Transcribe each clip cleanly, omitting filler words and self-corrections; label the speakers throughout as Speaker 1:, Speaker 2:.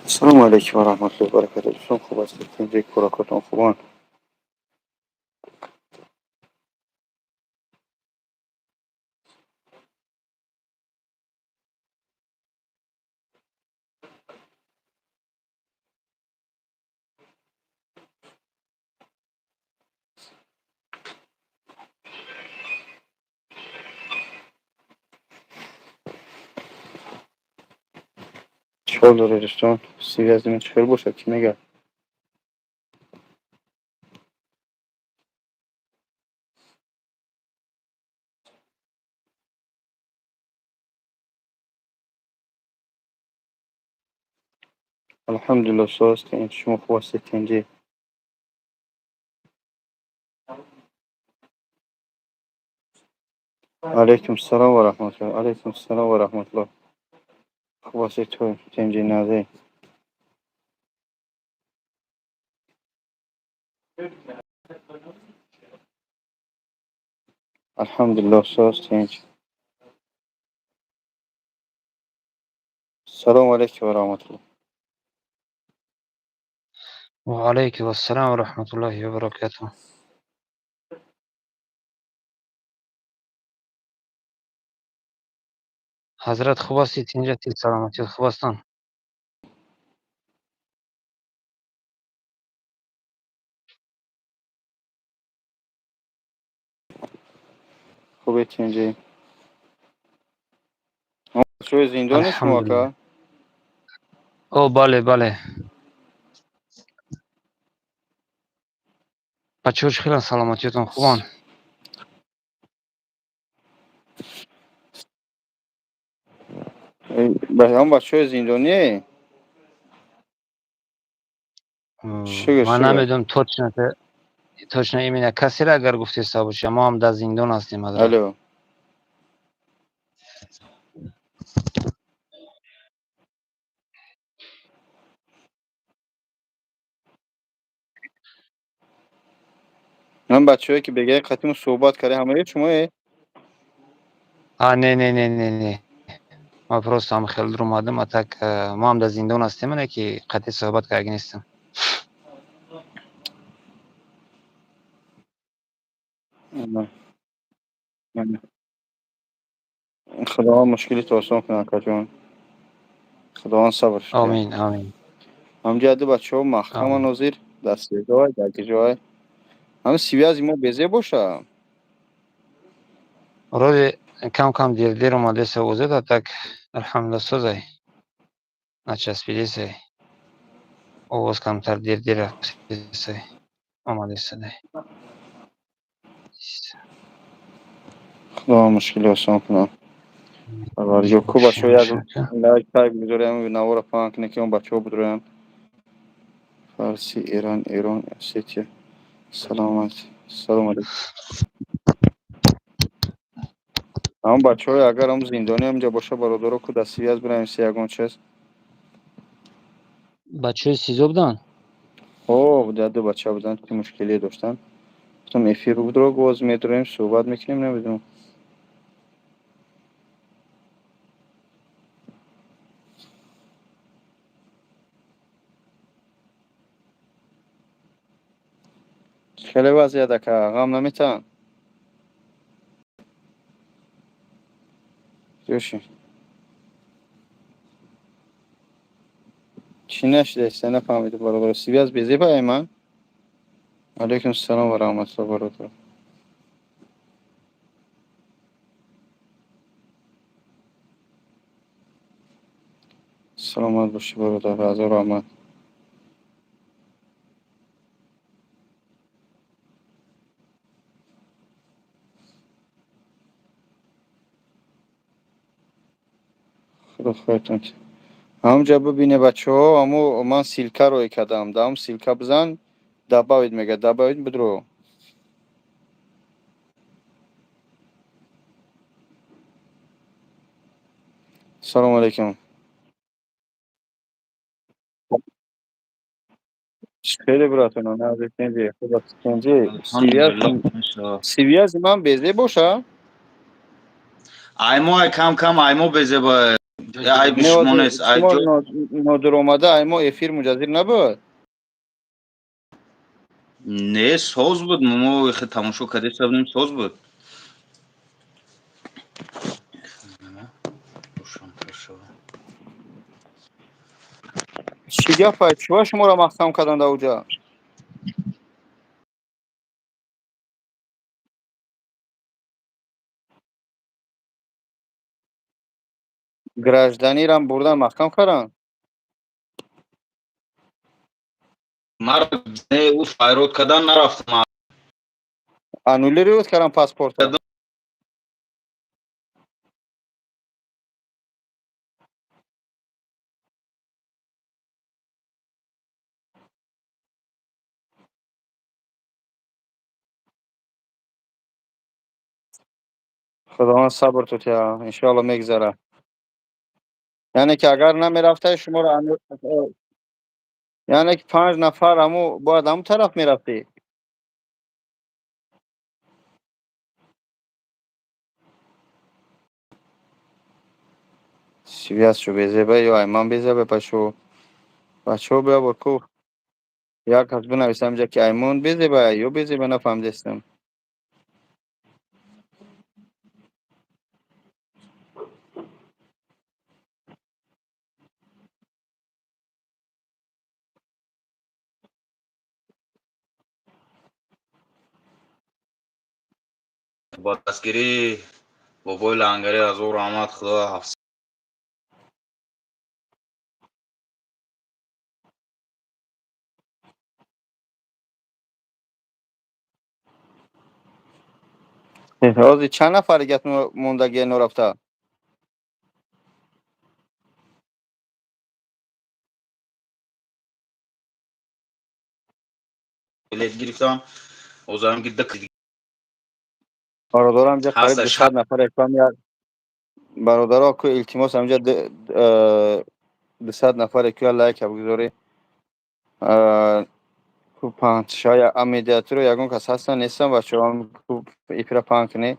Speaker 1: Ассалому алайкум ва раҳматуллоҳи ва баракатуҳ. Дӯстон, хуб ҳастед? Тинҷи, кӯракотон хубанд? Чӣ ҳол доред, дӯстон? Связи ман чӣ хел бошад, кӣ мегӯяд? Алҳамдулиллоҳ, соз, тинҷ. Шумо хуб ҳастед, тинҷӣ? Алайкум салом ва раҳматуллоҳ. Алайкум салом ва раҳматуллоҳ. Хуб ҳастед ту, тинҷӣ, нағзӣ? Алҳамдулиллоҳ, соз, тинҷ. Салому алайкум ва раҳматуллоҳ.
Speaker 2: وعليكم السلام ورحمة الله وبركاته. Ҳазрат, хуб ҳастед? Тинҷатӣ, саломатӣ, хуб ҳастанд?
Speaker 1: Хубед, тинҷӣ? Бачаҳои зиндони шумо, ака?
Speaker 2: Алҳамдулиллоҳ. О, бале, бале. Бачаҳо чӣ хеланд, саломатиятон хубанд?
Speaker 1: Ҳам бачаҳои зиндоние? Шукр,
Speaker 2: Ман
Speaker 1: шукр.
Speaker 2: Намедонам точно именно касеро агар гуфтеста боша, мо ҳам дар зиндон ҳастем, ҳазрат.
Speaker 1: Алло. Ман бачаҳое ки бегаи қатиму суҳбат кардем, ҳамаи шумое?
Speaker 2: А, не, не, не, не, не, ман просто ҳам хел омадам, а так мо ҳам дар зиндон ҳастем, ане ки қатъи суҳбат карда нестем.
Speaker 1: Худованд мушкилито осон кунад, акаҷон. Худованд сабр диҳад.
Speaker 2: Омин, омин.
Speaker 1: Ҳамҷа ду бачаҳо маҳкама
Speaker 2: Омин.
Speaker 1: нозир дар СИЗО, дар ҷой. Ҳам связи мо безе боша?
Speaker 2: Вроде кам кам дер дер омадеса озод, а так алҳамдулилла, созай, начаспидесай, овоз камтар дер дер рафтесай, омадесадай.
Speaker 1: Худованд мушкили осон кунад. Парвардигор ку, бачаҳо, як лайк тайп гузорем, навора паҳн кунед, ки он бачаҳо бидроянд. Фарси, Эрон, Эрон, Осетия. Саломат. Салом алейкум. Ҳам бачаҳое агар ҳам зиндони ҳамҷа боша, бародаро, ку дар связь бинависе ягон чиз.
Speaker 2: Бачаҳои СИЗО буданд?
Speaker 1: О, ду бача буданд, ки мушкилие доштанд. Гуфтам, эфир будро, боз медроем, суҳбат мекунем, намедонам. Хеле вазъият, ака, ғам наметаҳанд? Ёши. Чӣ нашидаиста, нафаҳмида, бародар. Связь безебае ман? Алайкум салом ва раҳматуллоҳ, бародар. Саломат бошӣ, бародар, ҳазор раҳмат. Худо хоҳатон. Ҳамҷа бибине, бачаҳо, амо ман ссылка рой кардам. Даам ссылка бизан, добавить мега, добавить бидро. Салому алейкум. Хеле братона, наздикенҷи, худо тинҷи.
Speaker 3: Алҳамдулиллоҳ.
Speaker 1: Связи ман безе боша?
Speaker 3: Аймо ай кам кам аймо безеба. Айби шумо нест.
Speaker 1: Шумо нодуромада, ай мо эфир мунтазир набуд?
Speaker 3: Не, соз буд. Мо тамошо кардеса будем, соз буд.
Speaker 1: Чӣ гапа? Чиба шуморо маҳкам карданд ауҷа? Гражданирам бурдан маҳкам карданд?
Speaker 3: Маро ӯ файрод кардан нарафтам.
Speaker 1: Аннулировать кардам паспорта. Худованд сабр тутя, иншоалло мегзара. Яъне ки агар намерафтай, шуморо, яъне ки панҷ нафар ҳаму бояд ҳамун тараф мерафтӣ. Связь шу безеба ё айман безеба пашу. Бачаҳо, бия бор ку. Як кас бинависам инҷа ки аймон безеба ё безеба, нафаҳмидестам.
Speaker 3: Бо дастгирии бобои Лангарӣ, ҳазор раҳмат, худо ҳафз.
Speaker 1: Ҳозир чанд нафар дигар мондагия норафта?
Speaker 3: Билет гирифтам, озарам ки
Speaker 1: Бародарам, ҷа қариб 200 нафар реклам. Бародаро, ку илтимос, ҳамҷа 200 нафар ку лайк бигузорӣ. Ку панҷшая медиаторо ягон кас ҳастан, нестан, бачаҳо, ку эфира паҳн кунӣ.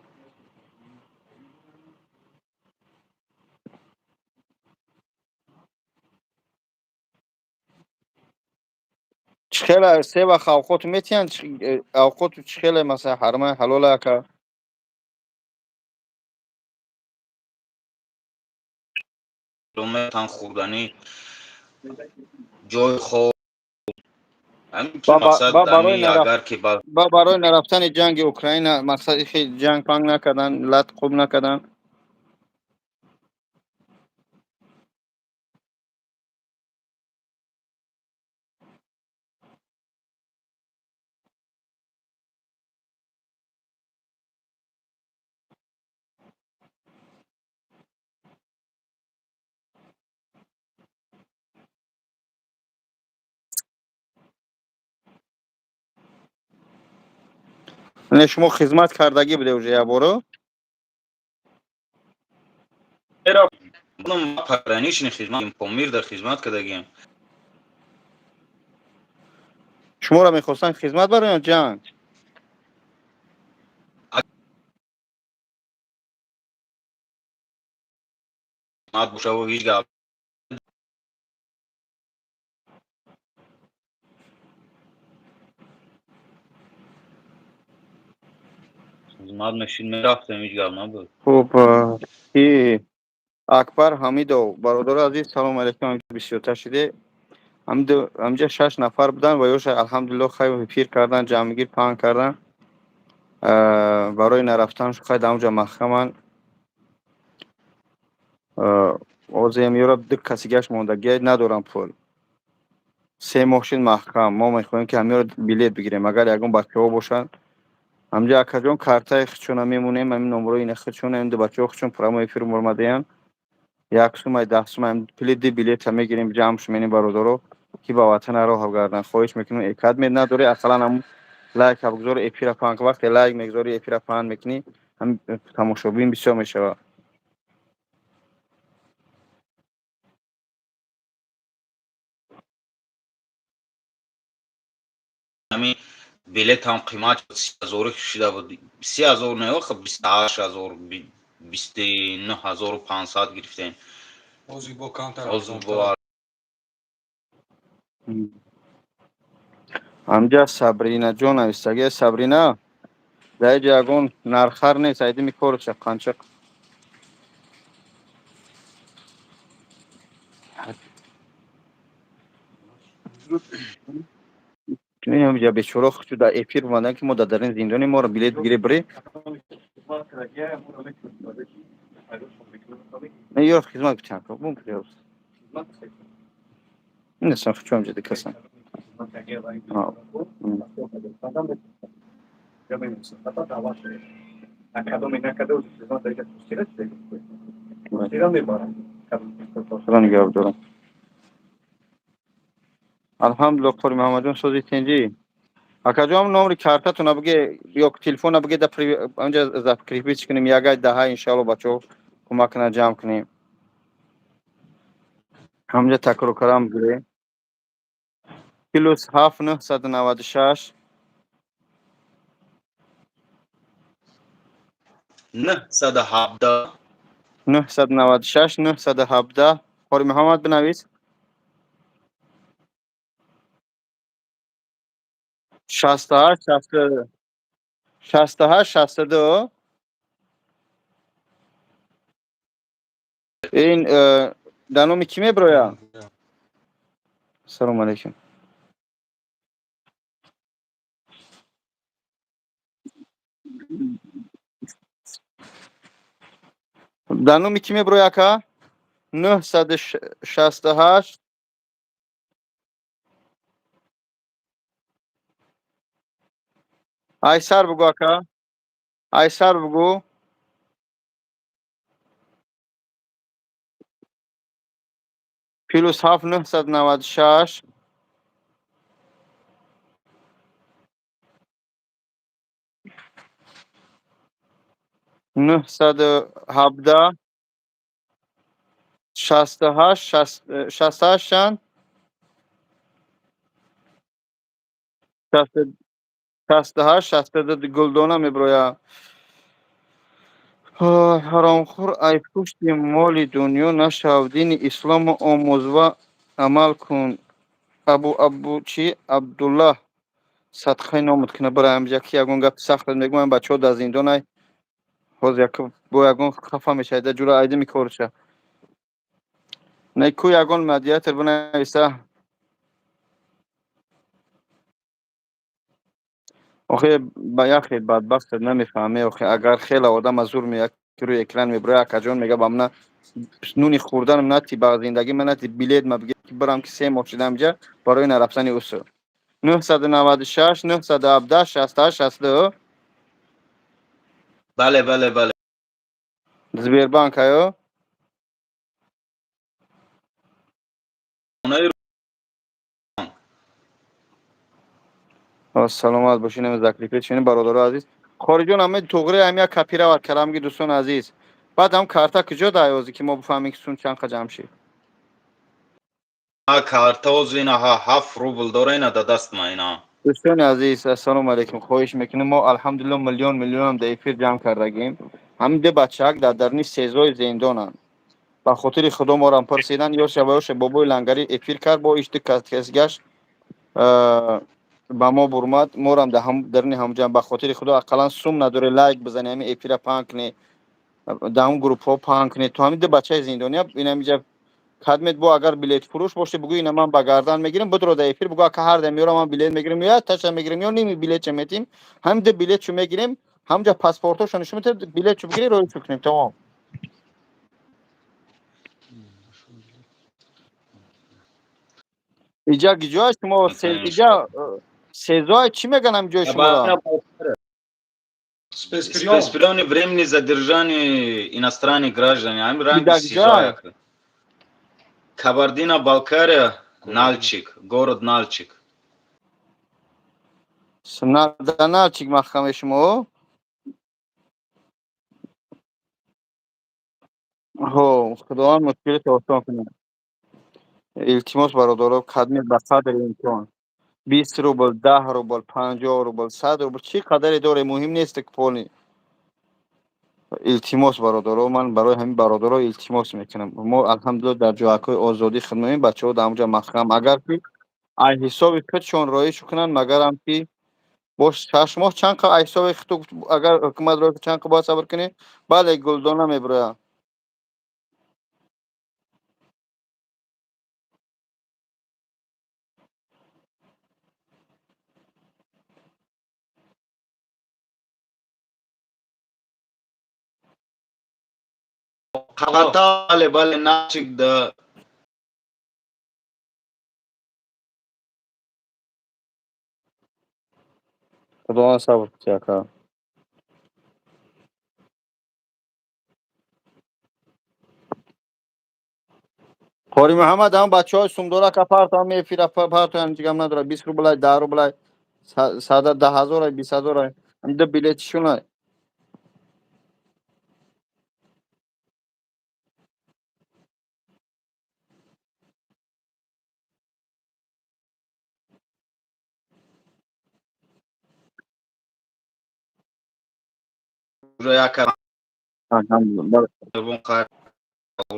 Speaker 1: Чӣ хела се вақт авқоту метиҳанд? Авқоту чӣ хеле, масалан, ҳармаи ҳалола, ака?
Speaker 3: Метан, хӯрданӣ, ҷои хоб.
Speaker 1: Барои нарафтани ҷанги Украина, мақсади хел ҷанг панг накардан, лат хуб накардан. Не, шумо хизмат кардагӣ буде уже якборо?
Speaker 3: Пограничный хизмат, Помир дар хизмат кардагием.
Speaker 1: Шуморо мехостанд хизмат бароянд ҷанг?
Speaker 3: Хизмат бошаву ҳеҷ гап. Хизмат мешид, мерафтем, ҳеҷ гап набуд.
Speaker 1: Хуб, ки Акбар Ҳамидов, бародари азиз, салому алайкум, бисёртар шиде. Ҳамҷа шаш нафар буданд ва ёша, алҳамдулилло, хай эфир кардан, ҷамъгир паҳн кардан. Барои нарафтан хай дар онҷа маҳкаманд. Ҳозир ёра ду касигаш мондагия, надорам пул. 3 моҳ шид маҳкам. Мо мехоҳем ки ҳамёро билет бигирем. Агар ягон бачаҳо бошанд, ҳамҷа, акаҷон, картаи худшона мемонем, ҳамин номерои ина худшона, ин ду бачаҳо худшон прямой эфир омадаянд. 1 сумай, 10 сумай пули ду билета мегирем, ҷамъ шуменем, бародаро, ки ба ватана роҳ гарданд. Хоҳиш мекунем, экадмед надорӣ, ақаллан ҳамун лайка бигузор, эфира паҳн. Вақте лайк мегузорӣ, эфира паҳн мекунӣ, ҳам тамошобин бисёр мешавад.
Speaker 3: Ҳамин билет ҳам қимат шуд, 30 ҳазор шида буд. 30 ҳазор не, охи, 28 ҳазор, 29 500 гирифтем.
Speaker 4: Ҳозир бо камтар.
Speaker 3: Ҳозир бо.
Speaker 1: Ҳамҷа Сабринаҷон навистагия. Сабрина, дар иҷа ягон нархар нест, айдими корча қанчақ. Ҳамҷа бечора хучу дар эфир омадан, ки мо дар дарин зиндони моро билет бигире бире. Ё хизмат кутям, нестам хучу ҳамҷа дикасан. Худо нигаҳ дорам. Алҳамдулилла, Қори Муҳаммадҷон, сози тинҷӣ. Акаҷон, номри картатона биге ё телефона биге, да анҷа закрепить кунем, ягай даҳа, иншаалло, бачаҳо кӯмак кунанд, ҷамъ кунем. Ҳамҷа такрор карам, бигире. +7 996.
Speaker 3: 917.
Speaker 1: 996 917. Қори Муҳаммад, бинавис. 68 68 62. Ин дар номи кӣ мебироя? Ассалому алайкум. Дар номи кӣ мебироя, ака? 968. Айсар бугӯ, ака, айсар бугӯ. +7 996. 917 68 68 чанд? 68 62. Гулдона мебироя. Ҳаромхӯр, ай пушти моли дунё нашав, дини ислому омӯз ва амал кун. Абу чи Абдуллаҳ садқаи номут куна, бира ҳамҷа, ки ягон гапи сахт мегӯям. Бачаҳо дар зиндонай, ҳозир як бо ягон хафа мешавад, да ҷура айдими корша не ку ягон модератор бинависа. Охе, ба яхе бадбахт намефаҳме. Охе, агар хеле одам аз зур меяд, ки рӯи экран мебирояд, акаҷон, мега, ба мана нуни хӯрданам нати, ба зиндагӣ ман нати, билет ма биге, ки бирам, ки 3 моҳ шидам ҷа барои нарафтани усу. 996 917 68 62.
Speaker 3: Бале, бале, бале.
Speaker 1: Сбербанк аё?
Speaker 3: Хонаи.
Speaker 1: Саломат бошед. Нами закрепить шунед, бародаро азиз. Хориҷон, ҳама туғри ҳам як копировать кардам, ки дӯстони азиз, баъд ҳам карта куҷо даёзе, ки мо бифаҳмем, ки сум чанд қа ҷамъ шид?
Speaker 3: Карта ҳозир ина 7 рубл дора, ина да даст ма ина.
Speaker 1: Дӯстони азиз, ассалому алайкум. Хоҳиш мекунем, мо алҳамдулилло миллион миллионам дар эфир ҷамъ кардагим. Ҳамин ду бачаак дар даруни СИЗОи зиндонанд. Ба хотири Худо морам пурсидан, ё шава ёше бобои Лангарӣ эфир кард, бо ишти касгаш ба мо бурмад, морам дар даруни ҳамҷам. Ба хотири Худо, ақаллан сум надоре, лайк бизани, ҳамин эфира паҳн кунӣ, дар ҳамн группҳо паҳн кунед, то ҳамин ду бачаи зиндония инамиҷа кадмет. Бо агар билетфурӯш боше, бугӯ, ина ман ба гардан мегирам, будро дар эфир бугӯ, ака, ҳар дам меёрам, ман билет мегирам, ё таша мегирам, ё ними билетча метим. Ҳамин ду билетчо мегирем, ҳамҷа паспортошо нишон метем, билетчо бигирӣ, роҳичо кунем, тамом. Иҷа гиҷоа шумо? Иҷа СИЗОа чӣ меган ҳамин ҷои шуморо?
Speaker 4: Спецприём.
Speaker 3: Спецприём временный задержание иностранных граждан. Ҳамин ранги СИЗО. Кабардино Балкария, Нальчик, город Нальчик.
Speaker 1: Дар Налчик маҳкаме шумо? Ҳо, Худованд мушкилите осон кунад. Илтимос, бародаро, кадме ба қадри имкон, 20 рубл, 10 рубл, 50 рубл, 100 рубл, чӣ қадаре доре, муҳим нест, ки поли. Илтимос, бародаро, ман барои ҳамин бародаро илтимос мекунам. Мо, алҳамдулилла, дар ҷоякҳои озодӣ хидмат, бачаҳо дар ҳамҷа маҳкам. Агар ки ай ҳисоби худшон роиш кунанд, магарам ки бош 6 моҳ чанд ай ҳисоби худту, агар ҳукумат рои чанд бояд сабр кунӣ? Бале, гулдона мебирояд.
Speaker 3: Бале, бале, начик да.
Speaker 1: Худованд сабр кунад, ака. Қори Муҳаммад, ҳам бачаҳои сумдора ка партоам мефира, партоям, ҷигам надора, 20 рублай, 10 рублай, сада 10 ҳазорай, 20 ҳазорай, ду билетишунай.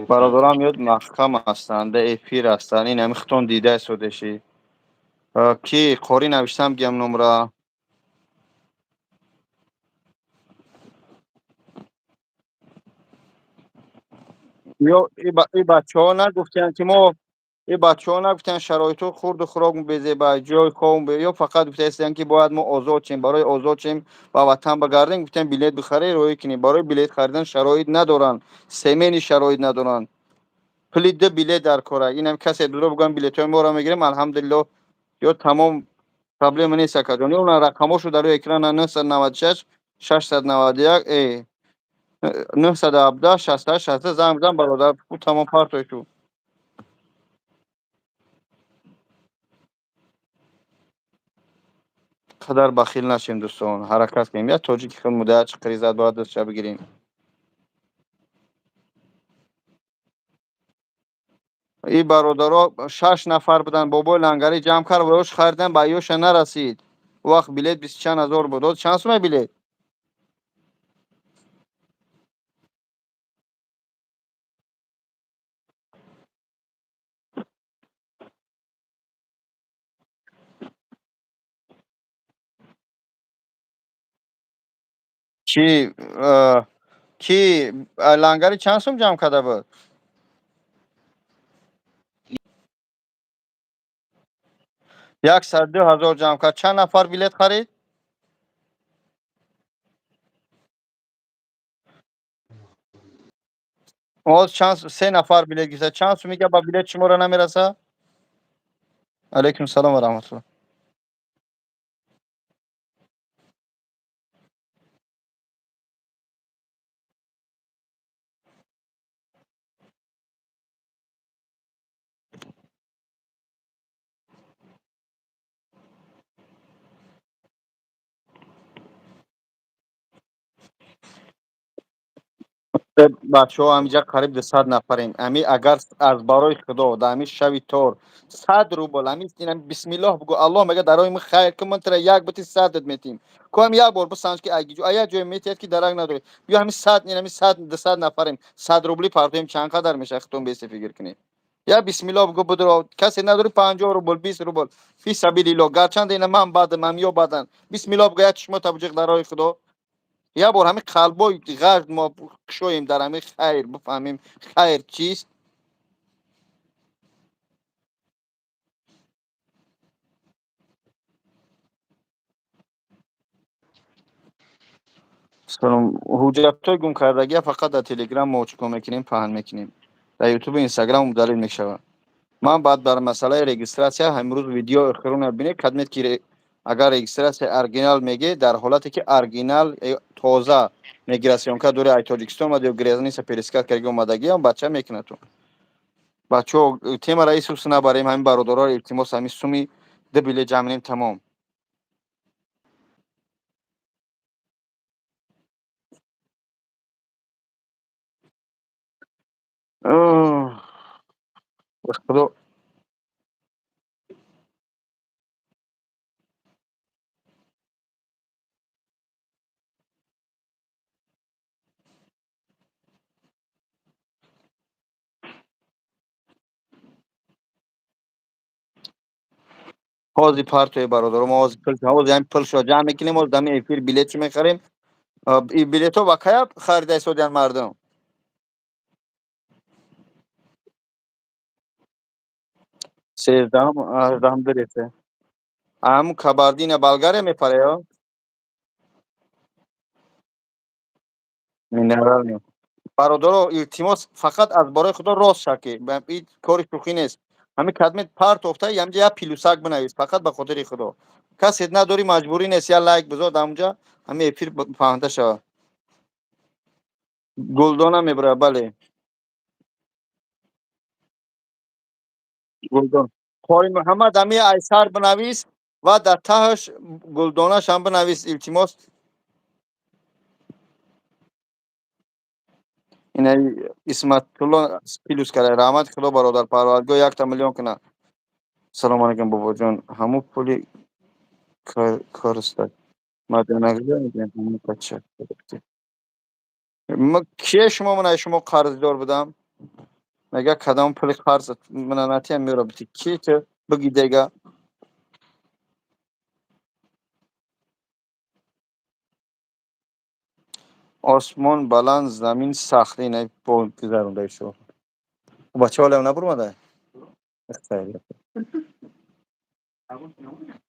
Speaker 1: Бародарам, ёд маҳкам ҳастанд, эфир ҳастанд, ин ҳами худтон дида истодешӣ. Ки қорӣ навиштам, гиям номра. Ё и бачаҳо нагуфтиянд, ки мо, и бачаҳо нагуфтиянд, шароитҳо, хурду хӯрок безеба, ҷои хоб, ё фақат гуфтаистанд, ки бояд мо озод шем, барои озод шем, ба ватан багардем. Гуфтем, билет бихарӣ, роҳӣ кунӣ. Барои билет харидан шароит надоранд, семени шароит надоранд, пули ду билет дар кора. Инам касе дурӯғ бигӯям, билетҳои моро мегирем, алҳамдулилло, ё тамом, проблема нест, акаҷон. Ё рақамҳошо дар рӯи экрана: 996 691 917 68 60. Занг бизан, бародар, тамом, партои шу. Қадар бахил нашем, дӯстон, ҳаракат кунем. Як тоҷики худ муддаат чиқиризад, бояд дастша бигирем. И бародаро шаш нафар буданд, бобои лангарӣ ҷамъ кард ва ёш харидан, ба ёша нарасид. У вақт билет бисту чанд ҳазор буд. Ҳозир чанд сума билет? Чи ки лангари чанд сум ҷамъ карда буд? 102 000 ҷамъ кард. Чанд нафар билет харид? Ҳоз чанд? Се нафар билет гирифта. Чанд сум мега ба билет шуморо намераса? Алайкум салом ва раҳматулло. Бачаҳо, ҳамиҷа қариб 200 нафарем. Ами агар аз барои худо дар ҳами шави тор 100 рубл, ами бисмиллоҳ бугӯ, Аллоҳ мега, дар роҳи ман хайр кун, ман тара як бити садат метиҳем. Ку ҳам як бор бисанҷ, ки як ҷое метиҳад, ки дарак надорӣ. Биё, ҳами сад, ами сад, 200 нафарем, 100 рубли партоем, чанд қадар мешавад, худтон бесе фикр кунед. Я бисмиллоҳ бугӯ, будро, касе надорӣ, 50 рубл, 20 рубл, фи сабилиллоҳ. Гарчанд ина ман бадам, ам ё бадан, бисмиллоҳ бугӯ, як чишмо табҷиқ дар роҳи худо. Як бор ҳамин қалбои ғард мо кушоем, дар ҳамин хайр бифаҳмем, хайр чист. Ҳуҷҷатҳои гумкардагия фақат дар Телеграм мо чикор мекунем, паҳн мекунем, дар Ютубу Инстаграм удалить мешавад. Ман баъд бар масъалаи регистрация ҳамрӯз видео охирона бинед, кадмед ки агар регистрация оригинал меге, дар ҳолате ки оригинал тоза миграционка дори, ай Тоҷикистон омад ё граница пересекать карда омадагиам, бача мекунад. Ту бачаҳо, темара исус набарем, ҳамин бародароро илтимос, ҳамин суми ду билет ҷамъ кунем, тамом. Худо. Ҳозир партои, бародаро, мо ҳозир пул, ҳозир ҳамин пулшо ҷамъ мекунем, ҳозир дами эфир билетшо мехарем. Билетҳо ба кая харида истодиянд мардум? 13-ум, 18-ум биресе. Ҳамун Кабардина Болгария мепаре, ё? Минерални. Бародаро, илтимос, фақат аз бораи Худо рост шаки. Ин кори шӯхӣ нест. Ҳамин кадмет партофта, ҳамҷа як плюсак бинавис, фақат ба хотири Худо. Касе надорӣ, маҷбурӣ нест, як лайк бизор ҳамунҷа, ҳамин эфир паҳнда шавад. Гулдона мебарад, бале. Гулдон. Қори Муҳаммад, ҳамин айсар бинавис ва дар таҳаш гулдонаш ҳам бинавис, илтимос. Ина Исматулло плюс карда. Раҳмати Худо, бародар, Парвардигор якта миллион кунад. Салому алайкум, бобоҷон. Ҳамун пули корста. Мадянагза. Кие шумо мана шумо қарздор будам? Мега кадом пули қарз мана натиям меёра бити. Ки ту биги дега? Осмон баланд, замин сахт. Ина бо гузаронда шумо. Бача ҳолам набурмада?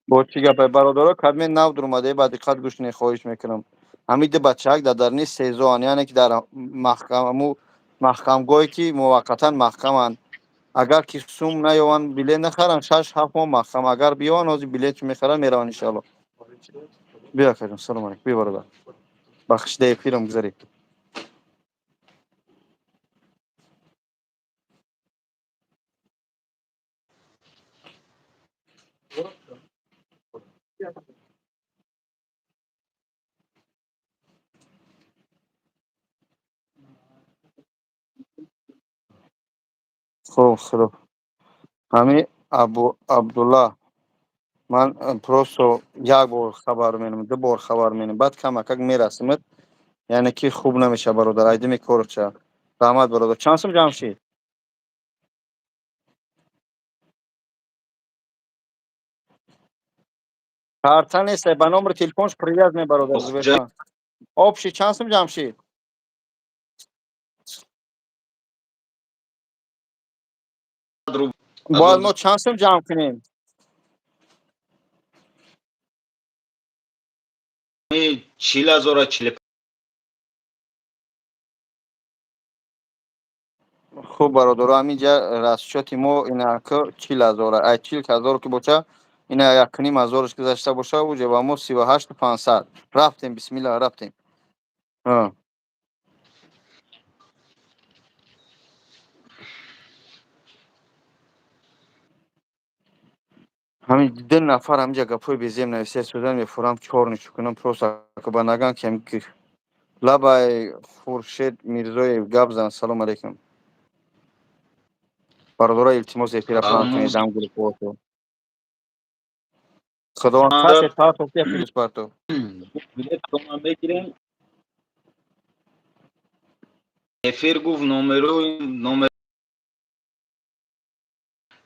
Speaker 1: Бо чӣ гапе, бародаро, кадме нав дуромаде, ба диққат гӯш кунед, хоҳиш мекунам. Ҳамин ду бачаак дар дарни СИЗО-анд, яъне ки дар маҳкаму маҳкамгоҳе ки муваққатан маҳкаманд. Агар ки сум наёванд, билет нахаранд, 6-7 моҳ маҳкам. Агар биёванд, ҳозир билет мехаранд, мераванд, иншоалло. Биё, акаҷон, салом алейкум. Биё, бародар. Бахшида эфирам гузаред. Хуб, худо. Ҳамин Абу Абдулла, ман просто як бор хабар менам, ду бор хабар менам, баъд камакак мерасимад, яъне ки хуб намеша, бародар, айдими корча. Раҳмат, бародар. Чанд сум ҷамъ шид? Карта нест, ба номери телефонш привязан, бародар. Зуберхан. Общий чанд сум ҷамъ шид? Бояд мо чанд сум ҷамъ кунем?
Speaker 3: 40 ҳазора чили.
Speaker 1: Хуб, бародаро, ҳаминҷа расчёти мо инака 40 ҳазора. Ай 40 ҳазор ки боша, ина 1,5 ҳазораш гузашта боша, уҷа ба мо 38 500. Рафтем, бисмилла, рафтем. Ҳа. Ҳамин ду нафар ҳаминҷа гапҳои безеб нависта истодан, мефурам чор нишо кунам, просто ба наган ки ҳамин лабай. Хуршед Мирзоев, гап зан, салом алейкум. Бародаро, илтимос, эфира паҳн кунед дам гурӯҳҳото. Худованд касе партофт, як плюс партофт.
Speaker 3: Билетона мегирем. Эфир гуфт номеру номер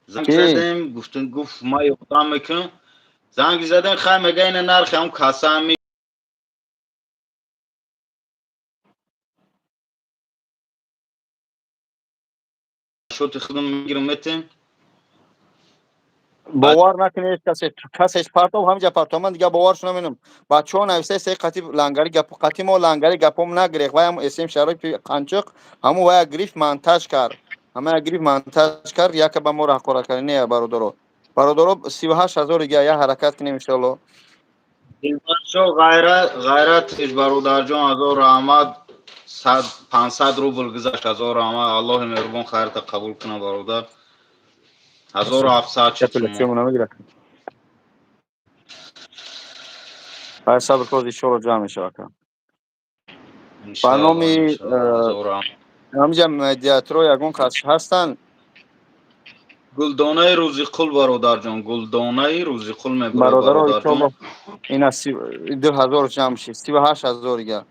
Speaker 3: занг
Speaker 1: Ки?
Speaker 3: задем, гуфтем, гуфт ма ёрдам мекунам. Занг задем, хай мега ина нархи ҳам каса ҳами шоти худам мегирам, метем.
Speaker 1: Бовар накунед, касе касеш партов, ҳамиҷа партов, ман дигар боварш намекунам. Бачаҳо нависта се қати лангари гап, қати мо лангари гапом нагирех, вай ҳам эсем шарои қанчиқ, ҳамун вая гирифт, монтаж кард, ҳамая гирифт, монтаж кард, яка ба моро ҳақорат кард. Не, бародаро, бародаро, 38 ҳазор дига як ҳаракат кунем, иншоалло.
Speaker 3: Дилбаршо ғайрат, ғайратиш, бародарҷон, ҳазор раҳмат, сад 500 рубл гузашт, ҳазор раҳмат, Аллоҳи меҳрубон хайрта қабул кунад, бародар. 1700 шуд шумо.
Speaker 1: Намегирад. Ай, сабр кун, иншоалло ҷамъ мешавад, ака. Ба
Speaker 3: Иншоалло,
Speaker 1: номи
Speaker 3: иншоалло, ҳазор раҳмат.
Speaker 1: ҳамиҷа медиатро ягон кас ҳастанд?
Speaker 3: Гулдонаи Рӯзиқул, бародарҷон, Гулдонаи Рӯзиқул мебурад.
Speaker 1: Бародаро,
Speaker 3: бародарҷон.
Speaker 1: Иншоалло ина 2000 ҷамъ шид, 38 ҳазор дига.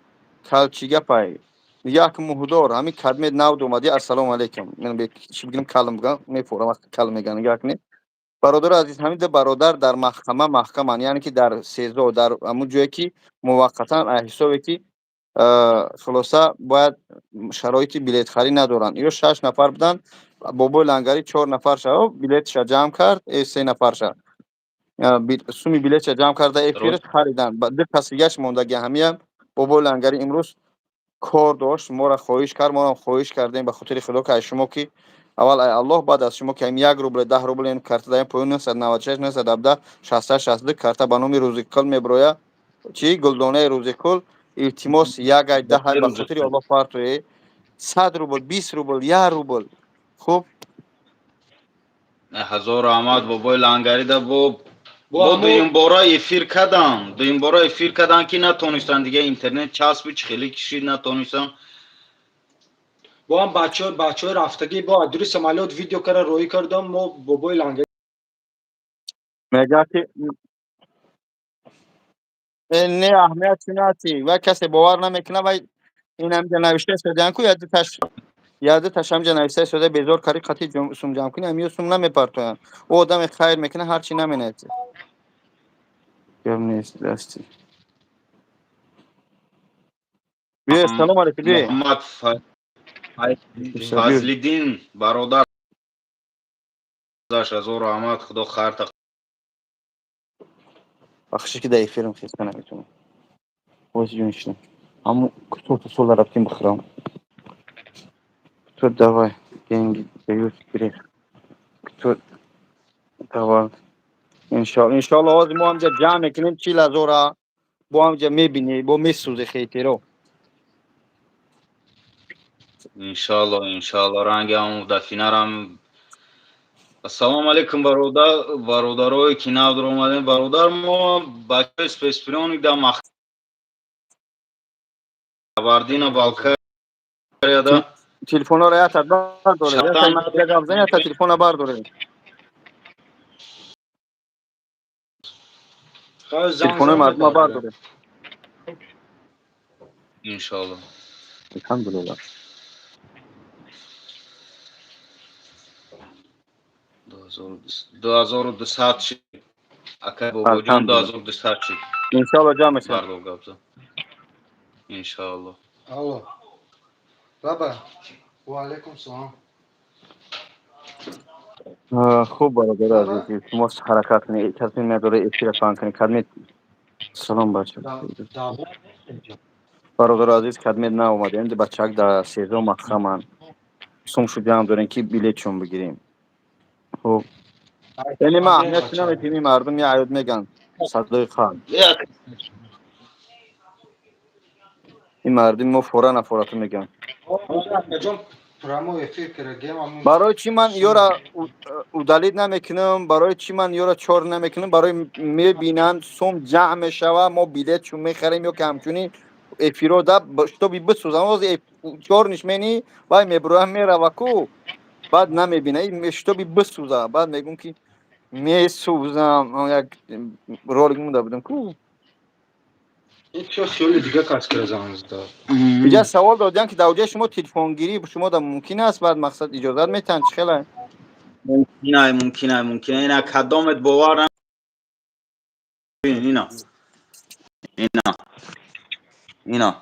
Speaker 1: Кал чӣ гапай? Як муҳдор, ҳамин кадмет нав омади, ассалому алайкум. Мен чӣ бигирам, калм бигам, мефорам вақти калм меган, нигоҳ кунед. Бародари азиз, ҳамин ду бародар дар маҳкама маҳкаманд, яъне ки дар СИЗО, дар ҳамун ҷое ки муваққатан ҳисобе ки хулоса бояд шароити билетхарӣ надоранд. Ё шаш нафар буданд, бобои лангарӣ чор нафар шава билетша ҷамъ кард, се нафарша суми билетша ҷамъ карда, эфир хариданд. Ду кас дигаш мондаги. Ҳамиям бобои лангарӣ имрӯз кор дошт, моро хоҳиш кард, моам хоҳиш кардем ба хотири худо, ки аз шумо, ки аввал ай Аллоҳ, баъд аз шумо, ки ҳам 1 рубл, 10 рубл карта даем поён 996 917 68 62 карта ба номи Рӯзиқул меброя, чӣ гулдонаи Рӯзиқул. Илтимос, як ай даҳ ай ба хотири Аллоҳ партое, 100 рубл, 20 рубл, 1 рубл. Хуб.
Speaker 3: Ҳазор раҳмат бобои лангарида. Бо дуюмбора эфир кардам, дуюмбора эфир кардам, ки натонистам, дига интернет часпи чи хеле кишид, натонистам.
Speaker 4: Бо ҳам бачаҳои рафтагӣ бо дури самолёт видео кара роҳӣ кардам мо бобои лангари.
Speaker 1: Мега ки не, аҳамият чинати, вай касе бовар намекунад. Вай ин ҳамҷа навишта шудаан ку, яду таш ҳамҷа навишта шуда, безор кари қати сум ҷамъ кунӣ, ҳамиё сум намепартоянд. Ӯ одаме хайр мекунад, ҳарчи наменависад. Гап нест, дасти биё. Салом алейкум, биё.
Speaker 3: Муҳаммад Фазлиддин бародар, ҳазор раҳмат, худо хайрта.
Speaker 1: Бахшиш, ки дар эфирам хеста наметавонам. Бози ҷон шидам. Ҳамун куторта сола рафтем бихӯрам. Кто давай деньги дают грех. Кто давал. Иншалло, иншалло, ҳозир мо ҳамҷа ҷамъ мекунем 40 ҳазора, бо ҳамҷа мебинӣ, бо месӯзе хейтеро.
Speaker 3: Иншалло, иншалло, ранги ҳамун дафинарам. Ассалому алайкум, бародар, бародарое ки нав омадем. Бародар, мо бачаи спецприёмник да Кабардино Балкарияда.
Speaker 1: Телефонҳоро ята бардоре, ята телефона бардоре. Телефонои мардума бардоре.
Speaker 3: Иншалло.
Speaker 1: Алҳамдулиллах.
Speaker 3: 2200 шид, ака бобоҷон, 2200 шид.
Speaker 1: Иншалло, ҷамъ мешавад.
Speaker 3: Бардор гапза, иншалло.
Speaker 4: Алло, баба, ва алайкум салом.
Speaker 1: Хуб, бародари азиз, илтимос, ҳаракат кунед, тасмим надоре эфира паҳн кунед. Кадмет, салом, бача. Бародари азиз, кадмет наомадем, бачак дар СИЗО маҳкаманд, сум шудиам дорем, ки билетшон бигирем. Хуб, яъне ман аҳамияти наметиҳам, ин мардум я аёд меган, садои қалб. Ин мардуми мо фора нафорату меган. Барои чӣ ман ёра удалить намекунам? Барои чӣ ман ёра чор намекунам? Барои мебинанд, сум ҷамъ мешава, мо билетшу мехарем ё ки ҳамчунин эфиро да шитоби бисӯзам. Ҳозир чорниш мени, вай мебуроям, мерава ку, баъд намебина, шитоби бисӯза. Баъд мегӯм, ки месӯзам. Як ролик монда будам ку. Иҷа савол додиям, ки дар оҷаи шумо телефонгирӣ шумо да мумкин аст? Баъд мақсад иҷозат метиҳанд, чӣ хела?
Speaker 3: Мумкинай, мумкинай, мумкин. Ина кадомет бовар, ина, ина, ина,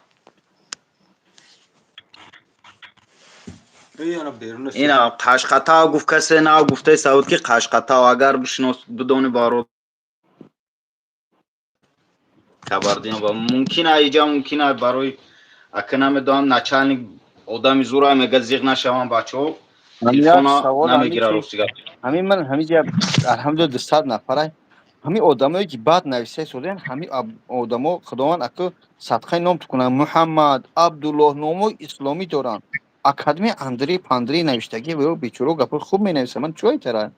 Speaker 3: ина Қашқатав гуфт, касе нав гуфтаи сауд, ки Қашқатав, агар бишинос, бидони, баро Кабардино мумкин, иҷа мумкин. Барои ака намедонам, начальник одами зура мега, зиғ нашавам бачаҳо, телефона намегира, рости гап.
Speaker 1: Ҳамин ман ҳамиҷа, алҳамдулилла, 200 нафара. Ҳамин одамое ки баъд нависаи содаян, ҳамин одамо, худованд аку садқаи ном кунанд, Муҳаммад, Абдуллоҳ, номои исломӣ доранд. Академия Андрей Пандрей навиштагӣ ва ё бечуро гапҳои хуб менависад. Ман чӯй тара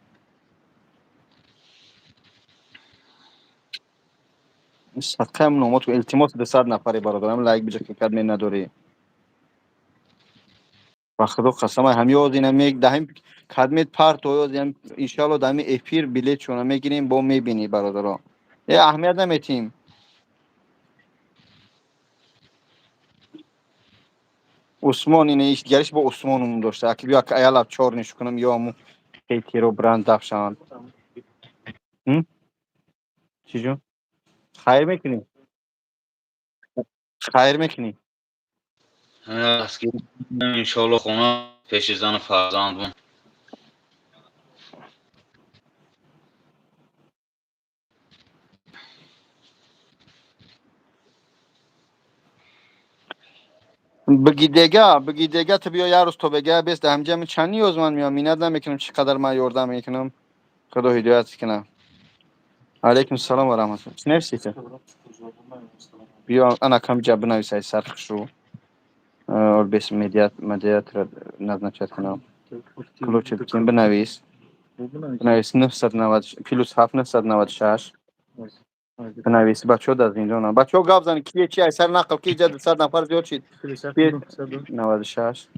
Speaker 1: садқаам номот. Илтимос, 200 нафаре, бародарам, лайк биҷа, ки кадме надорӣ. Ба худо қасам, ҳами озина даҳим кадмет парто озиам. Иншоалло, даҳми эфир билетшона мегирем, бо мебинӣ, бародаро. Э, аҳамият наметиҳем. Усмон ина дигариш бо Усмон умум дошта, аки биё, аялаб чор нишу кунам, ё ҳамун хейтиро бранд даф шаванд. Чӣ ҷон, хайр мекунӣ, хайр мекунӣ.
Speaker 3: Иншоалло, хона, пеши зану фарзандмон.
Speaker 1: Бигидега, бигидега, ту биё як рӯз то бега бес. Да ҳамҷа чанд ниёз ман меоям, миннат намекунам, чӣ қадар ман ёрдам мекунам. Худо ҳидоят кунам. Алайкум салом ва раҳматулло. Чӣ нависите? Биё, ана кам ҷа бинавис, ай сар хушрӯ бес медиатора назначать кунам. Ключ бикин, бинавис, бинавис: 990 +7 996. Бинавис, бачаҳо дар зиндонам, бачаҳо, гап зани, кие чи, ай сар нақл ки иҷа 200 нафар зиёд шид. 96.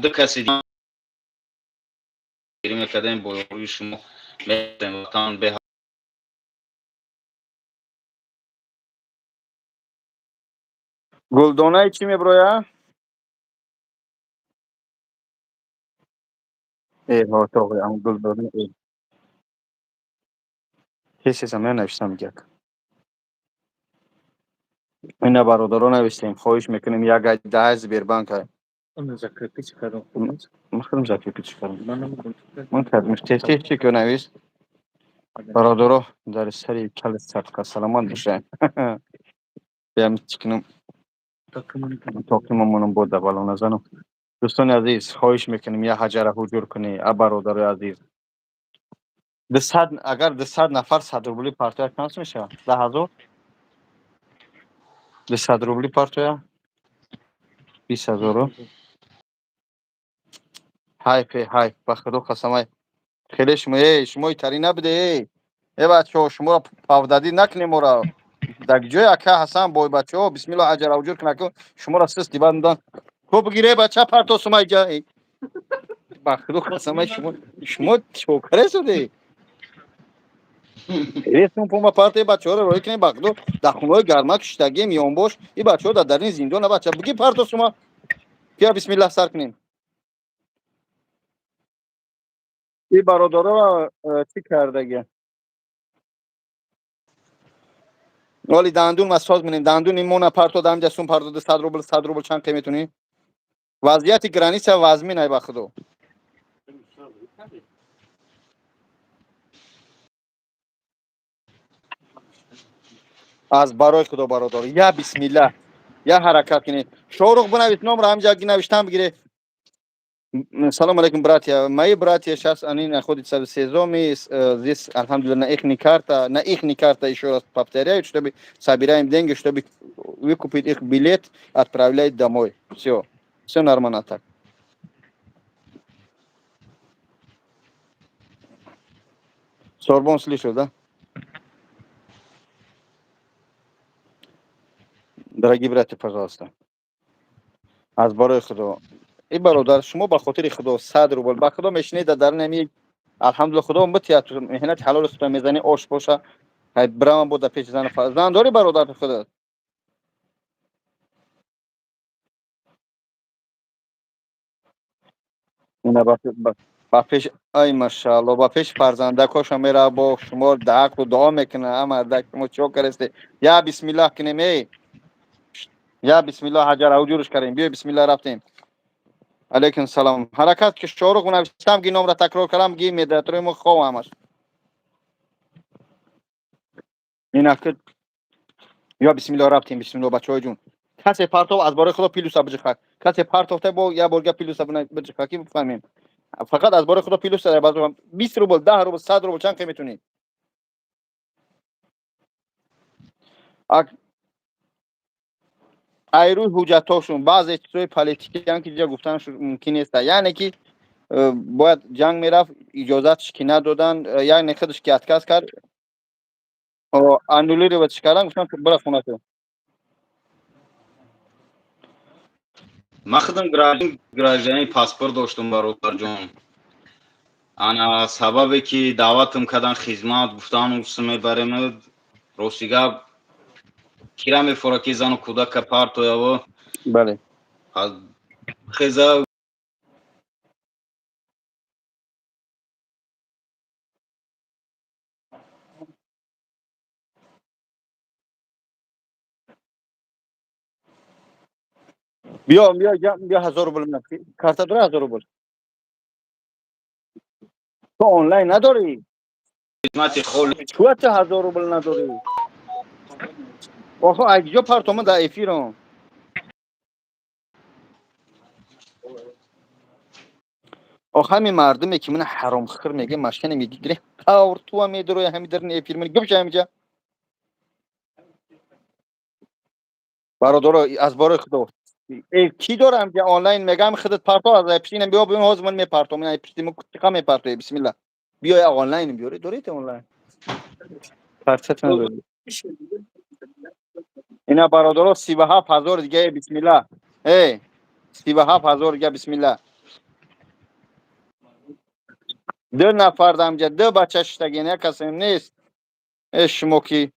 Speaker 3: Ду каси гирӣ мекардем, бо ёрии шумо мерафтем ватан бе.
Speaker 1: Гулдонаи чӣ меброя? Э, гулдона тез я навиштам як. Ина, бародаро, навистем, хоҳиш мекунем, як даҳ Сбербанк. Ман худам закрепить кардам, ман кардам. Тез тез чи ки навис, бародаро, дар сари кали садқа саломат бошед. Биям чӣ кунам, тоқимамонам бо дабало назанам. Дӯстони азиз, хоҳиш мекунем, як ҳаҷара ҳуҷур кунӣ, а бародарои азиз. 200, агар 200 нафар 100 рубли партоя, чанд мешавад? 10 000. 200 рубли партоя, 20 000-у. Ҳайф, ҳайф, ба худо қасамай, хеле шумо, э, шумои тарӣ набуде. Э, э, бачаҳо, шуморо павдадӣ накунем, моро дар ҷои ака Ҳасан бой. Бачаҳо, бисмилло, ҳаҷара ҳуҷур кунаку, шуморо сист дибандан ко бигире, бача, парто сумайҷа. Ба худо қасамай, шумо чокаре суде ресум пума парте. Бачаҳоро роҳӣ кунем, ба худо, дар хонаҳои гармак шиштагием, ёнбош. И бачаҳо дар дарини зиндона. Бача, биги, парто сума, бия, бисмиллаҳ, сар кунем. И бародаро чӣ кардагия? Оли дандун ма соз менем, дандуни мона парто дамҷа сум парто, 100 рубл, 100 рубл чанд қе метунӣ? Вазъияти граница вазмин, ай, ба худо. Аз барои худо, бародар, я бисмилла, я ҳаракат кунед. Шорух, бинавис номро, ҳамҷа навиштан бигире. Салом алейкум, братья. Мои братья сейчас, они находятся в СИЗО. Мы здесь, альхамдулилля, на их карта, на их карта, еще раз повторяю, чтобы собираем деньги, чтобы выкупить их билет, отправлять домой. Все. Все нормально так. Сорбон слышал, да? Дорогие братья, пожалуйста. Аз барои худо, и бародар, шумо ба хотири худо 100 рубл, ба худо, мешинед дар дарни ами, алҳамдулилла, худо битият, меҳнати ҳалоли худо мезанӣ, ош боша, бирама бо да пеши зан. Зан дорӣ, бародар, худо? Ба пеш, ай, машаалло, ба пеши фарзандакоша мера, бо шумо даъқу дуо мекуна. Амардак, шумо чико каресте? Я бисмиллаҳ кунем, эй, я бисмиллаҳ, ҳаҷара ҳуҷурш карем. Биё, бисмиллаҳ, рафтем. Алейкум салом. Ҳаракат ки, шорух, навиштам ги, номра такрор кардам ги, медиатори мо хов ҳамаш инак. Ё бисмиллоҳ, рафтем, бисмиллоҳ. Бачаҳои ҷун, касе партов, аз бораи худо, плюса биҷиха. Касе партофта, бо як борга плюса биҷиха, ки бифаҳмем. Фақат аз бораи худо плюса, 20 рубл, 10 рубл, 100 рубл, чанд қи метунӣ? Айрӯи ҳуҷҷатҳошун баъзе чизҳои политикиам ки ҷа гуфтан мумкин нест, яъне ки бояд ҷанг мерафт, иҷозатш ки надодан, яъне худаш ки отказ кард. Аннулировать кардан, гуфтам бира хонато.
Speaker 3: Ман худам гражданин паспорт доштам, бародарҷон. Ана сабабе ки даъватам кардан хизмат, гуфтан усы мебарем. Рости гап, кира мефора ки зану кӯдака партояво.
Speaker 1: Бале.
Speaker 3: Хеза
Speaker 1: Биё, биё, биё, 1000 рубл мена. Карта дора 1000 рубл. Ту онлайн надорӣ?
Speaker 3: Хизмати холи.
Speaker 1: Чуа ту 1000 рубл надорӣ? Охо, ай ҷо партома дар эфирам. Охо, ҳамин мардуме ки мана ҳаромхӯр мега, машкане мегире, тавр туа медуроя ҳами дар эфир ман гумша ҳамиҷа. Бародаро, аз борои Худо. Ки дорам ки онлайн мегам, худат парто аз пишинам, биё бибин, ҳозир ман мепартом, ин пишти мо кутиқа мепартои, бисмилла. Биё онлайн биёри, доред онлайн. Парчат надорӣ. Ина бародаро, 37 000 дига, бисмилла. Эй, 37 000 дига, бисмилла. Ду нафар дамҷа, ду бача шиштагин, як касем нест. Э, шумо ки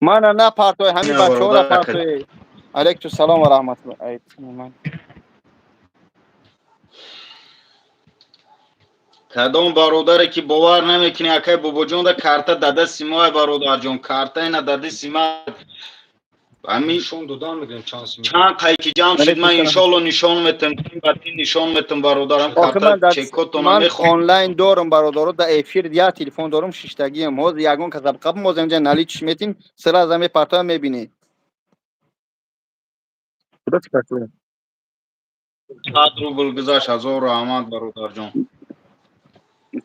Speaker 1: мана напартои, ҳамин бачаҳоро партои. Алейкум салом ва раҳматуллоҳ.
Speaker 3: Кадом бародаре ки бовар намекунӣ, акай бобоҷон, да карта дада симоай, бародарҷон, карта ина дади сима ҳамин
Speaker 4: Нишон додан мегирем чанд сим.
Speaker 3: Чанд қайки ҷамъ шуд, ман иншоалло нишон метам, ба тин нишон метам, бародарам, карта чекотона
Speaker 1: ман
Speaker 3: мехоҳам.
Speaker 1: Онлайн дорам, бародаро, дар эфир як телефон дорам, шиштагиам. Ҳозир ягон каса қаб ҳозир инҷа наличиш метим, сразу мепартоя, мебинӣ. Куда чӣ кардӣ?
Speaker 3: 100 рубл гузашт, ҳазор раҳмат, бародарҷон.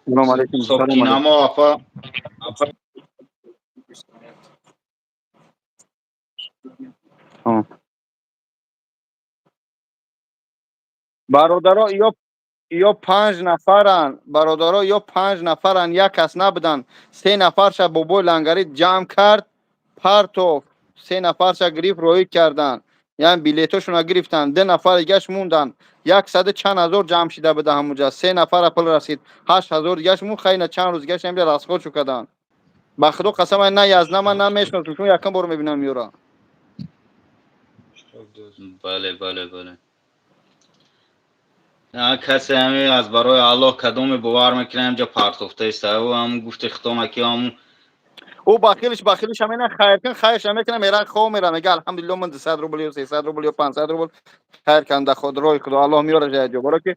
Speaker 1: Салом алейкум.
Speaker 3: Собкинамо апа, апа.
Speaker 1: Бародаро, ё панҷ нафаранд, бародаро, ё панҷ нафаранд, як кас набуданд. Се нафарша бобои лангарӣ ҷамъ кард, партов, се нафарша гирифт, роӣ карданд, яъне билетошонро гирифтанд. Ду нафар дигаш монданд. Яксаду чанд ҳазор ҷамъ шида буда ҳамунҷа. Се нафара пул расид, 8000 дигаш монд. Хайна, чанд рӯз дигаш ҳамҷа расход шу карданд. Ба худо қасам, на язна, ман намешиносам, чун якум бор мебинам ёра.
Speaker 3: Бале, касе ҳами аз барои Аллоҳ кадоме бовар мекунад, ҳамҷа партофта иста, ӯ ҳам гуфти хитона ки ҳам.
Speaker 1: Ӯ бахилиш ҳамена хайр кун, хайрш мекунам, мера хоб мера, мега алҳамдулилло, ман 200 рубл ё 300 рубл ё 500 рубл хайр кардам дар худ роҳи худо, Аллоҳ меёра ҷо. Баро ки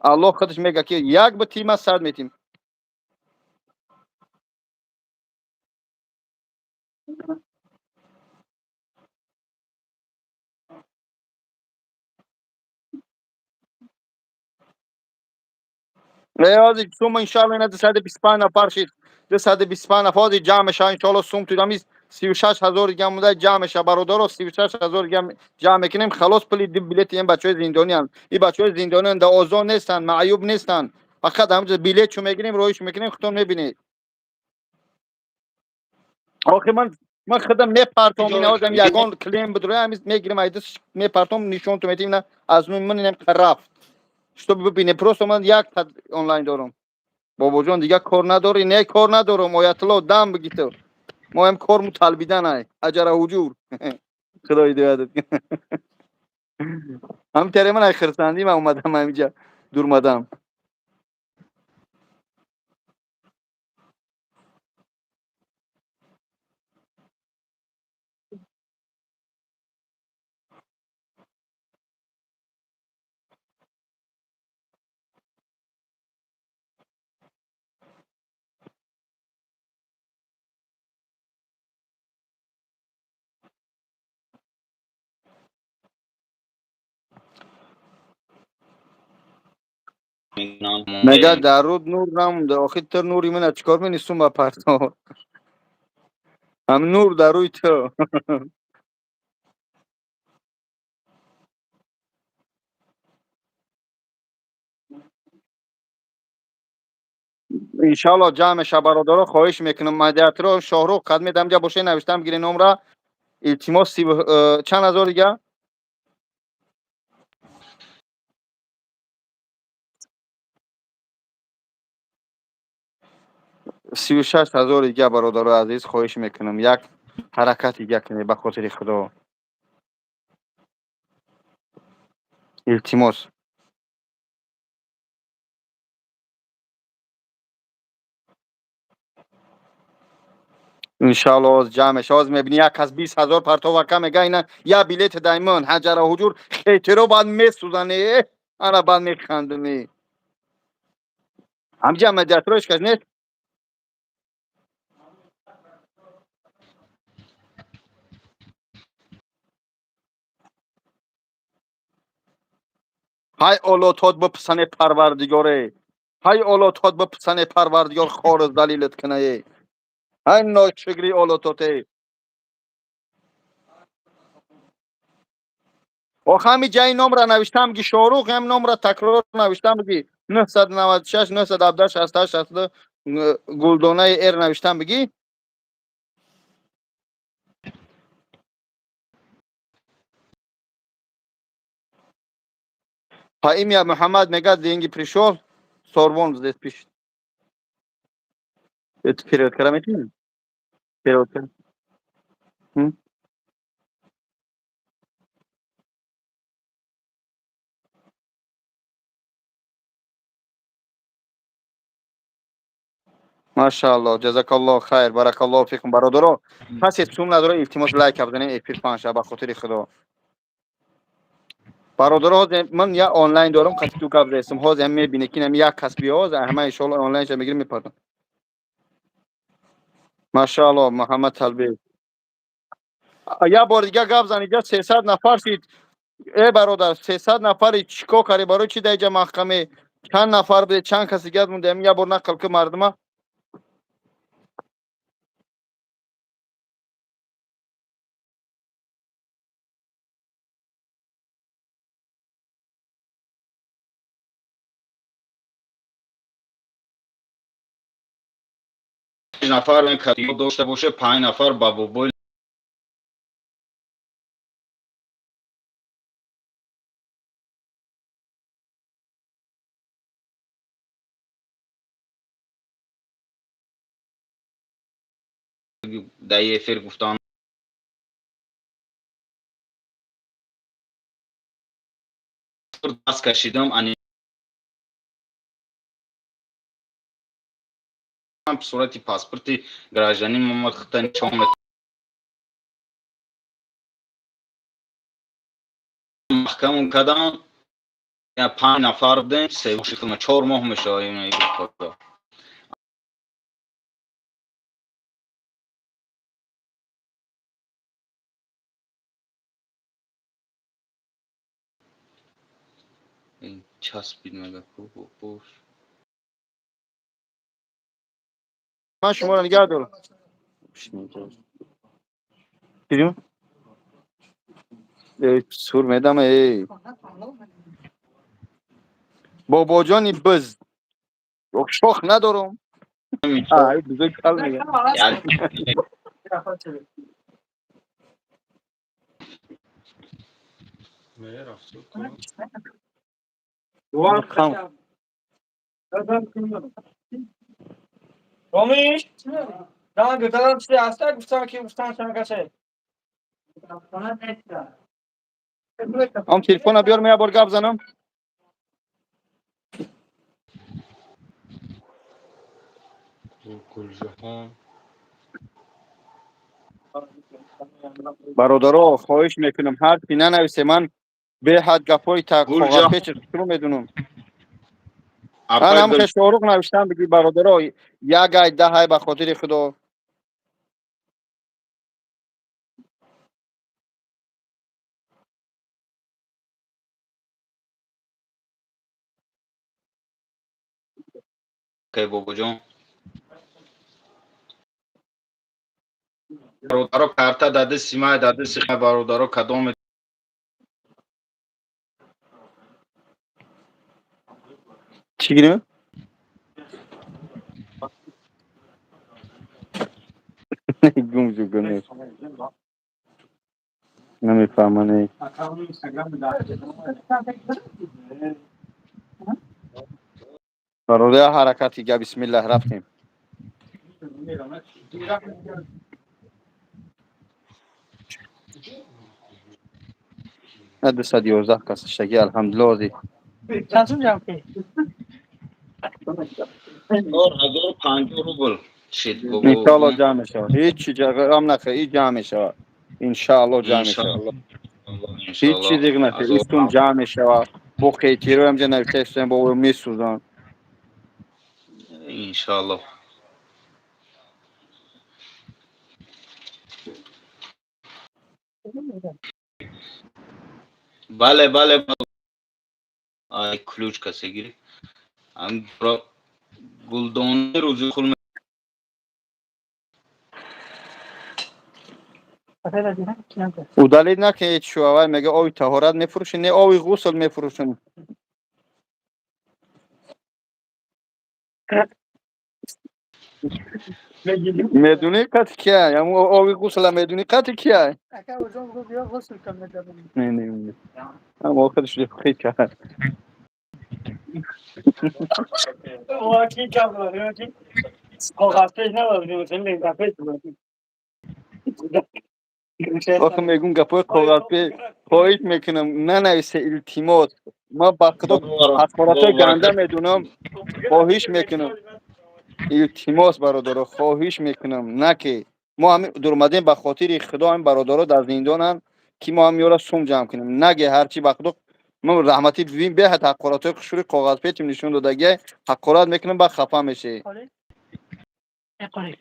Speaker 1: Аллоҳ худаш мега ки як битӣ, ман 100 метим. Ҳозир сума иншоалло ина 225 нафар шид, 225 нафар ҳозир ҷамъ мешава иншоалло. Сум тудами 36 000 дига монда, ҷамъ мешава, бародаро, 36 000 дига ҷамъ мекунем, халос, пули ду билети ин бачаҳои зиндонианд. Ин бачаҳои зиндонианд, дар озон нестанд, маъюб нестанд. Фақат ҳамҷа билетшо мегирем, роҳишо мекунем, худтон мебинед. Охи, ман худам мепартом, ина ҳозир ягон клиент бидроя, ҳамин мегирем, айда мепартом, нишонтон метим. Ина аз нуи ман инам рафт, чтобы бибине. Просто ман як онлайн дорам, бобоҷон, дига кор надорӣ? Не, кор надорам. Оятулло, дам биги ту. Мо ҳам корму талбидан ай аҷара ҳуҷур. Худо ҳидоятат. Ҳам таре ман ай хирсандӣ ман омадам ҳаминҷа, дурмадам. Мега дар руд нур намонда. Охи, ту нури мана чикор мени? Сум ба парто, ҳам нур дар рӯи ту. Иншалло, ҷамъ меша, бародаро, хоҳиш мекунам, модераторо Шоҳрух қадме дамҷа боше, навиштам гире номра. Илтимос, чанд ҳазор дига? 36 000 дига, бародарои азиз, хоҳиш мекунам, як ҳаракат дига кунед, ба хотири Худо. Илтимос. Иншалло, оз ҷамъ меша. Оз мебини, як кас 20 000 партовака мега, ина я билет даймон ҳаҷара ҳуҷур хетеро баъд месӯзане, ана баъд механдаме. Ҳамҷа модераторо ҳеч кас нест? Ҳай олотот биписане, Парвардигоре, ҳай олотот биписане, Парвардигор хору залилат кунае, ҳай ношукри олототе. Ох, ҳами ҷаи номра навиштам ги, Шоҳрух, ҳам номра такрор навиштам ги, 996 917 68 62, гулдонаи эр навиштам бигӣ. По имя Мухаммад мегад, деньги пришел, Сорбон здесь пишет. Это перевод кара метавонӣ? Перевод кара. М? Машаалло, ҷазакаллоҳ хайр, баракаллоҳу фикум, бародаро. Касе сум надора, илтимос, лайк бизанем, эфир паҳн шава, ба хотири Худо. Бародаро, ҳозир ман я онлайн дорам, қати ту гап застам. Ҳозир ҳам мебине, ки инам як кас биёз, ҳама иншоалло онлайн ша мегирим, мепардам. Машаалло, Муҳаммад Талбиев. Я бор дига гап зан, иҷа 300 нафар шид. Э бародар, 300 нафари чӣ кор карди? Барои чӣ дар иҷа маҳкаме? Чанд нафар буде, чанд кас дига монда? Я бор нақл ки мардума.
Speaker 3: Нафар дошта боше, панҷ нафар ба бобои дар эфир гуфтан даст кашидам, ани сурати паспорти гражданин мамад нишон маҳкамон кардам. Панҷ нафар будем, 4 моҳ мешавад. Часпид мега бош.
Speaker 1: Ман шуморо нигаҳ дорам. Дидим? Сур медам, эй. Бобоҷони биз. Шох надорам. Ай, бизои кал мега.
Speaker 4: Хам. Ромиш? Дан гуфтан чизе ҳаста, гуфтан ки гуфтан чанд касе.
Speaker 1: Ам телефона биёр, я бор гап занам.
Speaker 4: Гулҷаҳон.
Speaker 1: Бародаро, хоҳиш мекунам, ҳар ки нанависе, ман беҳад гапҳои
Speaker 3: Гулҷаҳон.
Speaker 1: коғазпечи шурӯъ медунам. Ман ҳам
Speaker 3: Апай.
Speaker 1: Шоҳрух навиштам бигӯй, бародаро, як ай, 10 ай, ба хотири Худо.
Speaker 3: Бобоҷон, бародаро, карта дади симай дади сихай, бародаро, кадоме
Speaker 1: Чӣ гирем? Гум шу, гум. Намефаҳмане. Бародар, ҳаракати га, бисмиллаҳ, рафтем. На 211 кас иштаги, алҳамдулилла, ози.
Speaker 5: Чанд сум ҷамъ кардӣ?
Speaker 3: 4050 рубл шид, бобо.
Speaker 1: Иншоалло, ҷамъ мешавад. Ҳеҷ ғам нахӯр, ин ҷамъ мешавад. Иншоалло, ҷамъ мешавад. Ҳеҷ чизе нахӯр, ин сум ҷамъ мешавад. Бо хейтиро ҳамҷа навишта истем, бо месӯзанд.
Speaker 3: Иншоалло. Бале, бале, ай ключ касе гирифт. Ам гулдони рӯзи хул.
Speaker 1: Удалить накунед шу, аввал мега оби таҳорат мефурӯшем, не, оби ғусл мефурӯшем. Медунӣ, қати кия? Ҳамун оби ғусла медунӣ, қати кия? Не, не, не. Ҳам охирш хит кард.
Speaker 5: Коғазпеш набуд.
Speaker 1: Охи мегум, гапои коғазпеш, хоҳиш мекунам, нанависе, илтимос. Ма ба худо ҳақоратҳои ганда медунам, хоҳиш мекунам. Илтимос, бародаро, хоҳиш мекунам, на ки мо ҳами дурмадем ба хотири худо, ҳамин бародаро дар зиндонанд, ки мо ҳам ёра сум ҷамъ кунем. Наге ҳарчи, ба худо, мо раҳматӣ бибин, беҳад ҳақоратҳои хушрӯи коғазпечим нишон додагия, ҳақорат мекунам, ба хафа мешавӣ.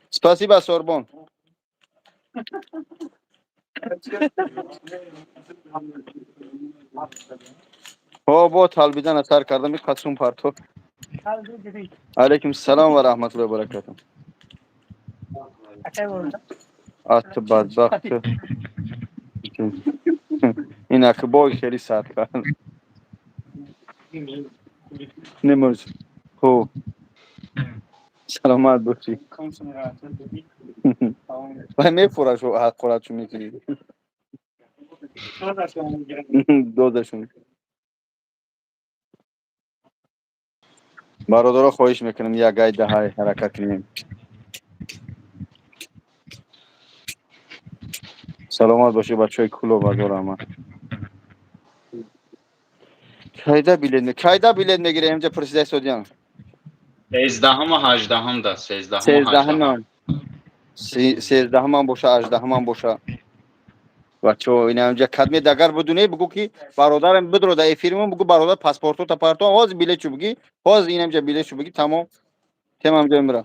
Speaker 1: Спасибо, Сорбон. Ҳо, бо талбидана сар кардам, қасум парто. Алайкум салом ва раҳматуллоҳи ва баракатуҳ. Ат бадбахт. Инак бой хеле сар кард. Немоз. Хо. Саломат бошӣ. Вай мефураш, ҳақоратшо мекунӣ. Додашон. Бародаро, хоҳиш мекунам, як гай даҳай ҳаракат кунем. Саломат бошед, бачаҳои Кулоб, ҳазор раҳмат. Кайда билет мегирем, инҷа пурсида истодиям.
Speaker 3: 13-ҳаму 18-ҳам да, 13-ҳаму.
Speaker 1: 13-ҳамам, 13-ҳамам боша, 18-ҳамам боша. Бачаҳо, ина инҷа кадмед, агар бидунӣ, бугӯ, ки бародарам бидро дар эфиримон, бугӯ: бародар, паспортота парто, ҳозир билетчу бугӣ, ҳозир инамҷа билетчу бугӣ, тамом, темам ҷо мира.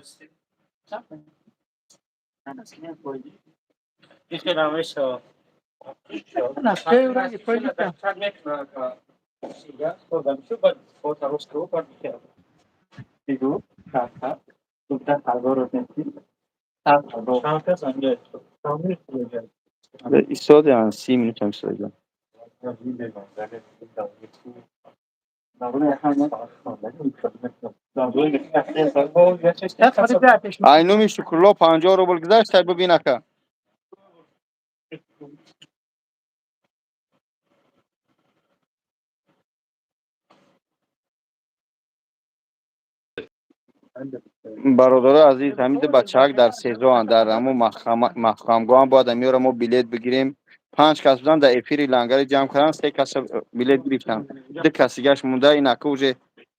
Speaker 1: Истодиам, 30 минутам истодиам. Айнуми Шукрулло 50 рубл гузашт, бибин, ака. Бародарои азиз, ҳамин ду бачаак дар СИЗОанд, дар ҳамун маҳкамгоҳам. Бояд амиёро мо билет бигирем. Панҷ кас буданд, дар эфири лангари ҷамъ карданд, се кас билет гирифтанд, ду кас дигаш монда. Ин ака уже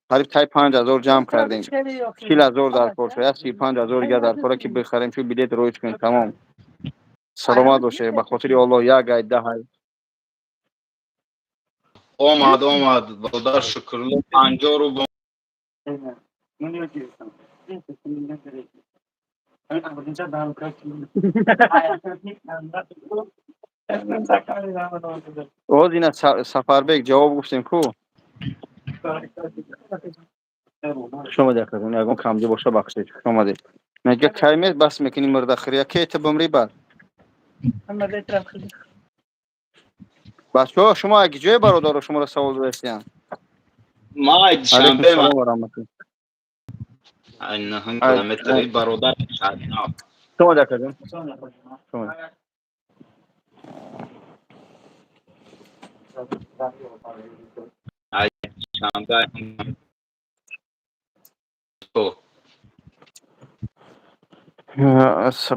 Speaker 1: қариб тай 5000 ҷамъ кардем, 40 000 дар кор шуд, як 35 000 дига дар кора, ки бихарем, чун билет роиҷ кунем, тамом. Саломат бошед, ба хотири Аллоҳ, як ай даҳай.
Speaker 3: Омад, омад, бародар Шукрулло 50 рубл.
Speaker 1: Оз ина Сафарбек ҷавоб гуфтем ку. Хуш омадед, акаҷон, ягон камҷо боша, бахшед. Хуш омадед. Мега, кай ме бас мекунӣ мурдахӯрия, ке ту бимрӣ бад? Бачаҳо, шумо аги ҷое, бародаро, шуморо савол додастиям.
Speaker 3: Ма
Speaker 1: Алайкум
Speaker 3: Душанбе.
Speaker 1: салом ва раҳматуллоҳ.
Speaker 3: Нӯҳум километри, бародар, шаҳринав.
Speaker 1: Шумо дакаҷон. Шумо.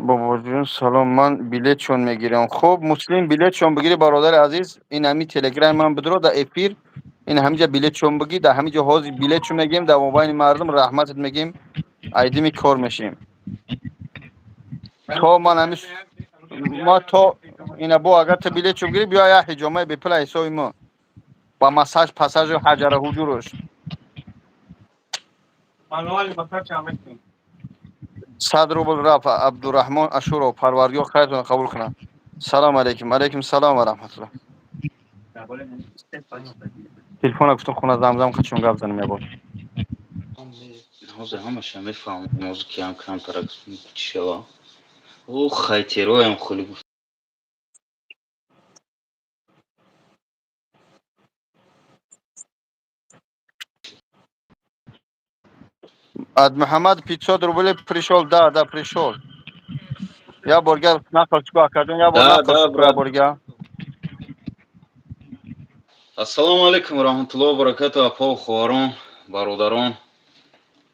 Speaker 1: Бобоҷон, салом, ман билетшон мегирам. Хуб, Муслим, билетшон бигири, бародари азиз. Ин ҳами телеграми ман бидро дар эфир, ин ҳамиҷа билетшон бигӣ, дар ҳамиҷа ҳозир билетшон мегирем, дар мобайни мардум раҳматат мегем, айдими кор мешем. То ман ҳами ма то ина бо агар ту билетшон бигирӣ, биё як ҳиҷомаи бепула ҳисоби мо ба массаж пассажу ҳаҷара ҳуҷуруш. 100 рубл рафт Абдураҳмон Ашуров. Парвардигор хайртон қабул кунад. Салом алейкум. Алейкум салом ва раҳматуллоҳ. Телефона гуфтам, хона замзам қачон гап занем ябор.
Speaker 3: Ҳозир ҳамаша мефаҳмам, ҳозир ки ҳам камтарак чишава. Ӯ хайтероям холи гуфт.
Speaker 1: От Мухаммад 500 рублей пришел, да, да, пришел. Я борга нақл чико, акаҷон, я бор
Speaker 3: Да,
Speaker 1: нақл
Speaker 3: да,
Speaker 1: чико, я
Speaker 3: брат.
Speaker 1: Борга.
Speaker 3: Ассалому алайкум ва раҳматуллоҳи ва баракату, апо, хоҳарон, бародарон.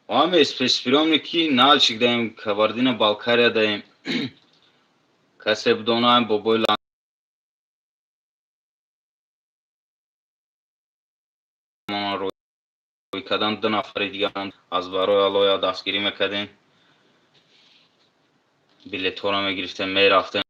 Speaker 3: Ҳаме спецприёмники Налчик даем, Кабардино Балкария даем. Касе бидонаем, бобои ламона рӯй кардан, ду нафари дигар аз барои Аллоҳ дастгирӣ мекардем. Билетҳоро мегирифтем, мерафтем.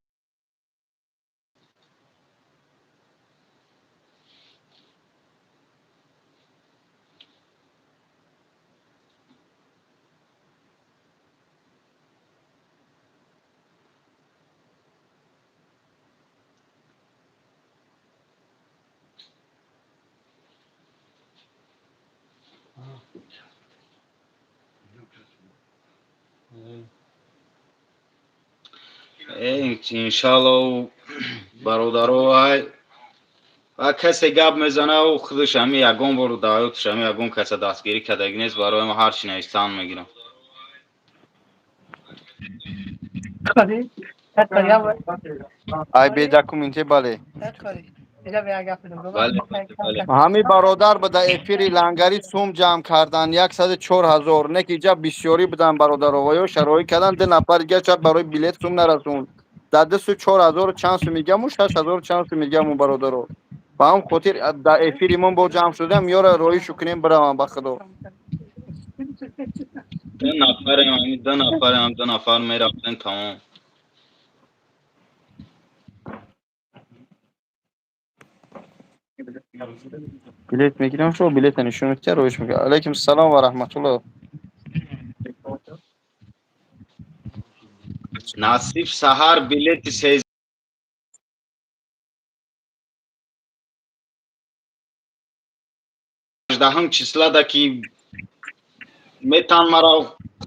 Speaker 3: Иншалло, бародаро, ай ва касе гап мезана, ӯ худаш ҳами ягон бор дар ҳаёташ ҳами ягон каса дастгирӣ кардагӣ нест, барои мо ҳар чи навистан мегирам.
Speaker 1: Ай бедокументе, бале.
Speaker 3: Бале, бале.
Speaker 1: Ҳами бародар ба дар эфири лангари сум ҷамъ кардан 104 000, не ки иҷа бисёрӣ будан, бародаро, ва ё шароит кардан, ду нафар дига шояд барои билет сум нарасонд. Дар дасту 4000 чанд сум мегаму, 6000 чанд сум мегаму, бародаро. Ба ҳам хотир дар эфири мо бо ҷамъ шудам, ёра роишу кунем, биравам, ба худо.
Speaker 3: Ду нафарем, ҳами ду нафарем, ду нафар мерафтем, тамом.
Speaker 1: Билет мегирам, шо билета нишон медиҳа, роиш мегирам. Алайкум салом ва раҳматуллоҳ.
Speaker 3: Насиб, саҳар билети 13-ҳум числада ки метан мара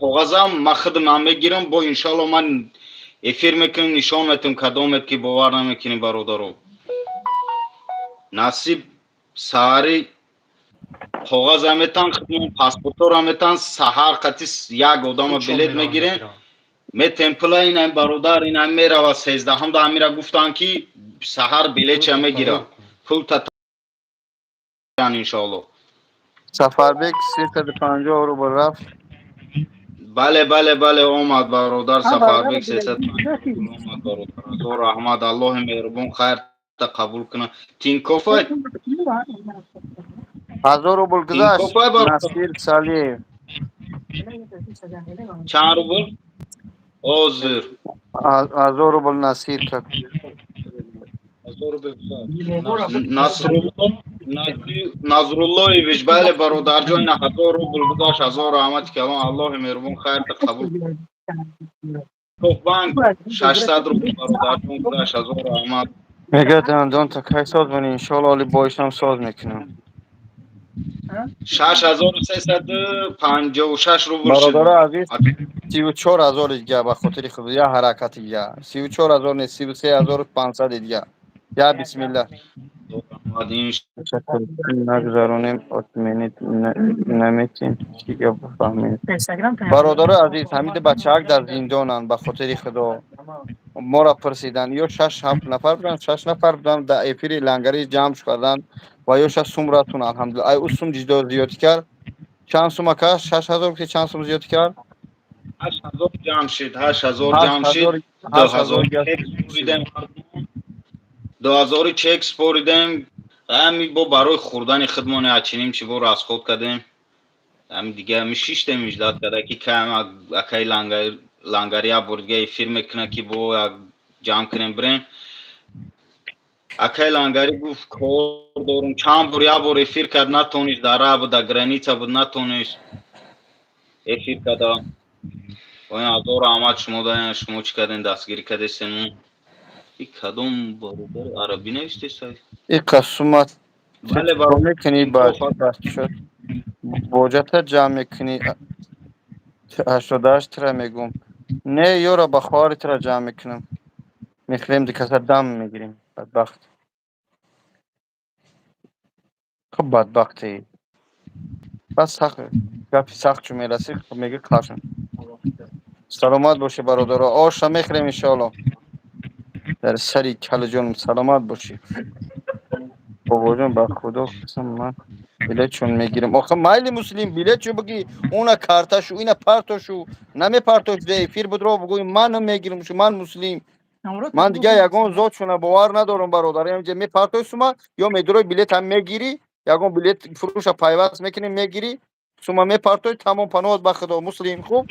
Speaker 3: коғазам, ма худам мегирам, бо иншалло ман эфир мекунем, нишон метам, кадомет ки бовар намекунӣ, бародаро. Насиб, саҳари коғаза метан, худмон паспортора метан, саҳар қати як одама билет мегирем, метем пула, инам бародар инам мерава 13-ҳум да. Ҳамира гуфтанд ки саҳар билетча мегира, пул татан, иншоалло.
Speaker 1: Сафарбек 350 рубл рафт.
Speaker 3: Бале, омад, бародар Сафарбек, 350 омад, бародар, ҳазор раҳмат, Аллоҳи меҳрубон хайрта қабул кунад. Тинкофай.
Speaker 1: 1000 рубл гузашт.
Speaker 3: Тинкофай, бародар.
Speaker 1: Насир Салиев.
Speaker 3: Чанд рубл ҳозир?
Speaker 1: 1000 рубл Насир как.
Speaker 3: Насрулло Назруллоевич, бале, бародарҷон, 1000 рубл гузашт, ҳазор раҳмати калон, Аллоҳи меҳрубон хайрта қабул. Банк 600 рубл, бародарҷон, гузашт, ҳазор раҳмат.
Speaker 1: Мегӯяд, дандон та кай соз мекунӣ? Иншоалло, оли боишам соз мекунам.
Speaker 3: 6356 рубл шуд.
Speaker 1: Бародаро азиз, 34 000 дига, ба хотири худ я ҳаракати дига, 34 000 не, 33 500 дига, я бисмилла. Нагзаронем, отменить наметем, чӣ гап бифаҳмем. Бародарои азиз, ҳамиди бачаак дар зиндонанд, ба хотири Худо. Моро пурсиданд, ё шаш ҳафт нафар буданд, шаш нафар буданд, дар эфири лангарӣ ҷамъ карданд ва ё шаш сум ратун, алҳамдулилла. Ай ӯ сум ҷидо зиёдӣ кард. Чанд сум ака? 6000 ки чанд сум зиёдӣ кард?
Speaker 3: 8000 ҷамъ шид, 8000 ҷамъ шид. 2000 чек споридем, 2000 чек споридем. Ҳами бо барои хӯрдани худмон ячиним чи бо расход кардем. Ҳами дига ҳами шиштем, ждать карда ки кам акаи лангари як бор дига эфир мекунад, ки бо як ҷамъ кунем, бирем. Акаи лангарӣ гуфт, кор дорум. Чанд бор, як бор эфир кард, натонист, дар раҳ буд, дар граница буд, натонист эфир карда. Ҳазор раҳмат шумо даям, шумо чӣ кардем, дастгирӣ кардесем. И кадом бародар арабӣ навистесай?
Speaker 1: И қасумат
Speaker 3: Бале, бародар.
Speaker 1: Мекунӣ, боҷата ҷамъ мекунӣ, 88 тира мегум. Не, ёра, ба хоҳари тира ҷамъ мекунам. Мехӯрем, дикаса дам мегирем. Бадбахт. Хуб, бадбахтӣ. Бас, сахт гапи сахт чун мерасӣ, мегӯ қашм. Саломат бошӣ, бародаро. Оша мехӯрем, иншоалло. Дар сари калаҷонам, саломат бошӣ. Бобоҷон, ба Худо қасам, ман билетчон мегирам. Охи майли, муслим, билетчо бигӣ, уна карташу ина партошу намепартош, да эфир будро бугӯй, ман мегирам шу, ман муслим. Ман дига ягон зотшуна бовар надорам, бародар. Инҷа мепартои сума ё медурои, билет ҳам мегирӣ, ягон билет фурӯша пайваст мекунӣ, мегирӣ, сума мепартои, тамом, паноҳат ба Худо, муслим, хуб?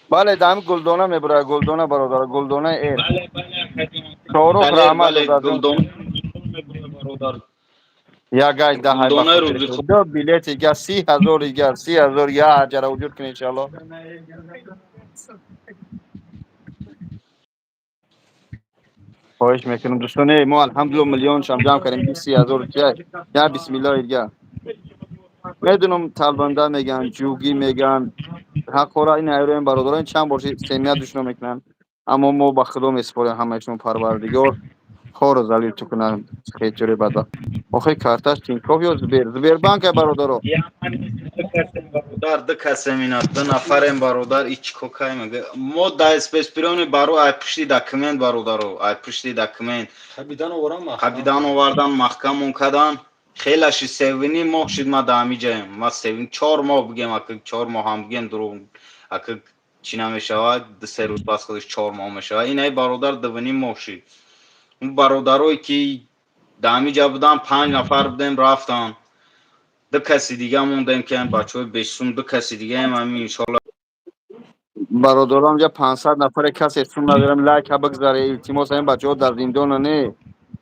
Speaker 1: Бале, дар ҳами гулдона мебурад, гулдона, бародар, гулдона эр. Шоҳрух, раҳмат. Ягай даҳай билети га 30 000 дигар, 30 000 я ҳаҷара вуҷуд кунӣ, иншоалло. Хоҳиш мекунам, дӯстоне, мо алҳамдулилла миллионшам ҷамъ кардем, 20 000 чия я бисмиллоҳи дигар. Медунам, талбанда мегӯянд, ҷугӣ мегӯянд, ҳаққора ин айроем, бародарон чанд бор семия душно мекунанд, аммо мо ба Худо месупорем ҳамаи шумо, Парвардигор хору залил ту кунанд, хечури бадбахт. Охи, карташ Тинькофф ё Сбер? Сбербанк, бародаро.
Speaker 3: Бародар, ду касем, ина ду нафарем, бародар, ич кокай мега. Мо да спецприёми баро ай пушти документ, бародаро, ай пушти документ.
Speaker 4: Қабидан оварам.
Speaker 3: Қабидан овардан, маҳкамон кадан. Хелаши севини моҳ шид, ма да ҳамиҷаем. Ма севин 4 моҳ бигем, ака 4 моҳ ҳам бигем дурӯғ, ака чӣ намешавад, 2-3 рӯз пас худаш 4 моҳ мешавад. Ин ай бародар дувним моҳ шид. Он бародарое ки да ҳамиҷа будан, панҷ нафар будем, рафтан. Ду каси дига мондем, ки бачаҳои бесум, ду каси дигаем, ҳамин иншоалло.
Speaker 1: Бародарон, ҷа 500 нафаре, касе сум надорам, лайка бигзаре, илтимос. Ҳамин бачаҳо дар зиндона не,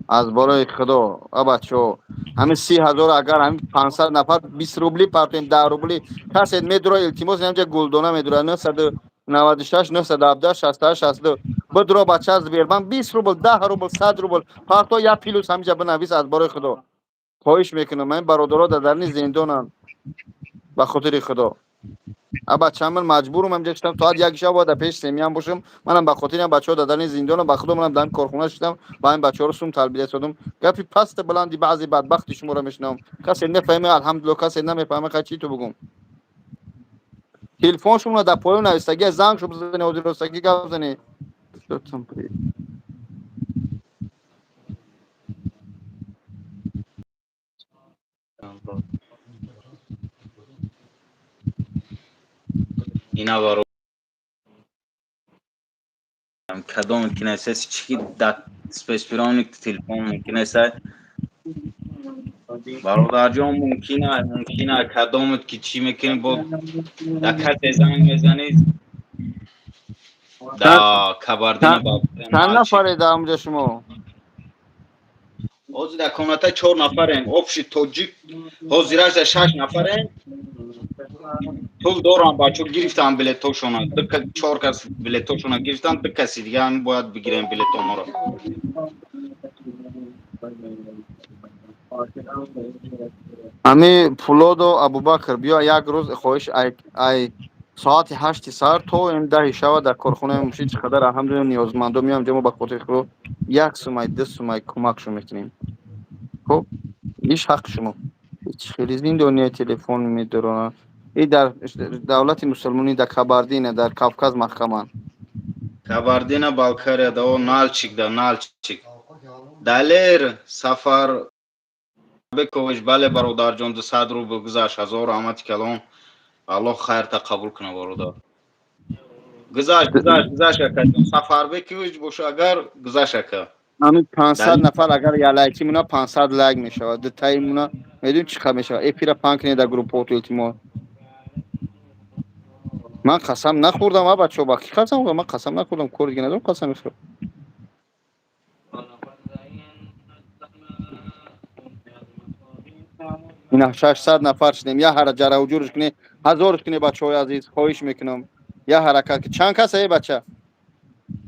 Speaker 1: аз борои Худо, а бачаҳо, ҳамин 30 000, агар ҳамин 500 нафар 20 рубли партоем, 10 рубли касе медура, илтимос. Ҳамҷа гулдона медура, 996 917 68 62 бидуро, бача, Сбербанк, 20 рубл, 10 рубл, 100 рубл парто, як плюс ҳамҷа бинавис. Аз борои Худо хоҳиш мекунам, ҳамин бародаро дар дарни зиндонанд, ба хотири Худо. А бача, ман маҷбурум ҳамҷа шитам, соат 1 шаб бояд дар пеши семиям бошам. Манам ба хотири бачаҳо дар дарни зиндонам, ба Худо, манам дар корхона шитам, ба ҳамин бачаҳоро сум тарбият додам. Гапи паста баланди баъзе бадбахти шуморо мешунавам, касе нефаҳме, алҳамдулилла, касе намефаҳме, хай, чӣ ту бугум? Телефон шумона дар поён навистагӣ, занг шу бизани, ҳозиростагӣ гап зани.
Speaker 3: Ина баро кадом мумкин аст, чӣ да спецприёмник телефон мумкин аст, бародарҷон, мумкин аст, мумкин аст, кадомат ки чӣ мекунӣ, бо да касе занг мезанед да Кабардино.
Speaker 1: Чанд нафаре дар онҷа шумо?
Speaker 3: Ҳозир дар комната чор нафарем, общий тоҷик ҳозираш шаш нафарем. Пул дорам, бачо гирифтан билетошона, чор кас билетошона гирифтан, ду каси дига ҳам бояд бигирем билетонҳоро.
Speaker 1: Ҳами Пулодо Абубакр, биё як рӯз, хоҳиш, ай. Соати 8-и саҳар то ин 10-и шава дар корхонаи муши чӣ қадар, алҳамдулилла, ниёзмандо меоям ҷо, мо ба хотири худо як сумай, ду сумай кӯмакшон мекунем. Хуб, иш ҳаққи шумо. Хеле зиндония телефон медоранд. И дар давлати мусулмонӣ, дар Кабардина, дар Кавказ маҳкаманд.
Speaker 3: Кабардино Балкария да, о Налчик да, Налчик. Далер Сафар Бекович, бале, бародарҷон, 200 рубл гузашт, ҳазор раҳмати калон. Аллоҳ хайрта қабул кунад, бародар. Гузашт, гузашт, гузашт, акаҷон. Сафарбекович боша агар, гузашт, ака.
Speaker 1: Ҳамин 500 нафар агар я лайки муна, 500 лайк мешавад. Дутаи муна медонӣ чӣ қадр мешавад? Эфира паҳн кунед дар группҳото, илтимос. Ман қасам нахӯрдам, а бачаҳо, ба ки қасам хӯрдам? Ман қасам нахӯрдам, кори дига надорам, қасам мехӯрам. Ина 600 нафар шудем. Я ҳара ҷаравҷурш кунед, ҳазорш кунед, бачаҳои азиз, хоҳиш мекунам. Я ҳаракат. Чанд кас, э бача?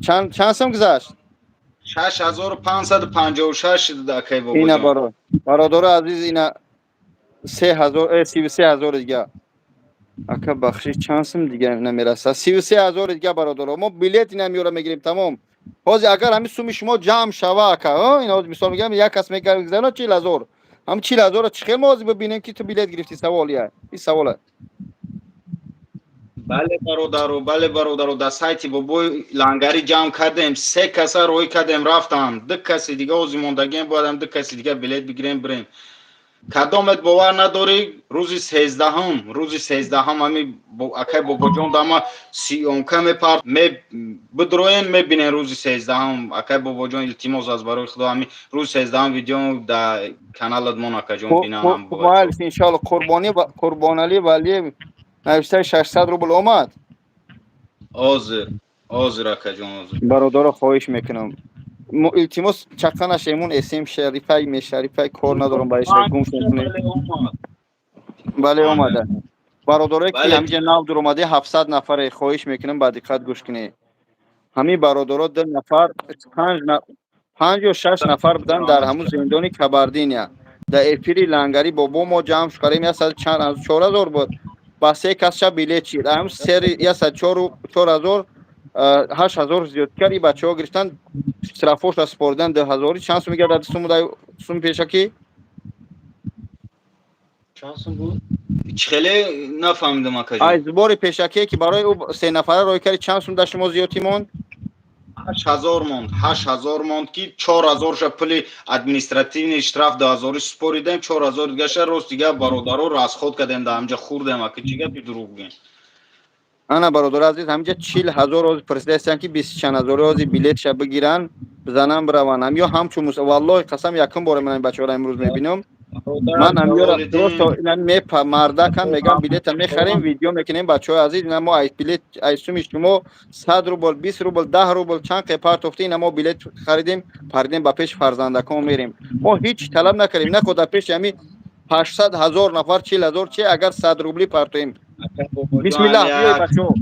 Speaker 1: Чанд сум гузашт?
Speaker 3: 6556 акай
Speaker 1: Ина
Speaker 3: бобоҷон.
Speaker 1: Бародари азиз, ина 3000, 33 000 дига. Ака, бахшиш, чанд сум дига намерасад? 33 000 дига, бародаро. Мо билет ина меёра мегирем, тамом. Ҳозир агар ҳамин суми шумо ҷамъ шава, ака, ин ҳозир мисол мегӯям, як кас мегузарона 40 000. Ҳам 40 000-ро чӣ хел мо ҳозир бибинем, ки ту билет гирифтӣ? Савол я. Ин савол.
Speaker 3: Бале, бародаро, бале, бародаро, дар сайти бобои лангарӣ ҷамъ кардем, се каса роҳӣ кардем, рафтам. Ду каси дига ҳозир мондагием, боядам ду каси дига билет бигирем, бирем. Кадомет бовар надорӣ, рӯзи 13-ҳум, рӯзи 13-ҳум ҳами акай бобоҷон дама съёмка мепард, бидроен, мебинен рӯзи 13-ҳум. Акай бобоҷон, илтимос, аз барои худо, ҳами рӯзи 13-ҳум видео дар каналат мон, акаҷон, бинам.
Speaker 1: Майли, иншоалло. Қурбонӣ, Қурбоналӣ Валиев навиштаи 600 рубл омад.
Speaker 3: Ҳозир, ҳозир, акаҷон, ҳозир.
Speaker 1: Бародаро, хоҳиш мекунам, илтимос, чақа нашемун эсем шарифай мешарифай, кор надорам ба иша, гум кунед. Бале, омада. Бародарое ки ҳамиҷа нав дуромаде, 700 нафаре, хоҳиш мекунам, ба диққат гӯш кунед. Ҳамин бародаро ду нафар, панҷ ё шаш нафар буданд дар ҳамун зиндони Кабардиния. Дар эфири лангари бобо мо ҷамъ кардем, яксад чанд, 4000 буд, ба се касша билет шид. Ҳамн сери яксад 4000, 8000 зиёд кард. И бачаҳо гирифтан, штрафоша супоридан, 2000-и чанд сум мегардад сум пешакӣ?
Speaker 4: Чанд сум буд?
Speaker 3: Чӣ хеле, нафаҳмидам, акаҷон.
Speaker 1: Ай сбори пешакие, ки барои ӯ се нафара рой карди, чанд сум дар шумо зиёдтӣ монд?
Speaker 3: 8000 монд, 8000 монд, ки 4000-ша пули административный штраф 2000-и супоридем, 4000 дигаша, рост дига, бародаро, расход кардем, дар ҳамҷа хӯрдем, ака, чӣ гапи дурӯғ гӯем?
Speaker 1: Ана, бародар азиз, ҳаминҷа 40 000 ҳозир пурсидаистанд, ки бисту чанд ҳазори ҳозир билетша бигиранд, бизананд, бираванд. Ҳам ё ҳамчун, валлоҳи қасам, якум бора ман бачаҳоро имрӯз мебинам. Ман ҳамёра просто мардакан мегам, билета мехарем, видео мекунем. Бачаҳои азиз, ина мо ай билет, ай суми шумо 100 рубл, 20 рубл, 10 рубл, чанд қе партофта, ина мо билет харидем, паридем, ба пеши фарзандакон мерем. Мо ҳеҷ талаб накардем, нако дар пеши ҳами 800 000 нафар 40 000 чи агар 100 рубли партоем. Бисмиллаҳ, биёй, бачаҳо.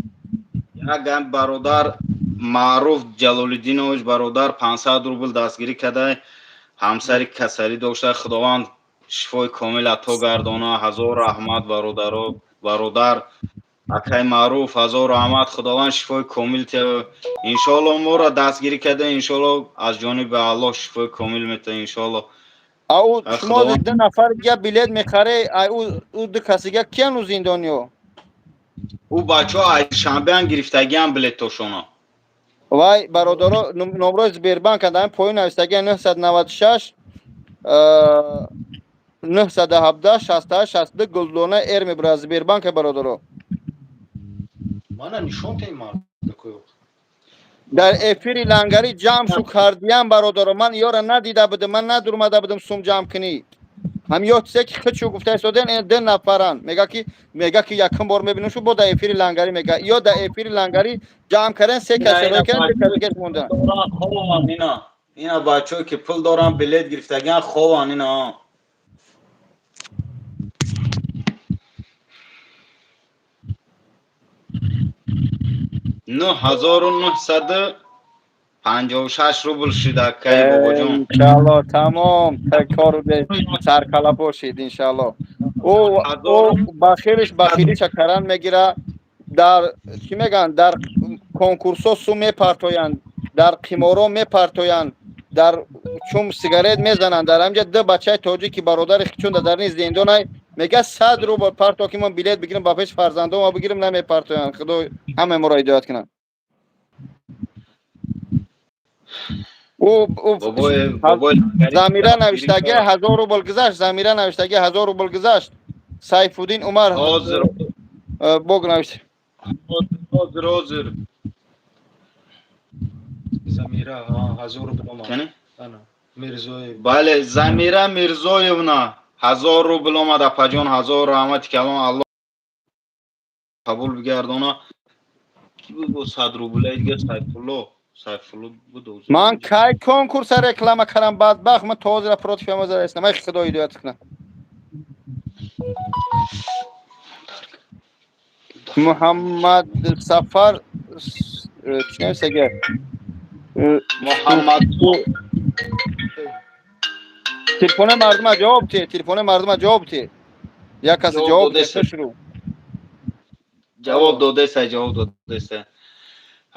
Speaker 3: Як бародар Маъруф Ҷалолиддинович, бародар, 500 рубл дастгирӣ карда, ҳамсари касалӣ дошта, Худованд шифои комил ато гардона. Ҳазор раҳмат, бародаро, бародар акай Маъруф, ҳазор раҳмат, Худованд шифои комил те. Иншоалло, моро дастгирӣ карда, иншоалло, аз ҷониби Аллоҳ шифои комил мета, иншоалло.
Speaker 1: Ау шумо ду нафар дига билет мехаре, ай ӯ ду каси дига киян, ӯ зиндониё?
Speaker 3: Ӯ бачаҳо аз шанбеам гирифтагиам билетошоно.
Speaker 1: Вай бародаро, номрои Сбербанк дар поён навистагия: 996 917 68 62, Гулдона Эр мебурад, Сбербанка, бародаро.
Speaker 4: Мана нишон таи мардакоё.
Speaker 1: Дар эфири лангарӣ ҷамъ шу кардиям, бародаро. Ман ёра надида будам, ман надурмада будам сум ҷамъ кунӣ. Ҳам ё чизе ки худшу гуфта истоден, ду нафаран, мега ки якум бор мебинам шу бо дар эфири лангарӣ, мега ё дар эфири лангарӣ ҷамъ кардан, се кас рои кардан, ду кас дигаш мондан.
Speaker 3: Хован ина, ина бачаҳое ки пул доран, билет гирифтагиан, хован ина. 9956 рубл шуда, акай бобоҷон.
Speaker 1: Иншалло, тамом, кор саркалапо шид, иншалло. Ӯ бахириш бахириша каран мегира. Дар чӣ мегӯянд, дар конкурсҳо сум мепартоянд, дар қиморо мепартоянд, дар чум сигарет мезананд. Дар ҳамҷа ду бачаи тоҷик, ки бародари хичунда дар ин зиндонай, мега 100 рубл парто, ки мо билет бигирем, ба пеши фарзандома бигирем, намепартоянд. Худо ҳамаи моро ҳидоят кунад. Замира навиштаги 1000 рубл гузашт. Замира навиштаги 1000 рубл гузашт. Сайфуддин Умар бог навишт.
Speaker 3: Ҳозир, ҳозир.
Speaker 4: Замира 1000 рубл омад. Мирзоев.
Speaker 3: Бале, Замира Мирзоевна, 1000 рубл омад. Апаҷон, ҳазор раҳмати калон, Аллоҳ қабул бигардона. Ки буд бо 100 рублаи дига? Сайфулло, Сайфулло буд.
Speaker 1: Ман кай конкурса реклама кардам, бадбахт? Ман то ҳозира против ҳамазара естам. Ай, Худо ҳидоят кунад. Муҳаммад Сафар чӣ нависага?
Speaker 3: Муҳаммад.
Speaker 1: Телефони мардума ҷавоб те, телефони мардума ҷавоб те, як касе ҷавоб те, шурӯъ.
Speaker 3: Ҷавоб додеса, ҷавоб додеса.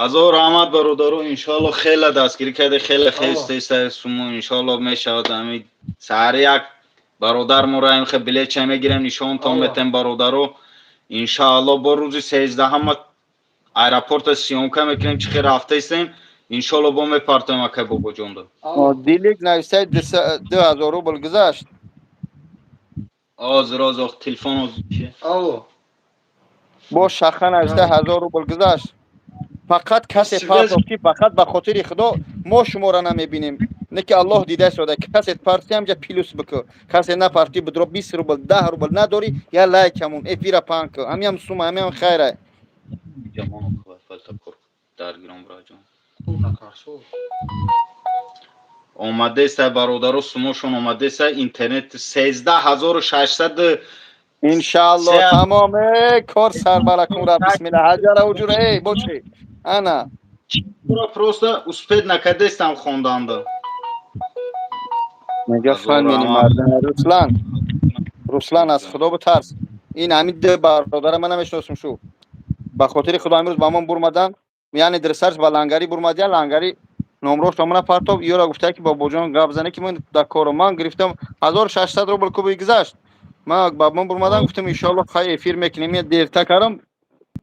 Speaker 3: Ҳазор раҳмат, бародаро. Иншоалло, хеле дастгирӣ карде, хеле хестеса сумо. Иншоалло, мешавад. Ами саҳари як бародар моро хе билетча мегирем, нишонтон метем, бародаро. Иншоалло, бо рӯзи 13-ҳама аэропорта съёмка мекунем, чӣ хел рафтаистем. Иншоалло, бо мепартоем, акай Бобоҷондо.
Speaker 1: Дилик нависаи 2000 рубл гузашт.
Speaker 3: Ҳозир, ҳозир, телефон.
Speaker 1: Бо шаха нависта 1000 рубл гузашт. Фақат касе партофт, ки фақат ба хотири Худо, мо шуморо намебинем, не ки Аллоҳ дида истода. Касе парти, ҳамҷа плюс бикӯ, касе напарти, бидро 20 рубл, 10 рубл надорӣ, я лайк ҳамун эфира паҳн кӯ, ҳамиам сума, ҳамиам хайра.
Speaker 3: Ҷамон даргиром браҷон омадеса, бародаро, сумошон омадеса. Интернет 13 600.
Speaker 1: Иншаалло, тамом кор сарбаракун ра. Бисмилла, ҳаҷара уҷура эй бочи ана.
Speaker 3: Просто успеть накардестам хонданда.
Speaker 1: Мега фанмени мардам. Руслан, Руслан, аз Худо битарс. Ин ҳамин ду бародара ман намешиносум. Шу ба хотири Худо имрӯз ба мон бурмадан, яъне дресарш ба лангари бурмадия, лангари номрош мана партоб ёра гуфта, ки бобоҷон гап зане, ки ман дар кору ман гирифтам 1600 рубл куби гузашт. Ман ба ман бурмадан, гуфтам, иншоалло, хай эфир мекунем. Я дерта кардам,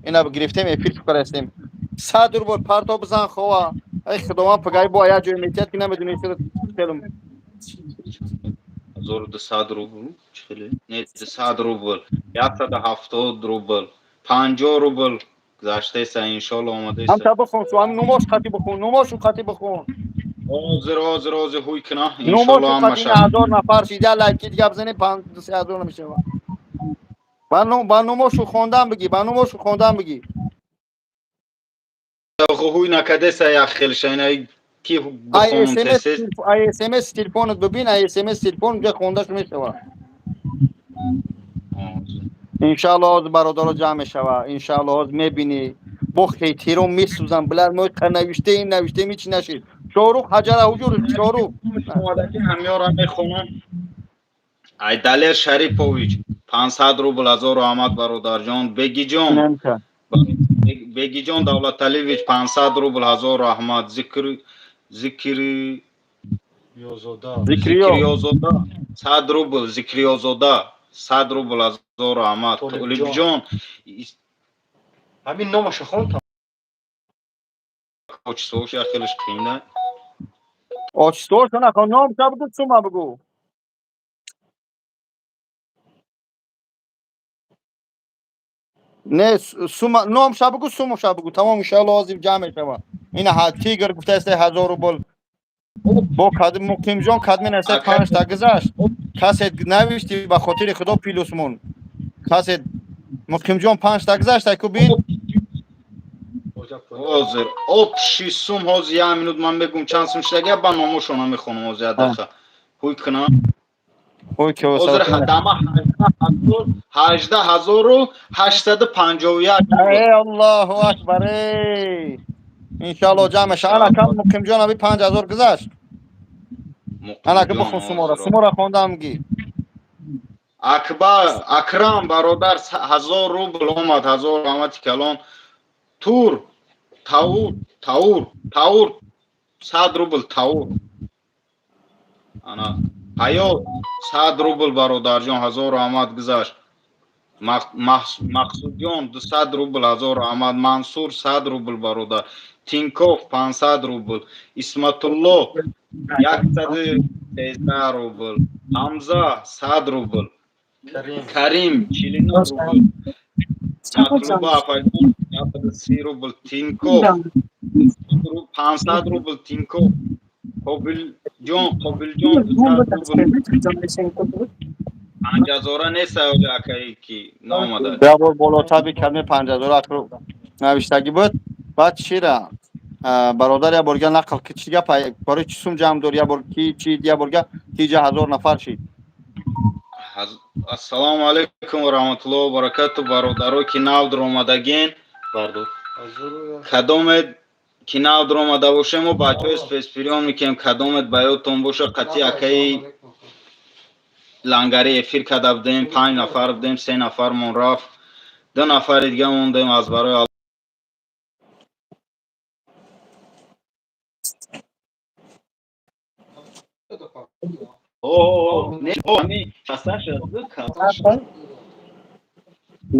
Speaker 1: ина гирифтем, эфир кардастем. 100 рубл партоб бизан, хова. Ай Худованд, пагай бо як ҷой метиҳад, ки намедонӣ хелм.
Speaker 3: 1200 рубл, чили не, 200 рубл, 170 рубл, 50 рубл гузаштеса. Иншоалло, омадеса.
Speaker 1: Ҳамта бихон, шу ҳамин номош хати бихон, номошу хати бихон.
Speaker 3: Ҳозир, ҳозир, ҳозир, ҳуй кина.
Speaker 1: Иншоалло, ҳамаша ҳазор нафар шида, лайки гап зани, панҷ се ҳазор намешава. Ба номошу хондан бигӣ, ба номошу хондан бигӣ.
Speaker 3: Ҳуй накардеса, як хелша ина ки.
Speaker 1: Ай смс телефонат бибин, ай смс телефон ҷа хондаш мешава. Иншаалло, ҳозир бародаро ҷамъ мешава. Иншаалло, ҳозир мебинӣ, бо хейтиро месӯзам. Билад, мо навиштаем, навиштаем, ҳеч нашид. Шорух, ҳаҷара ҳуҷур, Шорух.
Speaker 3: Ҳамёра мехонам. Ай Далер Шарипович, 500 рубл, ҳазору раҳмат, бародарҷон. Бегиҷон, Бегиҷон Давлаталиевич, 500 рубл, ҳазор раҳмат. Зикр, Зикри Зикриёзода, 100 рубл. Зикриёзода, 100 рубл, ҳазор раҳмат. Толибҷон.
Speaker 4: Ҳамин номаша хон.
Speaker 3: Отчествош як хелеш қиина.
Speaker 1: Отчествоша нахон, номша бугу, сума бугу. Не, сума, номша бугу, сумаша бугу, тамом. Иншаалло, ҳозир ҷамъ мешава. Ина тигр гуфтааст 1000 рубл. Бо Муқимҷон кадми нависта, панҷта гузашт. Касе навишти, ба хотири Худо плюсмон касе. Муқимҷон, панҷта гузашт, айку бин.
Speaker 3: Ҳозир общий сум, ҳозир як минут, ман мегум чанд сум шудага. Ба номошона мехонам, ҳозир як дақиқа ҳуй кунам. Ҳозир дама 18 851.
Speaker 1: Аллоҳу акбар! Иншоалло, ҷамъ меша. Ана кам Муқимҷон, аби 5000 гузашт. Ана ки бихон сумора, сумора хондам ги.
Speaker 3: Акбар, Акрам бародар, 1000 рубл омад, ҳазор раҳмати калон. Тур, Таур, Таур, Таур, 100 рубл, Таур. Ана, Ҳаёт, 100 рубл, бародарҷон, ҳазор раҳмат, гузашт. Мақсудҷон, 200 рубл, ҳазор раҳмат. Мансур, 100 рубл, бародар. Тинков, 500 рубл. Исматулло, 113 рубл. Ҳамза, 100 рубл. Карим, 49 рубл. Матлуба апаҷон, 130 рубл. Тинков, 500 рубл. Тинков. Қобилҷон, Қобилҷон, 200 рубл. Панҷҳазора нест, акаи, ки наомада.
Speaker 1: Як бор болотар бикардем, 5000 акру навиштагӣ буд. Баъд чира, бародар, як борга нақл ки чӣ гап, барои чӣ сум ҷамъ дор, як бор ки чи, як борга тиҷа ҳазор нафар шид.
Speaker 3: Ассалому алайкум ва раҳматуллоҳи ва баракату, бародаро, ки нав дуромадагин, бардор, кадомед ки нав дуромада бошем, мо бачаҳои спецприём мекунем. Кадомед ба ёдтон боша, қатъи акаи Лангари эфир карда будем, панҷ нафар будем, се нафармон рафт, ду нафари дига мондем. Аз барои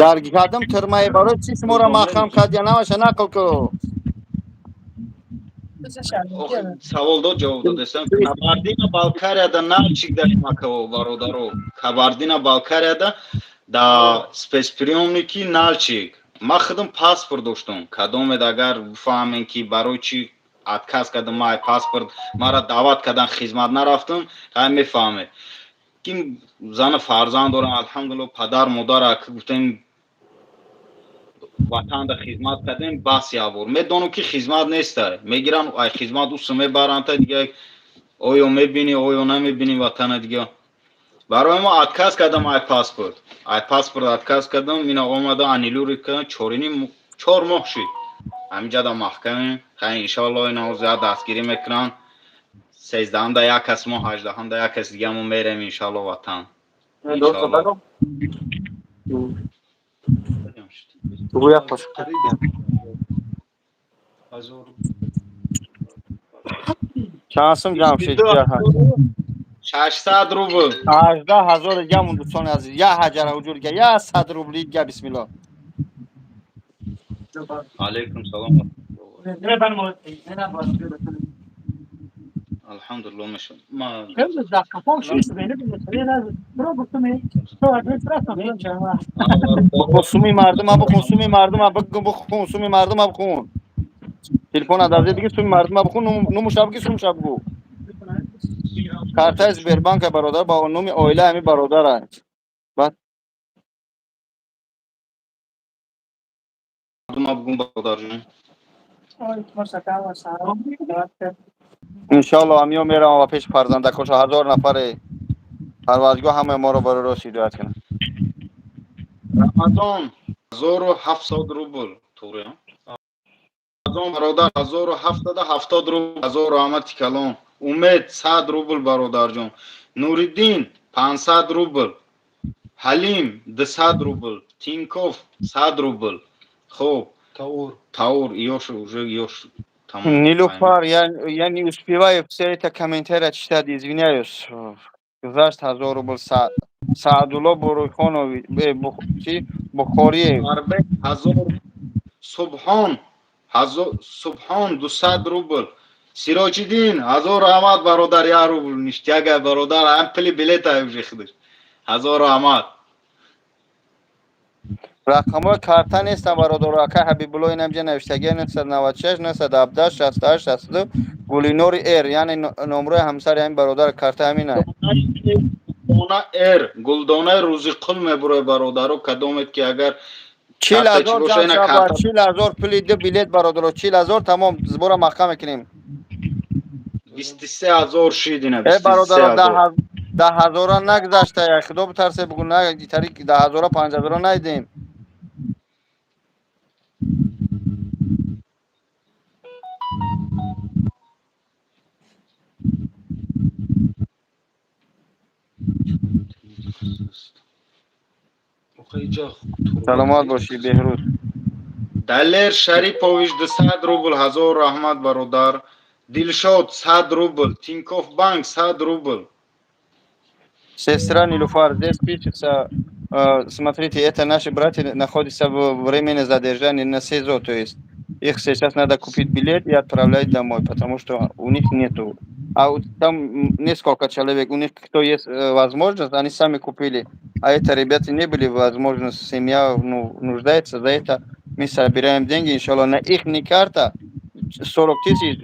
Speaker 1: Дар кардам тирмаи, барои чӣ шуморо маҳкам кард, я намаша нақл ку.
Speaker 3: Савол дод, ҷавоб додесам. Кабардино Балкарияда Налчик даимакаво, бародаро, Кабардино Балкарияда да спецприёмники Налчик. Ман худам паспорт доштум. Кадомед агар бифаҳмем, ки барои чӣ отказ кардам ман паспорт, маро даъват кардан, хизмат нарафтам, ҳай мефаҳмед, ки зану фарзанд дорам, алҳамдулилла, падар модар гуфтем, ватанда хизмат кардем, бас. Як бор медонам, ки хизмат неста, мегиранд ай хизмат усу мебаранд, дига оё мебинӣ, оё намебинӣ ватана дига. Барои мо отказ кардам ай паспорт отказ кардам. Ина омада аннулировать кардам, чориним 4 моҳ шид, ҳаминҷада маҳкамем. Хай, иншоалло, ина ҳозир дастгирӣ мекунанд. 13-ҳамда як кас мо, 18-ҳамда як кас дига мо мерем, иншоалло, ватан. Иншоалло.
Speaker 1: Гӯя хош.
Speaker 4: Ҳазор.
Speaker 1: Чанд сум ҷамъ шид?
Speaker 3: 600 рубл.
Speaker 1: 18 000 ҷамъ, дӯстони азиз, я ҳаҷара ҳуҷур га, я 100 рубли га, бисмилло.
Speaker 3: Алейкум салом. Алҳамдулилло, мешавад. Ма
Speaker 1: Бо суми мардума бихун, суми мардума бихун, суми мардума бихун. Телефон аз диги, суми мардума бихун, нумуша биги, сумша бугу. Картаи Сбербанка, бародар, ба номи оила ҳами бародара. Баъд
Speaker 3: мардума бугун, бародарҷон.
Speaker 1: Иншоалло, ҳамиё меравам ва пеши фарзандакоша, ҳазор нафаре. Парвардигор ҳамаи моро барои рост ҳидоят кунад.
Speaker 3: Рамазон, 1700 рубл, туғри? Рамазон бародар, 1770 рубл, ҳазор раҳмати калон. Умед, 100 рубл, бародарҷон. Нуриддин, 500 рубл. Ҳалим, 200 рубл. Тинков, 100 рубл. Хуб.
Speaker 4: Таур.
Speaker 3: Таур ёш, уже ёш, тамом.
Speaker 1: Нилуфар, я не успеваю все это комментария читать, извиняюсь. Гузашт 1000 рубл. Саадулло Бурухонови, чи? Бухориев.
Speaker 3: Арбек ҳазор, Субҳон ҳазор, Субҳон, 200 рубл. Сироҷиддин, ҳазор раҳмат, бародар, 1 рубл ништяк, бародар, ҳам пили билета уже худаш, ҳазор раҳмат.
Speaker 1: Рақамҳои карта нестан, бародаро. Ака Ҳабибулло, инамҷа навиштагия: 996 917 68 62, Гулинори Р, яъне номрои ҳамсари ҳамин бародар, карта ҳамина.
Speaker 3: Гулдона Р, Гулдонаи Рӯзиқул мебурои, бародаро, кадомед ки агар
Speaker 1: чил
Speaker 3: картачи
Speaker 1: ҳазор
Speaker 3: боша,
Speaker 1: ҷамъ
Speaker 3: ина
Speaker 1: шава,
Speaker 3: карта.
Speaker 1: 40 000 пули ду билет, бародаро, 40 000, тамом, сбора маҳкам мекунем.
Speaker 3: 23 000 шид ина.
Speaker 1: Э
Speaker 3: 23
Speaker 1: бародаро,
Speaker 3: ҳазор.
Speaker 1: 10 ҳазора нагузашта, я худо битарсе, бугу на тариқ 10 ҳазора, 5 ҳазора найдем.
Speaker 4: Охе иҷа.
Speaker 1: Саломат бошӣ, Беҳрӯз.
Speaker 3: Далер Шарипович, 200 рубл, ҳазор раҳмат, бародар. Дилшод, 100 рубл. Тинькофф банк, 100 рубл.
Speaker 1: Сестра Нилуфар, здесь пишется, смотрите, это наши братья находятся в временном задержании на СИЗО, то есть их сейчас надо купить билет и отправлять домой, потому что у них нету. А вот там несколько человек, у них кто есть возможность, они сами купили. А это ребята не были возможность, семья, ну, нуждается, за это мы собираем деньги, иншаллах, на их карта 40 тысяч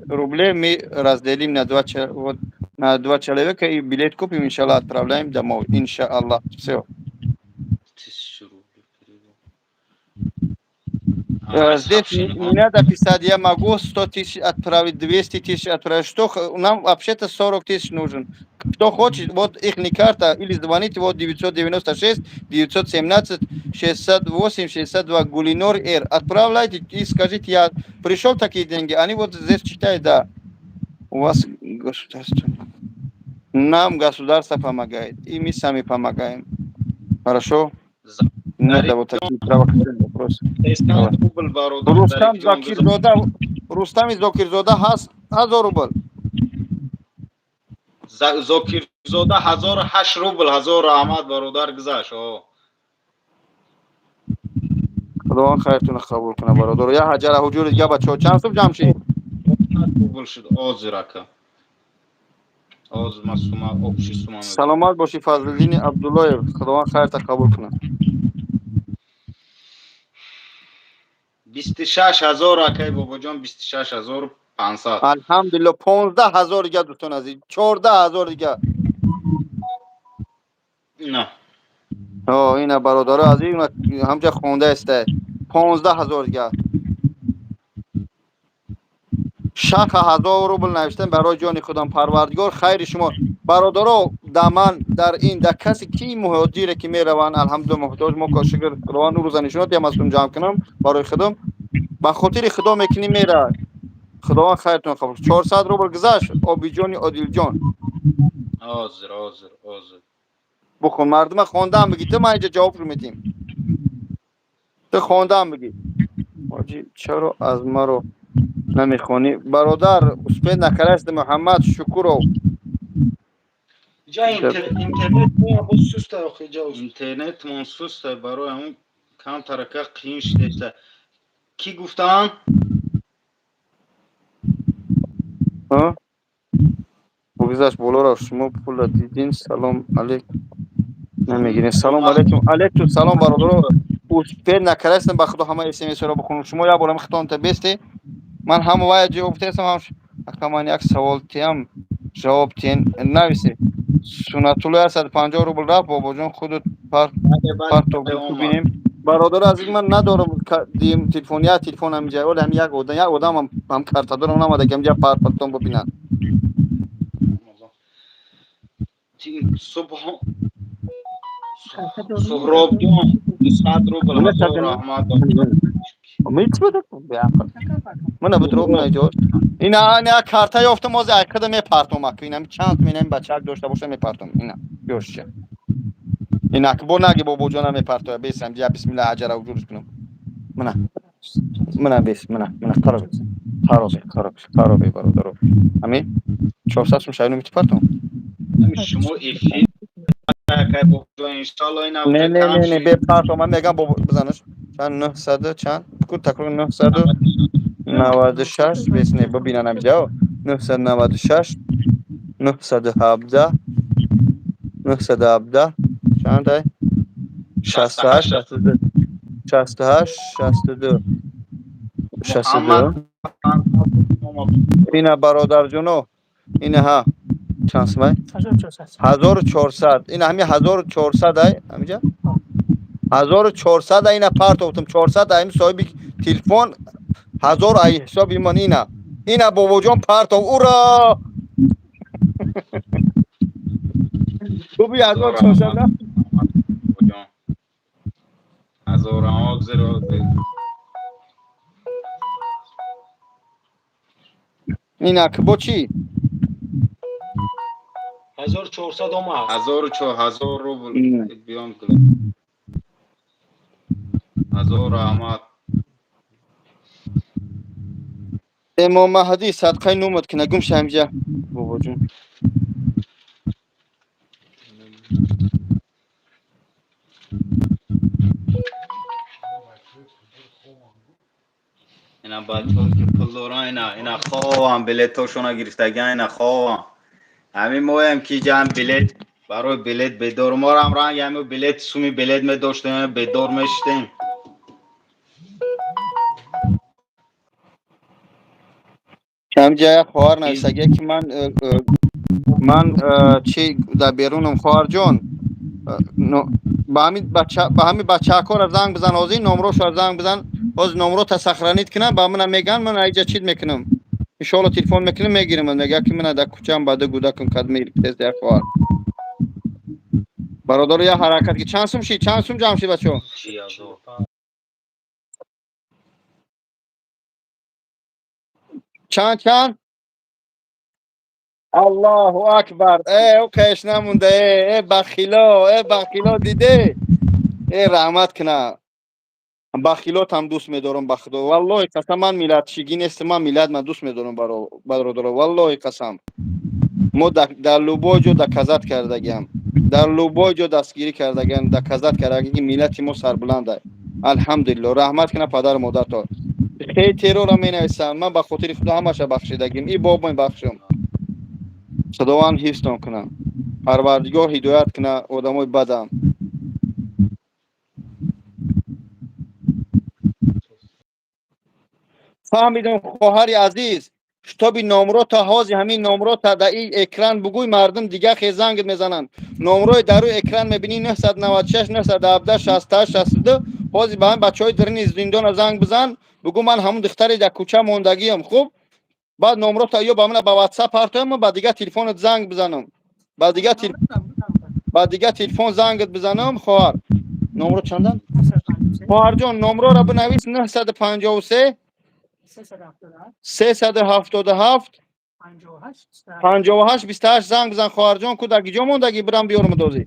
Speaker 1: рублей мы разделим на два, вот, на два человека и билет купим, иншаллах, отправляем домой, иншаллах. Все.
Speaker 3: Тысячу рублей перевод.
Speaker 1: Здесь не надо писать, я могу 100 тысяч отправить, 200 тысяч отправить. Что, нам вообще-то 40 тысяч нужен. Кто хочет, вот их карта, или звоните, вот 996 917 68 62, Гулинор Р. Отправляйте и скажите, я пришел такие деньги. Они вот здесь читают, да. У вас государство. Нам государство помогает, и мы сами помогаем. Хорошо? Не надо вот такие провокационные вопросы.
Speaker 3: 300 рубл, бародар.
Speaker 1: Рустам
Speaker 3: Зарифҷон.
Speaker 1: Зокирзода, Рустами Зокирзода ҳаст 1000 рубл.
Speaker 3: Зокирзода, 1008 рубл, ҳазор раҳмат, бародар, гузашт, о.
Speaker 1: Худованд хайртонро қабул кунад, бародар. Я ҳаҷара ҳуҷури дига, бачаҳо, чанд сум ҷамъ шид?
Speaker 3: Рубл шуд. Ҳозир, ака, ҳозир ман сума, общий сума мегӯям.
Speaker 1: Саломат бошӣ, Фазлиддини Абдуллоев, Худованд хайрта қабул кунад.
Speaker 3: 26 000, акай Бобоҷон, 26 500.
Speaker 1: Алҳамдулилло, 15 000 дига, дӯстон азиз, 14 000 дига.
Speaker 3: На.
Speaker 1: О, ина, бародаро азиз, ҳамҷа хонда иста, 15 000 дига. Шаха 1000 рубл навиштам барои ҷони худам. Парвардигор хайри шумо, бародаро, да ман дар ин да касе ки муҳоҷире ки мераванд, алҳамдулилла, муҳтоҷ мо, шукр, Худованд рӯза нишонат ям астум ҷамъ кунам барои худам, ба хотири Худо мекунӣ, мера, Худованд хайртон қабул. 400 рубл гузашт, Обиҷони Одилҷон.
Speaker 3: Ҳозир, ҳозир, ҳозир.
Speaker 1: Бухон, мардума хондаам бигӣ, ту ман инҷа ҷавоб метим, ту хондаам бигӣ. Ҳоҷӣ, чаро аз маро намехонӣ, бародар? Успеть накардаст, Муҳаммад Шукуров.
Speaker 4: Иҷа интернет боз суста, охи иҷа.
Speaker 3: Интернетмон суста, барои ҳамун камтарака қиин шудеста. Кӣ гуфтаанд?
Speaker 1: А? Бугузашт, боло рафт. Шумо пула дидин, салом алейк намегирем. Салом алейкум, алейкум салом, бародаро. Успеть накардастам, ба худо, ҳама смсро бихонам. Шумо як борам хитонта бесте, ман ҳама вая ҷавоб тестам. Ҳам ака, ман як савол тиям, ҷавоб тиен, нависе. Сунатулло, 150 рубл рафт, бобоҷон, худут партоб бинем. Бародаро азиз, ман надорам дим телефон, як телефон ҳаминҷа, оли ҳам як одам, як одам ҳам карта дорам, намада ки ҳаминҷа партом бибинанд.
Speaker 3: Субҳон Суҳробҷон, 200 рубл, ҳазор раҳмат.
Speaker 1: Мана будро наҷо. Ина, ина карта ёфтам, ози айқида мепартом, ака. Ина чанд минам бачак дошта боша, мепартом. Ина ёшча. Ина бо наги, бобоҷона, мепартоя бесам. Я бисмилла, аҷара уҷурус кунам. Мана. Мана бес, мана, мана қаробе. Қаробе, қаробе, қаробе, бародаро. Ами 400 сум шайну митипартом.
Speaker 3: Шумо эфир, акай Бобоҷон, иншалло ина.
Speaker 1: Не, не, не, не, бепартом, ман мегам, бобо, бизанаш. Чанд, 900 чанд? Ку такрор 996 бес, не, бибинан ҳамҷа. 996 917 917 чанд ай? 68 62 68 62 62. Ина, бародарҷоно, ина ҳа, чанд сумай? 1400. Ина ҳами 1400 ай ҳамиҷа, 1400. Ина партофтам 400 ай соҳиби телефон, 1000 ай ҳисоби ман. Ина, ина, бобоҷон, партов, ура! Буби, 1400.
Speaker 3: Бобоҷон, ҳазор раҳмат, ҳозир, ҳозир.
Speaker 1: Ина бо чӣ?
Speaker 4: 1400 омад.
Speaker 3: 1004 000 рубл биём. Ҳазор раҳмат.
Speaker 1: Имом Маҳдӣ садқаи номат кина, гум ша ҳамҷа. Бобоҷон.
Speaker 3: Ина бачаҳо ки пул доран, ина ховам, билетошона гирифтагиан, ина ховам. Ҳамин моем ки ҷам билет, барои билет бедор. Морам ранг ҳамин билет, суми билет медоштем, бедор мешидем.
Speaker 1: Ҳамҷа як хоҳар нависагия ки ман чи дар берунам, хоҳарҷон. Ба ҳамин бачаакора занг бизан, ҳозир номрошро занг бизан. Ҳозир номро сохранить кунам, ба мана меган, ман айҷа чит мекунам. Иншоалло телефон мекунам, мегирам. Мега ки мана дар кӯчаам баъда гудакам кад мегирифтест як хоҳар. Бародаро, як ҳаракат ки чанд сум шид? Чанд сум ҷамъ шид, бачаҳо? Чанд, чанд? Аллоҳу акбар. Э, ӯ қеш намонда. Э, э, бахило, э, бахило диде. Э, раҳмат куна. Бахилотам дӯст медорам, ба худо. Валлоҳи қасам, ман миллатшигӣ нестам, ман миллат ман дӯст медорам, бародаро. Валлоҳи қасам. Мо дар любой ҷо доказать кардагиам. Дар любой ҷо дастгирӣ кардагиам, доказать кардагиам, ки миллати мо сарбуланд аст. Алҳамдулилло, раҳмат куна падару модарто. Хейтероро менависам, ман ба хотири худо ҳамаша бахшидагим. И боб мебахшам. Худованд ҳифзтон куна. Парвардигор ҳидоят куна одамои бадам. Фаҳмидам, хоҳари азиз, шитоби номро та ҳози ҳамин номро та дар ин экран бугӯй, мардум дига хе занг мезананд. Номрои дар рӯи экран мебинӣ 996 917 68 62. Ҳози ба ҳамин бачаҳои дарини зиндона занг бизан, бугӯ ман ҳамун духтаре дар кӯча мондагиам. Хуб, баъд номро та ё ба мана ба WhatsApp партоям, ба дигар телефонат занг бизанам. Ба дигар телефон зангат бизанам, хоҳар. Номро чандан? Хоҳарҷон, номрора бинавис: 953 377 58 28. Занг бизан, хоҳарҷон, ку дар киҷо мондагӣ, бирам биёрам дозӣ.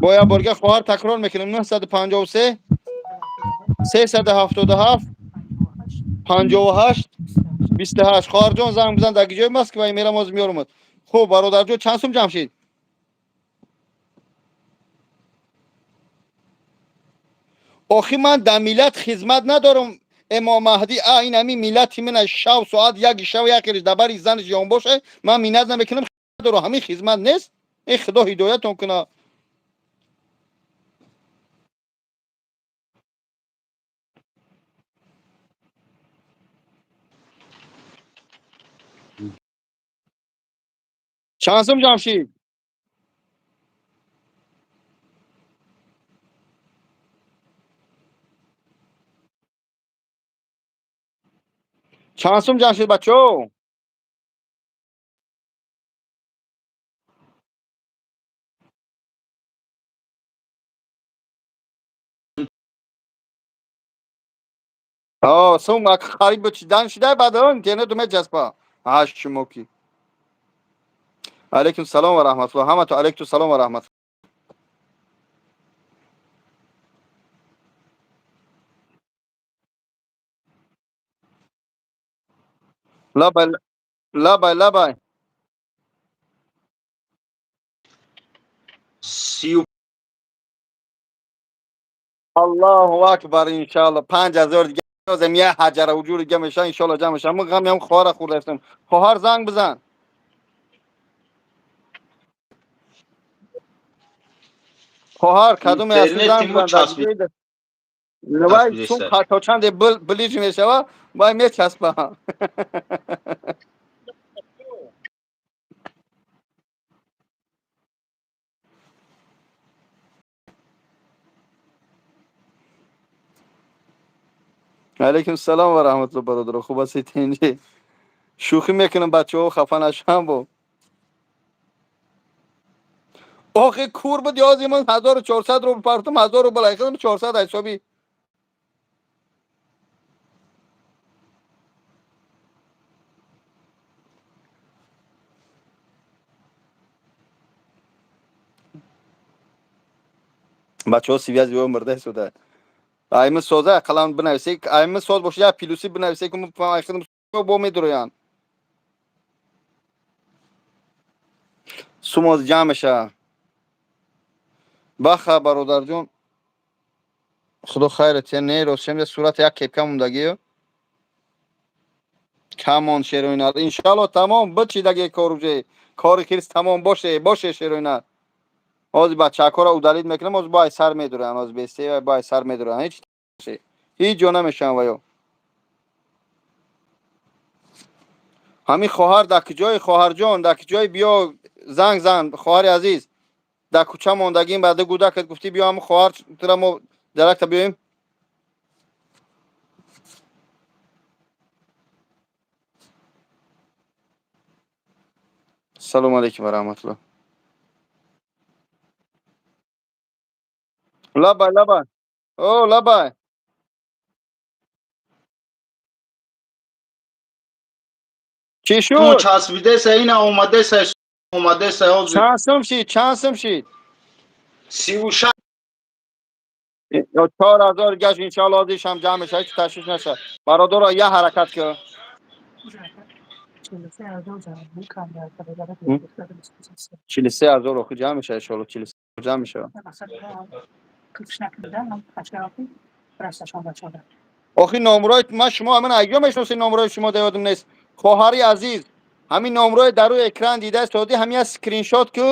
Speaker 1: Бо як борга, хоҳар, такрор мекунем: 953 377 58 28. Хоҳарҷон, занг бизан, дар киҷои Москва, мерам ҳозир меёрамад. Хуб, бародарҷон, чанд сум ҷамъ шид? Охи ман дар миллат хизмат надорам, Имом Маҳдӣ. А ин ҳамин миллати мина шав соат 1 шав якериш дар бари занаш ён боша, ман миннат намекунам, надорам. Ҳамин хизмат нест. Э, худо ҳидоятон куна. Чанд сум ҷамъ шид? Чанд сум ҷамъ шид, бачаҳо? Сум қариб чидан шида, баъд интернету мечаспа. Ҳаш шумо ки. Алайкум салом ва раҳматуллоҳ. Ҳамато алайкум салом ва раҳмат. Лабай, лабай, лабай.
Speaker 3: Сию
Speaker 1: Аллоҳу акбар, иншоалло 5000 дига лозим, як ҳаҷара вуҷуд дига меша, иншоалло ҷамъ меша. Ман ғами ҳам хоҳара хӯрда ҳастам. Хоҳар, занг бизан. Хоҳар, кадоме ҳасти,
Speaker 3: Интернети
Speaker 1: занг
Speaker 3: мо
Speaker 1: бизан. Дар вай сум
Speaker 3: часпида.
Speaker 1: то чанде ближ мешава, вай мечаспа. Алайкум салом ва раҳматулло, бародаро, хуб ҳастед? Тинҷи? Шӯхӣ мекунам, бачаҳо хафа нашавам. Бо охи кур буд ёзи ман 1400 рубл партум, 1000 рубл айхадам, 400 ҳисоби. Бачаҳо связи ё мурда суда. Айми соза ақаллан бинависе, айми соз боша, я плюси бинависе, ки бо медуроянд. Сумоз ҷамъ меша. Баха, бародарҷон, худо хайрат не ростшем сурат як кепка мондагиё. Камон, шероинар, иншалло тамом бичидаги кор уже кори хирс тамом боше, боше, шероинар. Ҳозир бачаҳакҳоро удалить мекунам, ҳозир бо ай сар медуранд, ҳозир бесе бо ай сар медуранд. Ҳеҷ ҳеҷ ҷо намешаванд ваё. Ҳамин хоҳар дар куҷои, хоҳарҷон, дар куҷои? Биё, занг зан, хоҳари азиз. Дар кӯча мондагим, баъда гудакат гуфтӣ, биё, ҳамин хоҳар тура мо даракта биёем. Салому алейкум ва раҳматуллоҳ. Лабай, лабай, о, лабай. Чӣ шуд?
Speaker 3: Часпидеса, ина омадеса, омадеса ҳозир.
Speaker 1: Чанд сум шид? Чанд сум шид?
Speaker 3: 36.
Speaker 1: 4000 гашт, иншоалло ҳозиршам ҷамъ мешавад, ҳеҷ ташвиш наша. Бародаро, я ҳаракат кун. 43 000 охи ҷамъ мешавад, иншоалло 43 ҷамъ мешавад. Охи номрои ман шумо ҳамин айё мешиносед, номрои шумо да ёдам нест. Хоҳари азиз, ҳамин номрои дар рӯи экран дида истоди, ҳамин як скриншот ку,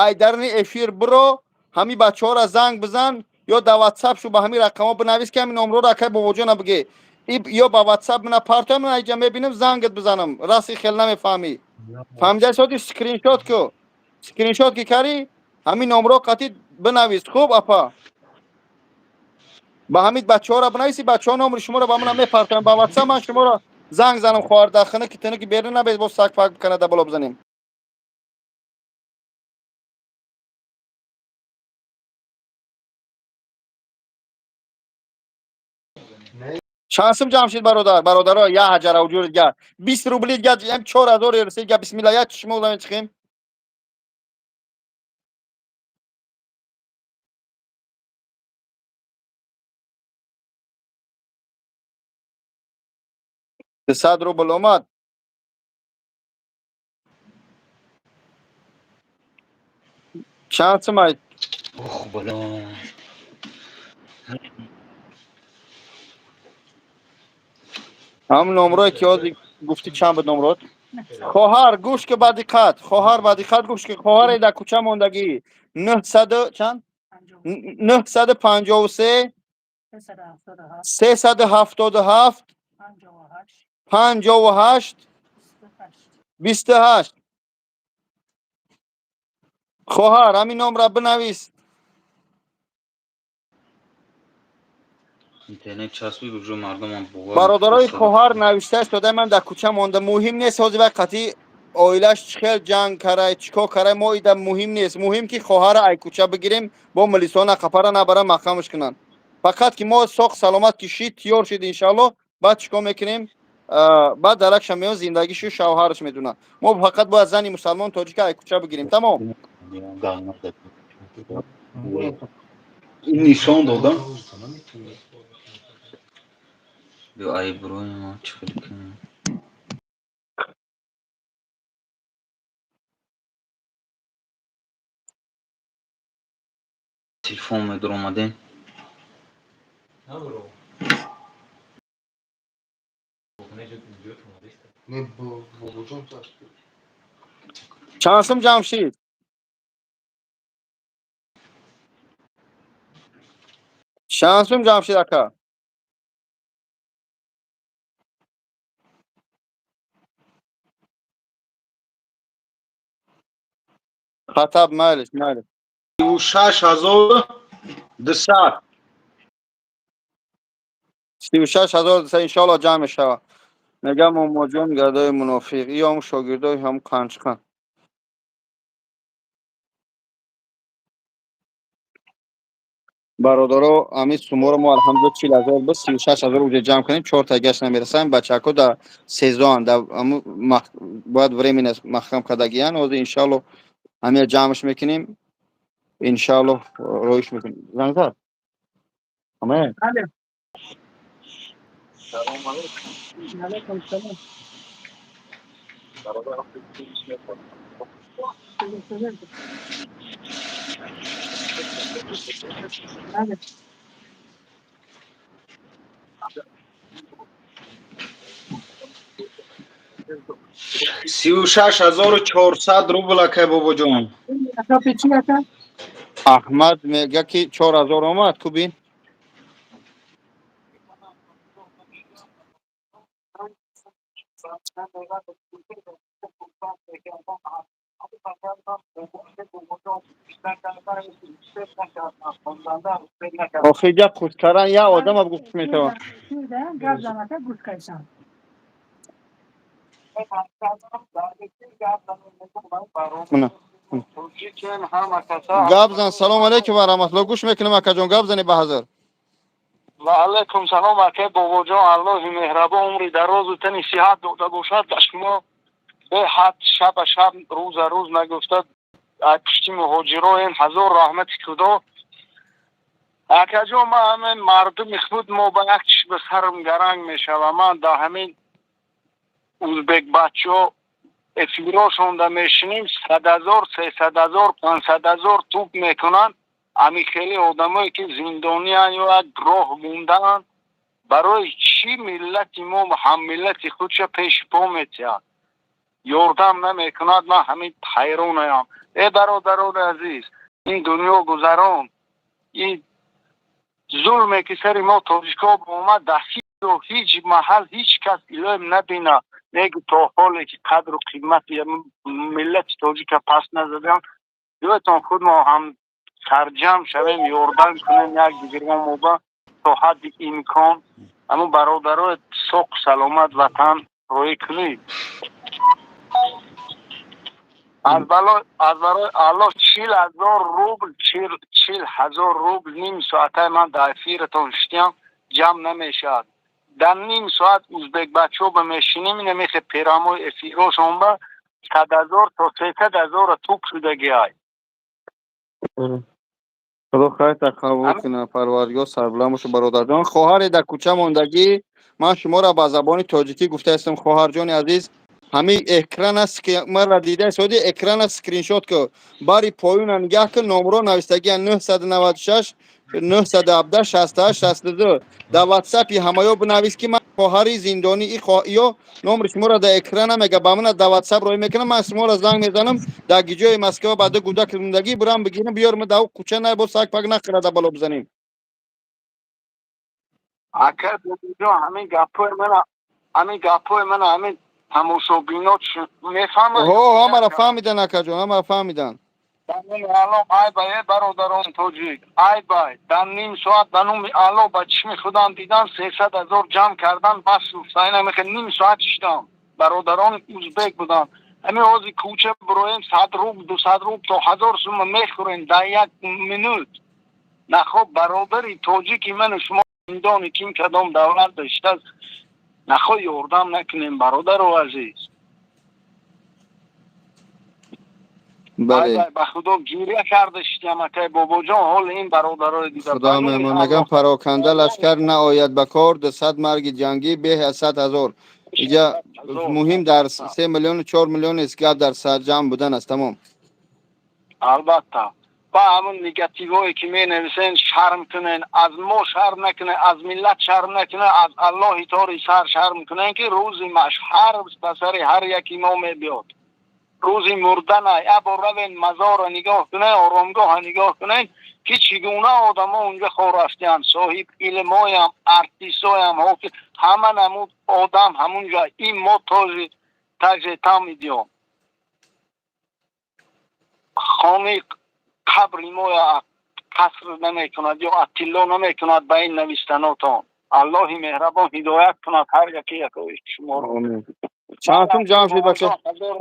Speaker 1: ай дарни эфир биро, ҳамин бачаҳоро занг бизан ё дар ватсап шу ба ҳамин рақамҳо бинавис, ки ҳамин номроро акай бобоҷона бигӣ ё ба ватсап мина партоя, ман айҷа мебинам, зангат бизанам. Расти хел намефаҳмӣ. Фаҳмида истоди? Скриншот ку, скриншот ки карӣ, ҳамин номро қатӣ бинавис. Хуб, апа, ба ҳамин бачаҳоро бинависи, бачаҳо номри шуморо ба мана мепартоям ба ватсап, ман шуморо занг занам. Хоҳар, дар хона ки тина ки берун набед, боз сак пак бикана, боло бизанем. Чанд сум ҷамъ шид, бародар? Бародаро, я ҳаҷара уҷур га 20 рубли га ям 4000 расид га. Бисмилла, я чишмо чихем. 100 рубл омад. Чанд сум ай?
Speaker 3: Ох, бало.
Speaker 1: Ҳамн номрое ки ҳозир гуфтӣ, чанд буд номрот? Хоҳар, гӯш ки ба диққат, хоҳар, ба диққат гӯш ки, хоҳаре дар кӯча мондагӣ, нӯҳсаду чанд, 953 377 58 28. Хоҳар, ҳамин номра бинавис.
Speaker 3: Интернет часпид, уже мардумам бовар.
Speaker 1: Бародарои хоҳар навишта истода, ман дар кӯча монда. Муҳим нест ҳозир вай қатъи оилаш чӣ хел ҷанг карай, чӣ кор карай, мо ида муҳим нест. Муҳим ки хоҳара ай кӯча бигирем, бо милисона қапара набара, маҳкамаш кунанд. Фақат ки мо соқ саломат ки шид, тиёр шид, иншаалло баъд чӣ кор мекунем, баъд даракша меён, зиндагишу шавҳараш медонад. Мо фақат бояд зани мусалмон тоҷика ай кӯча бигирем, тамом.
Speaker 3: Нишон додам. Биё, ай брои ма чӣ хел кунем? Телефон медуромадем.
Speaker 1: Чанд сум ҷамъ шид? Чанд сум ҷамъ шид, ака? Хатаб, майлиш, майлиш.
Speaker 3: 36 200.
Speaker 1: 36 200, иншоалло ҷамъ мешавад. Мегам, момоҷон, гадои мунофиқ иём, шогирдои ҳам қанчқан. Бародаро, ҳамин суморо мо алҳамдулилла 40 0 буд, 36 000 уҷа ҷамъ кунем, чорта гашт намерасам. Бачаҳако дар сезоан, дар бояд временно маҳкам кардагиян. Ҳозир иншоалло ҳамия ҷамъш мекунем. Иншааллоҳ, роиш мекунем. Занг зад, аме.
Speaker 5: Алло. Алейкум салом. Алло.
Speaker 3: 36 400 рубл, акай Бобоҷон.
Speaker 5: Ака, печи, ака?
Speaker 1: Аҳмад мега, ки 4000 омад, ку бин. Охи, ҷа худкаран як одама гуфт метавон.
Speaker 5: Гап зан, ака, гӯш кайсан.
Speaker 1: Мына. Гап зан. Салому алейкум ва раҳматулло, гӯш мекунем, акаҷон, гап зани ба ҳазр.
Speaker 6: Ва алайкум салом, акай Бобоҷон. Аллоҳи меҳрабон умри дарозу тани сиҳат дода бошад ба шумо. Беҳад шаба шаб, рӯза рӯз нагуфта, пушти муҳоҷироем. Ҳазор раҳмати Худо, акаҷон. Ман ҳамин мардуми худ мо ба як чиз ба сарам гаранг мешава. Ман дар ҳамин узбек бачаҳо эфирошонда мешинем, 100 0, 300 0, 500 0 туп мекунанд. Ами хеле одамое ки зиндониянд ё як роҳ мондаанд, барои чӣ миллати мо ҳаммиллати худша пеши по метиҳад, ёрдам намекунад? Ман ҳамин ҳайронаям. Э, бародарони азиз, ин дунё гузарон, ин зулме ки сари мо тоҷикҳо омад, дар ҳеҷ маҳал ҳеҷ кас илоҳим набина. Неги то ҳоле ки қадру қимати миллати тоҷика пас назадам. Ёдтон, худ мо ҳам сарҷамъ шавем, ёрдам кунем якдигармоба то ҳадди имкон. Ҳамун бародарои соқу саломат ватан роӣ кунед. Аз барои Аллоҳ, 40 000 рубл, 40 000 рубл ним соатаи ман дар эфиратон шиштиям, ҷамъ намешавад. Дар ним соат узбекбачаҳо ба мешинем, инамехе прямой эфирошон ба 100 000 то 300 000 туп шудагиай.
Speaker 1: Худо хайрта қабул кунад, Парвардигор сарбуланд боша. Бародарҷон, хоҳаре дар кӯча мондагӣ, ман шуморо ба забони тоҷикӣ гуфтаистам. Хоҳарҷони азиз, ҳамин экрана мара дида соди, экрана скриншот ку, бари поёна нигаҳ кун, номро навистагия: 996 917 68 62. Дар Ватсапи ҳамаё бинавис, ки ман хоҳари зиндонӣ ё номри шуморо дар экрана мега, ба мана дар Ватсап роҳӣ мекунам, ман шуморо занг мезанам. Дар гиҷои Москва ба ду гудак мондагӣ бирам бигирам, биёрам. Дар кӯча най бо саг пак нахӯрада, бало бизанем.
Speaker 6: Ака Бобоҷон, ҳамин гапҳои мана, ҳамин гапҳои мана ҳамин тамошобино мефаҳмад?
Speaker 1: Ҳо, ҳамаро фаҳмидан, акаҷон, ҳамаро фаҳмидан.
Speaker 6: Алло, ай бай, э, бародарон тоҷик, ай бай, дар ним соат, ба номи Алло, ба чишми худам дидам, 300 000 ҷамъ кардан. Бас, мехе ним соат шиштам. Бародарони узбек буданд. Ҳамин ҳозир кӯча бироем, 100 рубл, 200 рубл то 1000 сума мехӯрем дар як минут. Нахоб, бародари тоҷики ману шумо зиндони ким кадом давлат доштааст, нахо ёрдам накунем, бародару азиз?
Speaker 1: Бале.
Speaker 6: Ба Худо, гиря карда шиштам, акай Бобоҷон, ҳоли ин бародарои дида.
Speaker 1: Худо меҳмон. Мегам, пароканда лашкар наояд ба кор, 200 марги ҷангӣ беҳ аз 100 000. Иҷа муҳим дар 3 миллиону 4 миллион нест, гап дар сарҷамъ будан аст, тамом.
Speaker 6: Албатта, ба ҳамун негативое ки менависен, шарм кунен. Аз мо шарм накунен, аз миллат шарм накунен, аз Аллоҳи тори сар шарм кунен, ки рӯзи машҳар ба сари ҳар яки мо мебиёд. Рӯзи мурдана ябо равен, мазорро нигоҳ кунен, оромгоҳа нигоҳ кунен, ки чӣ гуна одамо унҷа хор рафтианд. Соҳиб илмоям, артистоям, ҳама намуд одам ҳамунҷа. Ин мо тоже также там идём. Хони қабри моя қаср намекунад ё аттилло намекунад ба ин навистанотон. Аллоҳи меҳрабон ҳидоят кунад ҳар яки якои шуморо.
Speaker 1: Чанд сум ҷамъ шуд, бача?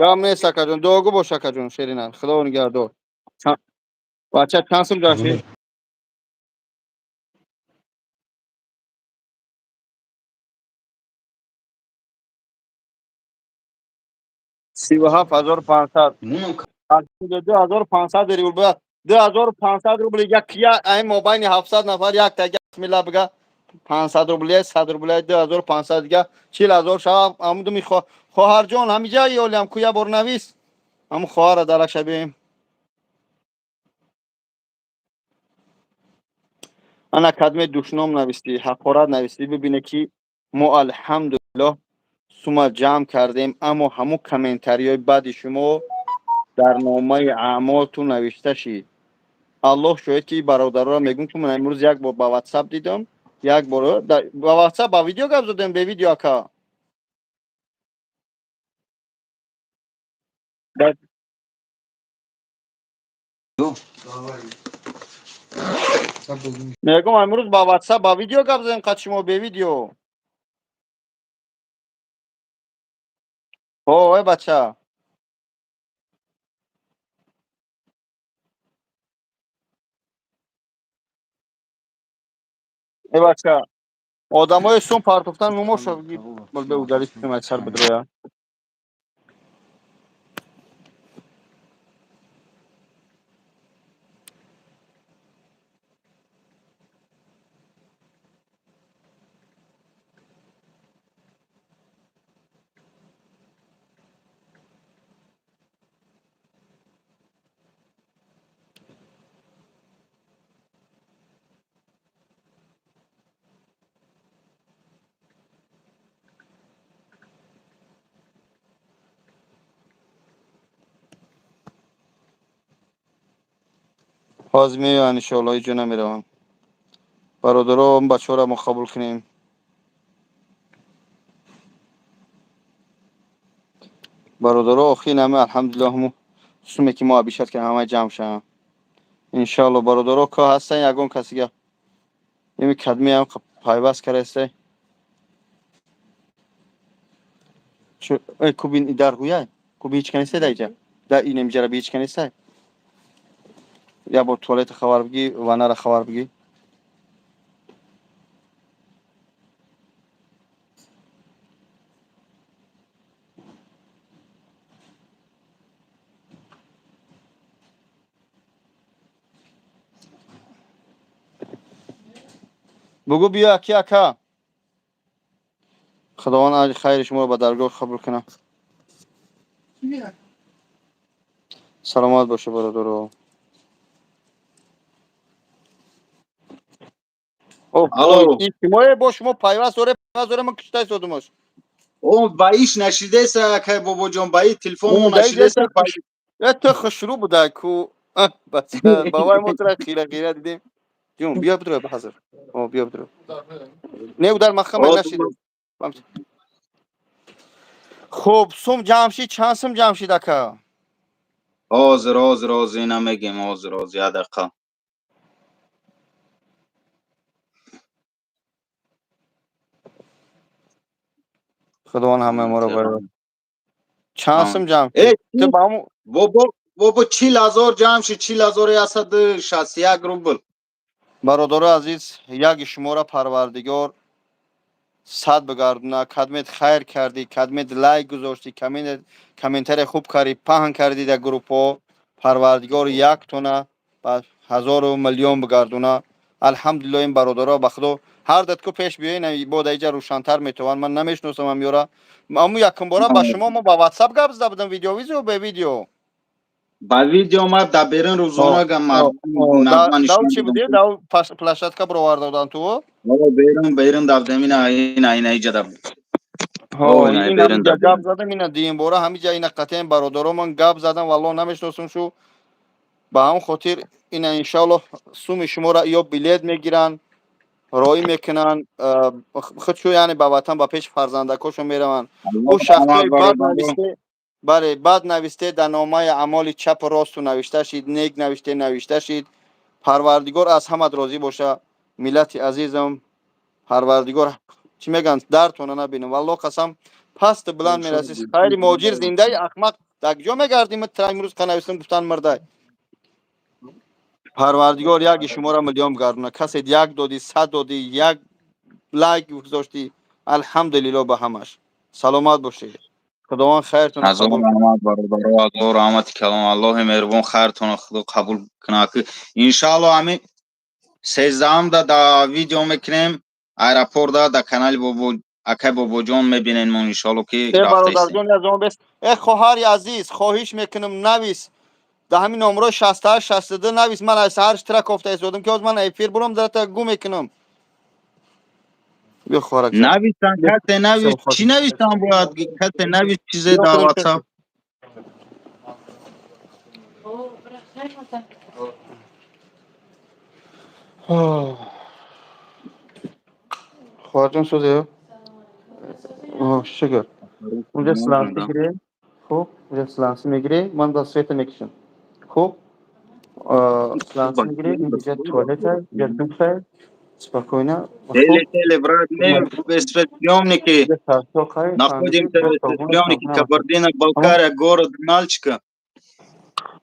Speaker 1: Гап нест, акаҷон, дуогӯ бош, акаҷон шерина, Худо нигаҳдор. Бача, чанд сум ҷамъ шуд? 37 500, 2500 рубл. 2500 рубли як я ай мобайни 700 нафар як та бисмилла бига 500 рубли 100 рубли 2500 дига 40000 шава амудуми хоҳарҷон ҳамиҷа ёлиам ку я бор навис ҳамун хоҳара дарак шабем. Ана кадме душном навистӣ, ҳақорат навистӣ, бибине ки мо алҳамдулиллоҳ сума ҷамъ кардем, аммо ҳамун комментариҳои бади шумо дар номаи аъмолтун навишта шид. Аллоҳ шоҳид ки бародароро мегӯм ки ман имрӯз як бор ба ватсап дидам, як бор ба ватсап ба видео гап задем, бе видео ака. Мегӯм имрӯз ба ватсап ба видео гап задем қад шумо бе видео. Ҳо, эй бача. Эй бача. Одамои сум партофтан нумошо бе удариш кунем сар бидроя. Ҳозир меоянд иншоалло, ҳеҷ ҷо намеравам. Бародаро, он бачаҳоро мо қабул кунем. Бародаро, охир ҳама алҳамдулиллоҳ ҳамун суме ки мо абишад ки ҳама ҷамъ шаванд. Иншоалло бародаро ко ҳастан ягон касига ими кадмеам пайваст кардаистай. Кубин дар гӯяй? Куби ҳеҷ ка нестай дар иҷа? Дар ин имҷара би ҳеҷ ка нестай? Я бор туалета хабар бигӣ, ванара хабар бигӣ. Бугӯ биё аки ака. Худованд аҷри хайри шуморо ба даргоҳ қабул кунад. Саломат боша бародаро.
Speaker 3: Алло.
Speaker 1: Шумое бо шумо пайваст доре, пайваст доре, мо киштай содумош.
Speaker 3: О, ба иш нашидеса, акай бобоҷон, ба и телефон нашидеса.
Speaker 1: Э, ту хушрӯ буда ку. Бабай мо тура хира хира дидем. Ҷун, биё бидро ҳазр. О, биё бидро. Не, удар махама нашид. Хуб, сум ҷамъ шид, чанд сум ҷамъ шид ака?
Speaker 3: Ҳозир, ҳозир, ҳозир, ина мегем, ҳозир, ҳозир, як дақиқа.
Speaker 1: Худованд ҳамаи моро барад. Чанд сум ҷамъ шид? Ту ба ҳамун
Speaker 3: бобо, бобо 40000 ҷамъ шид, 40161 рубл.
Speaker 1: Бародаро азиз, яки шуморо Парвардигор сад бигардона. Кадмет хайр кардӣ, кадмет лайк гузоштӣ, комментария хуб кардӣ, паҳн кардӣ дар группҳо. Парвардигор як тона ба ҳазору миллион бигардона. Алҳамдулиллоҳ ин бародаро ба худо ҳар датко пеш биёин, бо дар иҷа рӯшантар метавонанд. Ман намешиносам ҳамёра. Аммо якум бора ба шумо мо ба ватсап гап зада будам, видео визио бе видео.
Speaker 3: Ба видео ма дар берун рӯзона гам
Speaker 1: дав чи будӣ? Дав площадка бироварда будам ту?
Speaker 3: Берун, берун давдем, ина, ина, ина иҷа дав.
Speaker 1: Ин гап задам, ина дуюмбора ҳамиҷа ина қатъиян бародаромон гап задам, валлоҳ намешиносам шу. Ба ҳамон хотир ина иншоаллоҳ суми шуморо ё билет мегиранд, роӣ мекунанд, худшу яъне ба ватан ба пеши фарзандакошон мераванд. Ӯ шахсҳои бад нависте, бале, бад нависте дар номаи аъмоли чапу росту навишта шид, нек навиште навишта шид. Парвардигор аз ҳамат розӣ боша, миллати азизам. Парвардигор чӣ мегӯянд, дардтона набинам. Валлоҳ қасам, пасту баланд мерасӣ. Хайри муҳоҷир зиндаи ахмақ дар куҷо мегардӣ? Имрӯз қанависам гуфтан мурдай. Парвардигор яки шуморо миллион бигардона. Касе як додӣ, сад додӣ, як лайк гузоштӣ, алҳамдулиллоҳ ба ҳамаш. Саломат бошед. Худованд хайртонро
Speaker 3: Ҳазор
Speaker 1: қабул кунад.
Speaker 3: Раҳмат, бародаро, ҳазор раҳмати калом. Аллоҳи меҳрубон хайртонро худо қабул кунад. Иншаалло, ҳамин 13-ам да видео мекунем аэропорта, да канали бобо, акай Бобоҷон мебинен мо, иншоалло, ки
Speaker 1: Э,
Speaker 3: рафтаистем.
Speaker 1: Бародарҷони азон бес, э, хоҳари азиз, хоҳиш мекунам, навис да ҳамин номрои 68 62, навис. Ман аз саҳар тира кофта истодам, ки ҳоз ман эфир бурам, дарата гу мекунам. Биё, хоҳаракҷон.
Speaker 3: Нависан, касе навис, чӣ нависам бояд? Касе навис чизе дар WhatsApp.
Speaker 1: Хоҳарҷон, сӯзе, шукр. Унҷа сланцы гире. Хуб, унҷа сланцы мегире, ман да света мекушам. Хуб, сланцы мегире, инҷа туалета, инҷа душа, спокойно.
Speaker 3: Теле, теле, брат, мы в спецприемнике находимся, в спецприемнике Кабардино-Балкария, город Нальчика.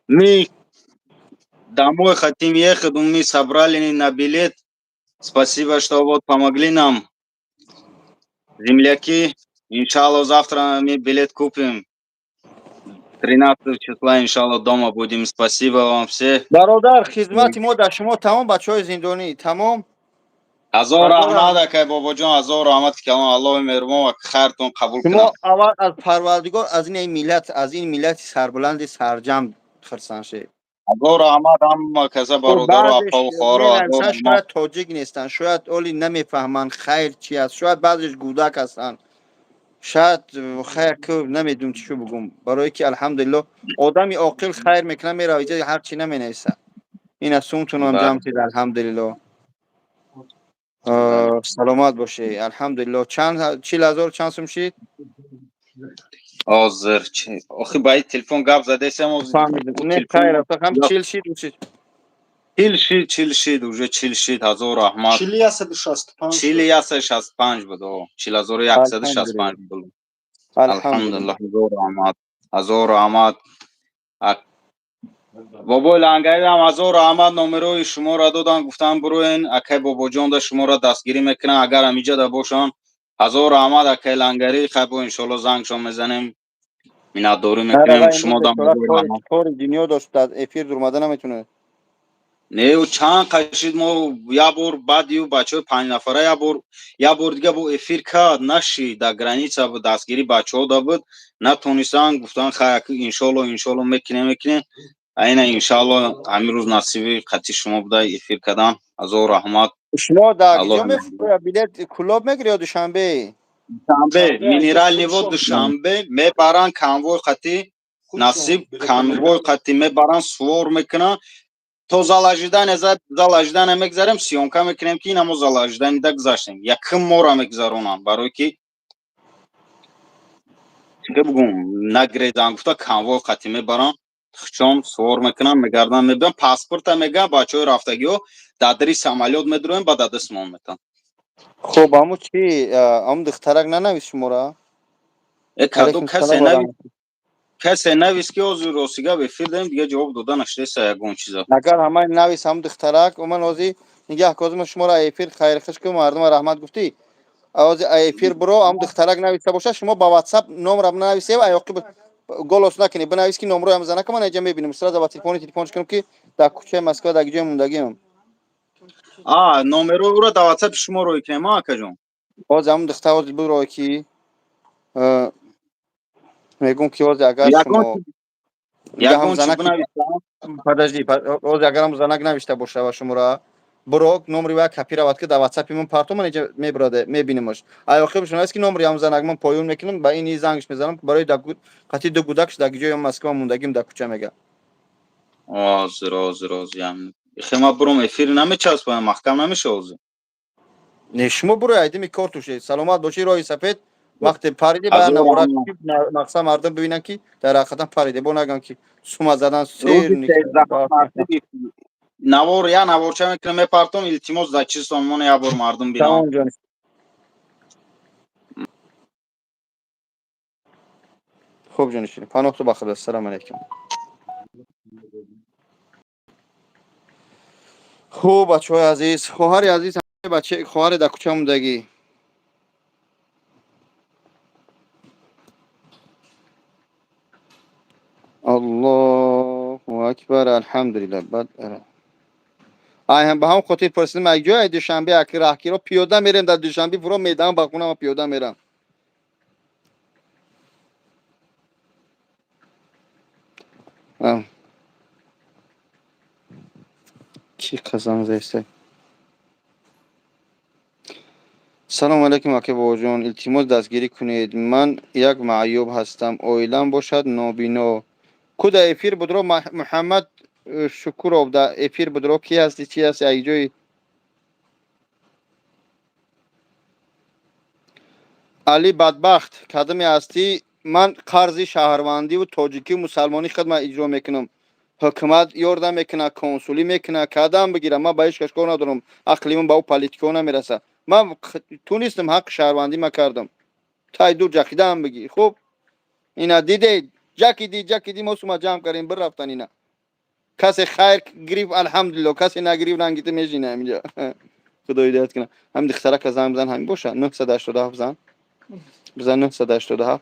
Speaker 3: Мы домой хотим ехать, мы собрали на билет. Спасибо, что вот помогли нам, земляки. Иншаллах, завтра мы билет купим. 13 числа, иншаллах, дома будем. Спасибо вам все.
Speaker 1: Бародар, хизмати мо дар шумо тамом, бачаҳои зиндонӣ тамом.
Speaker 3: Ҳазор раҳмат, акай Бобоҷон, ҳазор раҳмати калон. Аллоҳи меҳрубон ва хайртон қабул
Speaker 1: Шумо
Speaker 3: кунад.
Speaker 1: Аввал аз Парвардигор, аз ин миллат, аз ин миллати сарбуланди сарҷамъ хурсанд шед.
Speaker 3: Ҳазор раҳмат ҳама каса, бародару апаву хоҳару, ҳазор раҳмат.
Speaker 1: Шояд тоҷик нестанд, шояд оли намефаҳманд хайр чи аст, шояд баъзеш гӯдак ҳастанд, шояд хайр ку намедонам чӣ бугум, барое ки, алҳамдулилло, одами оқил хайр мекунад, мерава, иҷа ҳар чӣ наменависад. Ина сумтунам ҷамъ шид, алҳамдулилло, саломат бошед, алҳамдулилло. Чанд, 40 000 чанд сум шид?
Speaker 3: Ҳозир, охи, ба ин телефон гап задесам.
Speaker 1: Не, хайр, ҳам 40 шид.
Speaker 3: 40 шид, 40 шид, уже 40 шид. Ҳазор раҳмат.
Speaker 4: 4165.
Speaker 3: 4165 буд, 40 165 буд. Алҳамдулилло, ҳазор раҳмат, ҳазор раҳмат. Бобои Лангаридам, ҳазор раҳмат, номерои шуморо додан, гуфтан буроен, акай Бобоҷон да шуморо дастгирӣ мекунан, агар ҳамиҷа да бошанд. Ҳазор раҳмат, акай Лангарӣ. Хай, бо иншоалло зангшон мезанем, миннатдорӣ мекунем шумо.
Speaker 1: Кори дунё дошт, эфир дурмада наметонад.
Speaker 3: Не, ӯ чанд қашид мо як бор, баъди ӯ бачаҳои панҷнафара як бор дига бо эфир кард, нашид, дар граница буд, дастгирӣ бачаҳо да буд, натонистанд. Гуфтанд, хай, иншоалло, иншоалло мекунем, мекунем. Айна, иншоалло, ҳамин рӯз насиби қатъи шумо буда эфир кардан. Ҳазор раҳмат.
Speaker 1: Шумо дар куҷо билет, Кулоб мегири ё Душанбе?
Speaker 3: Душанбе, Минеральные Воды, Душанбе мебаранд конвой қатӣ, насиб, конвой қатӣ мебаранд, сувор мекунанд то зал ожидания. Зал ожидания мегзарем, съёмка мекунем, ки инамо зал ожидания да гузаштем. Якум мора мегузаронанд, барое ки чӣ бугум, нагрезан гуфта, конвой қатӣ мебаранд, хчон сувор мекунанд, мегарданд, мебиён, паспорта мегӯянд бачаҳои рафтагиҳо, дар дари самолёт медуроем, ба дастмон метан.
Speaker 1: Хуб, аму чи, аму духтарак нанавис шуморо?
Speaker 3: Э, кадо, касе навис, касе навис, ки ҳозир рости гап эфир дорем, дига ҷавоб дода нашудеса ягон чиза.
Speaker 1: Агар ҳамаи навис, ҳамун духтарак, ман ҳозир нигаҳ козим, шуморо эфир хайрхуш ку, мардума раҳмат гуфтӣ. Ҳозир эфир биро, ҳамун духтарак нависта боша, шумо ба WhatsApp номра нависев, аёқи голос накунӣ, бинавис, ки номрои ҳам занака ман инҷа мебинам, сразу ба телефони телефонш кунам, ки дар кӯчаи Москва дар ҷои мондагиам.
Speaker 3: А номерои ӯро дар WhatsApp шумо рӯй кунем, а, акаҷон?
Speaker 1: Ҳозир ҳамун духтар ҳозир биро, ки мегӯм, ки ҳозир агар шумо
Speaker 3: ягон чӣ бинависам?
Speaker 1: Подожди, ҳозир агар ҳам занак навишта боша ва шуморо биро, номри ва копировать ки дар WhatsApp ман парто, ман инҷа мебирода, мебинемаш. Ай охир шумо аст, ки номри ҳам занак ман поён мекунам, ба ини зангш мезанам, барои қати ду гудакш дар ҷои Москва мондагим, дар кӯча мега.
Speaker 3: Ҳозир, ҳозир, ҳозир, хема бурум, эфир намечаспам, маҳкам намеша ҳозир.
Speaker 1: Не, шумо буро, айдими кор туше. Саломат бошӣ, роҳи сафед. Вақте париде, ба навора, мақсад мардум бибинанд, ки дар ҳақиқатан париде, бо наган, ки сума задан сер.
Speaker 3: Навор, я наворча мекунам, мепартом. Илтимос, да чи сомон як бор мардум бинам.
Speaker 1: Хуб, ҷонишин, паноҳту ба Худо, ассалому алайкум. Хуб, бачаҳои азиз, хоҳари азиз, бача, хоҳаре дар кӯча мондагӣ. Акбар, алҳамдулилла. Баъд ай ба ҳам хотир пурсидим, ай ҷой Душанбе аки раҳкиро пиёда мерем, дар Душанбе фуро медаҳам, ба хона пиёда мерам. Ки қасам зеста. Салому алайкум, ака бобоҷон, илтимос, дастгирӣ кунед. Ман як маъюб ҳастам, оилам бошад нобино. Ку да эфир будро Муҳаммад Шукуров да эфир будро, ки ҳасти, чи ҳасти, ай ҷои Али бадбахт кадаме ҳастӣ? Ман қарзи шаҳрвандиву тоҷикию мусалмонӣ хидмат иҷро мекунам. Ҳукумат ёрдам мекунад, консулӣ мекунад, кадам бигирам, ман ба ҳеҷ кас кор надорам, ақли ман ба ӯ политикаҳо намерасад. Ман тунистам ҳаққи шаҳрвандӣ ма кардам. Тай дур ҷакидаам бигӣ. Хуб, ина дидед, ҷакиди ҷакиди мо сума ҷамъ кардем, бирафтан ина. Касе хайр гирифт, алҳамдулилло, касе нагирифт, рангита мешина ҳаминҷа. Худо ҳидоят кунад. Ҳамин духтарака занг бизан, ҳамин боша. 987 зан. Бизан 987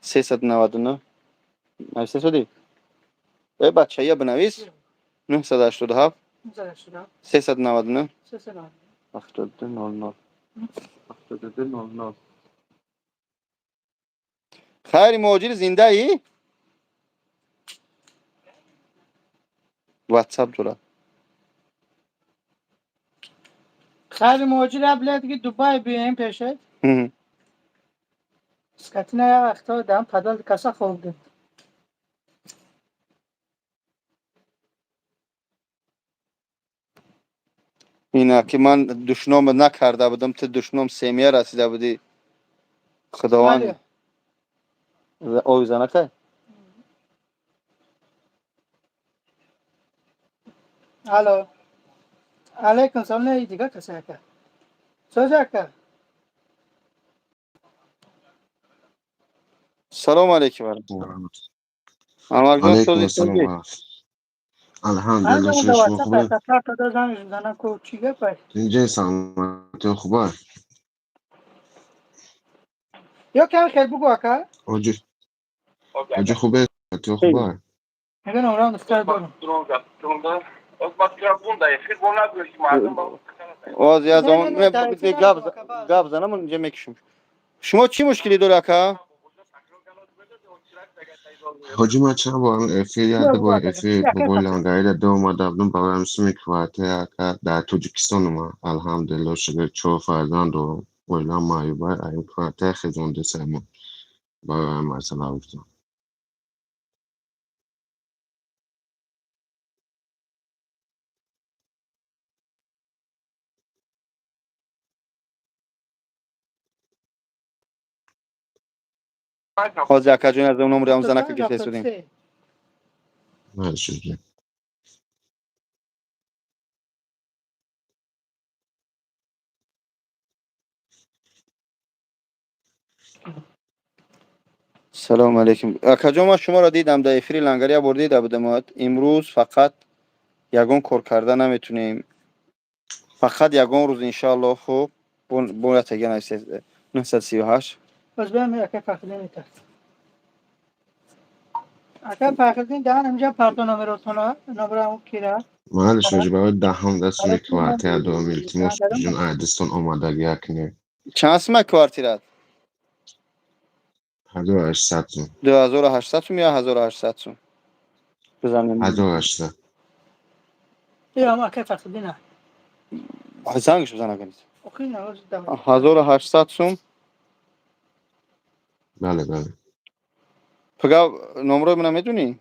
Speaker 1: 399. Нависта шудӣ? Э бача, я бинавис. 987 399 72 00 72 00. Хайри муҳоҷир зиндаӣ? Ватсап дорад.
Speaker 5: Хайри муҳоҷир аблед ки Дубай бием пешет. Скотина як вақто дам падал каса хобдем.
Speaker 1: Ина ки ман душном накарда будам, ту душном семья расида будӣ. Худованд ови занакай?
Speaker 5: Алло. Алейкум салом, не дига каса ака. Соз ака.
Speaker 1: Салому алейкум. Анварҷон,
Speaker 7: Алейкум
Speaker 1: сози
Speaker 7: ассалом.
Speaker 1: сози.
Speaker 7: Алҳамдулилла, шумо хубе?
Speaker 5: Чӣ гапай?
Speaker 7: Инҷа саломатӣ хуба?
Speaker 5: Ё кам хел бугу ака?
Speaker 7: Оҷи оҷи хубе? Саломатӣ хуба?
Speaker 5: Мегӯям номрам духтар дорам.
Speaker 1: Оз я
Speaker 5: Не,
Speaker 1: зон
Speaker 5: не, не, дар эфир
Speaker 1: гап
Speaker 5: набуд, ака, баъд.
Speaker 1: Гап занам, инҷа мекушам. Шумо чӣ мушкилӣ дори, ака?
Speaker 7: Ҳоҷи, ман чанд бор эфир, як ду бор эфир бобои лангарида ду омада будам барои суми квартира, ака. Дар Тоҷикистон ма, алҳамдулилло, шукр, чор фарзанд дорам, оилам маъюба, ин квартира хезондесамо, барои масъала гуфтам.
Speaker 1: Ҳозир, акаҷон, аз номри ҳам занака гирифта истодем.
Speaker 7: Майли, шукр.
Speaker 1: Салому алейкум. Акаҷон, ман шуморо дидам дар эфири лангари, як бор дида будам. Имрӯз фақат ягон кор карда наметунем. Фақат ягон рӯз, иншаалло. Хуб, бояд тага нависед 938.
Speaker 5: Боз биям, ака Фахриддин метард. Ака Фахриддин, даҳан ҳамҷа парто номеротона, номерам кира.
Speaker 7: Майли, шумо барои даҳам да суми квартира дорам, илтимос ҷун, айдистон омадагӣ якне.
Speaker 1: Чанд сума квартират?
Speaker 7: 1800 сум.
Speaker 1: 2800 сум ё 1800 сум? Бизанем.
Speaker 7: 1800.
Speaker 5: Иам ака Фахриддин.
Speaker 1: Зангш бизан, ака.
Speaker 5: Охи навоз дам.
Speaker 1: 1800 сум.
Speaker 7: Бале, бале.
Speaker 1: Пага номрои мана медунӣ?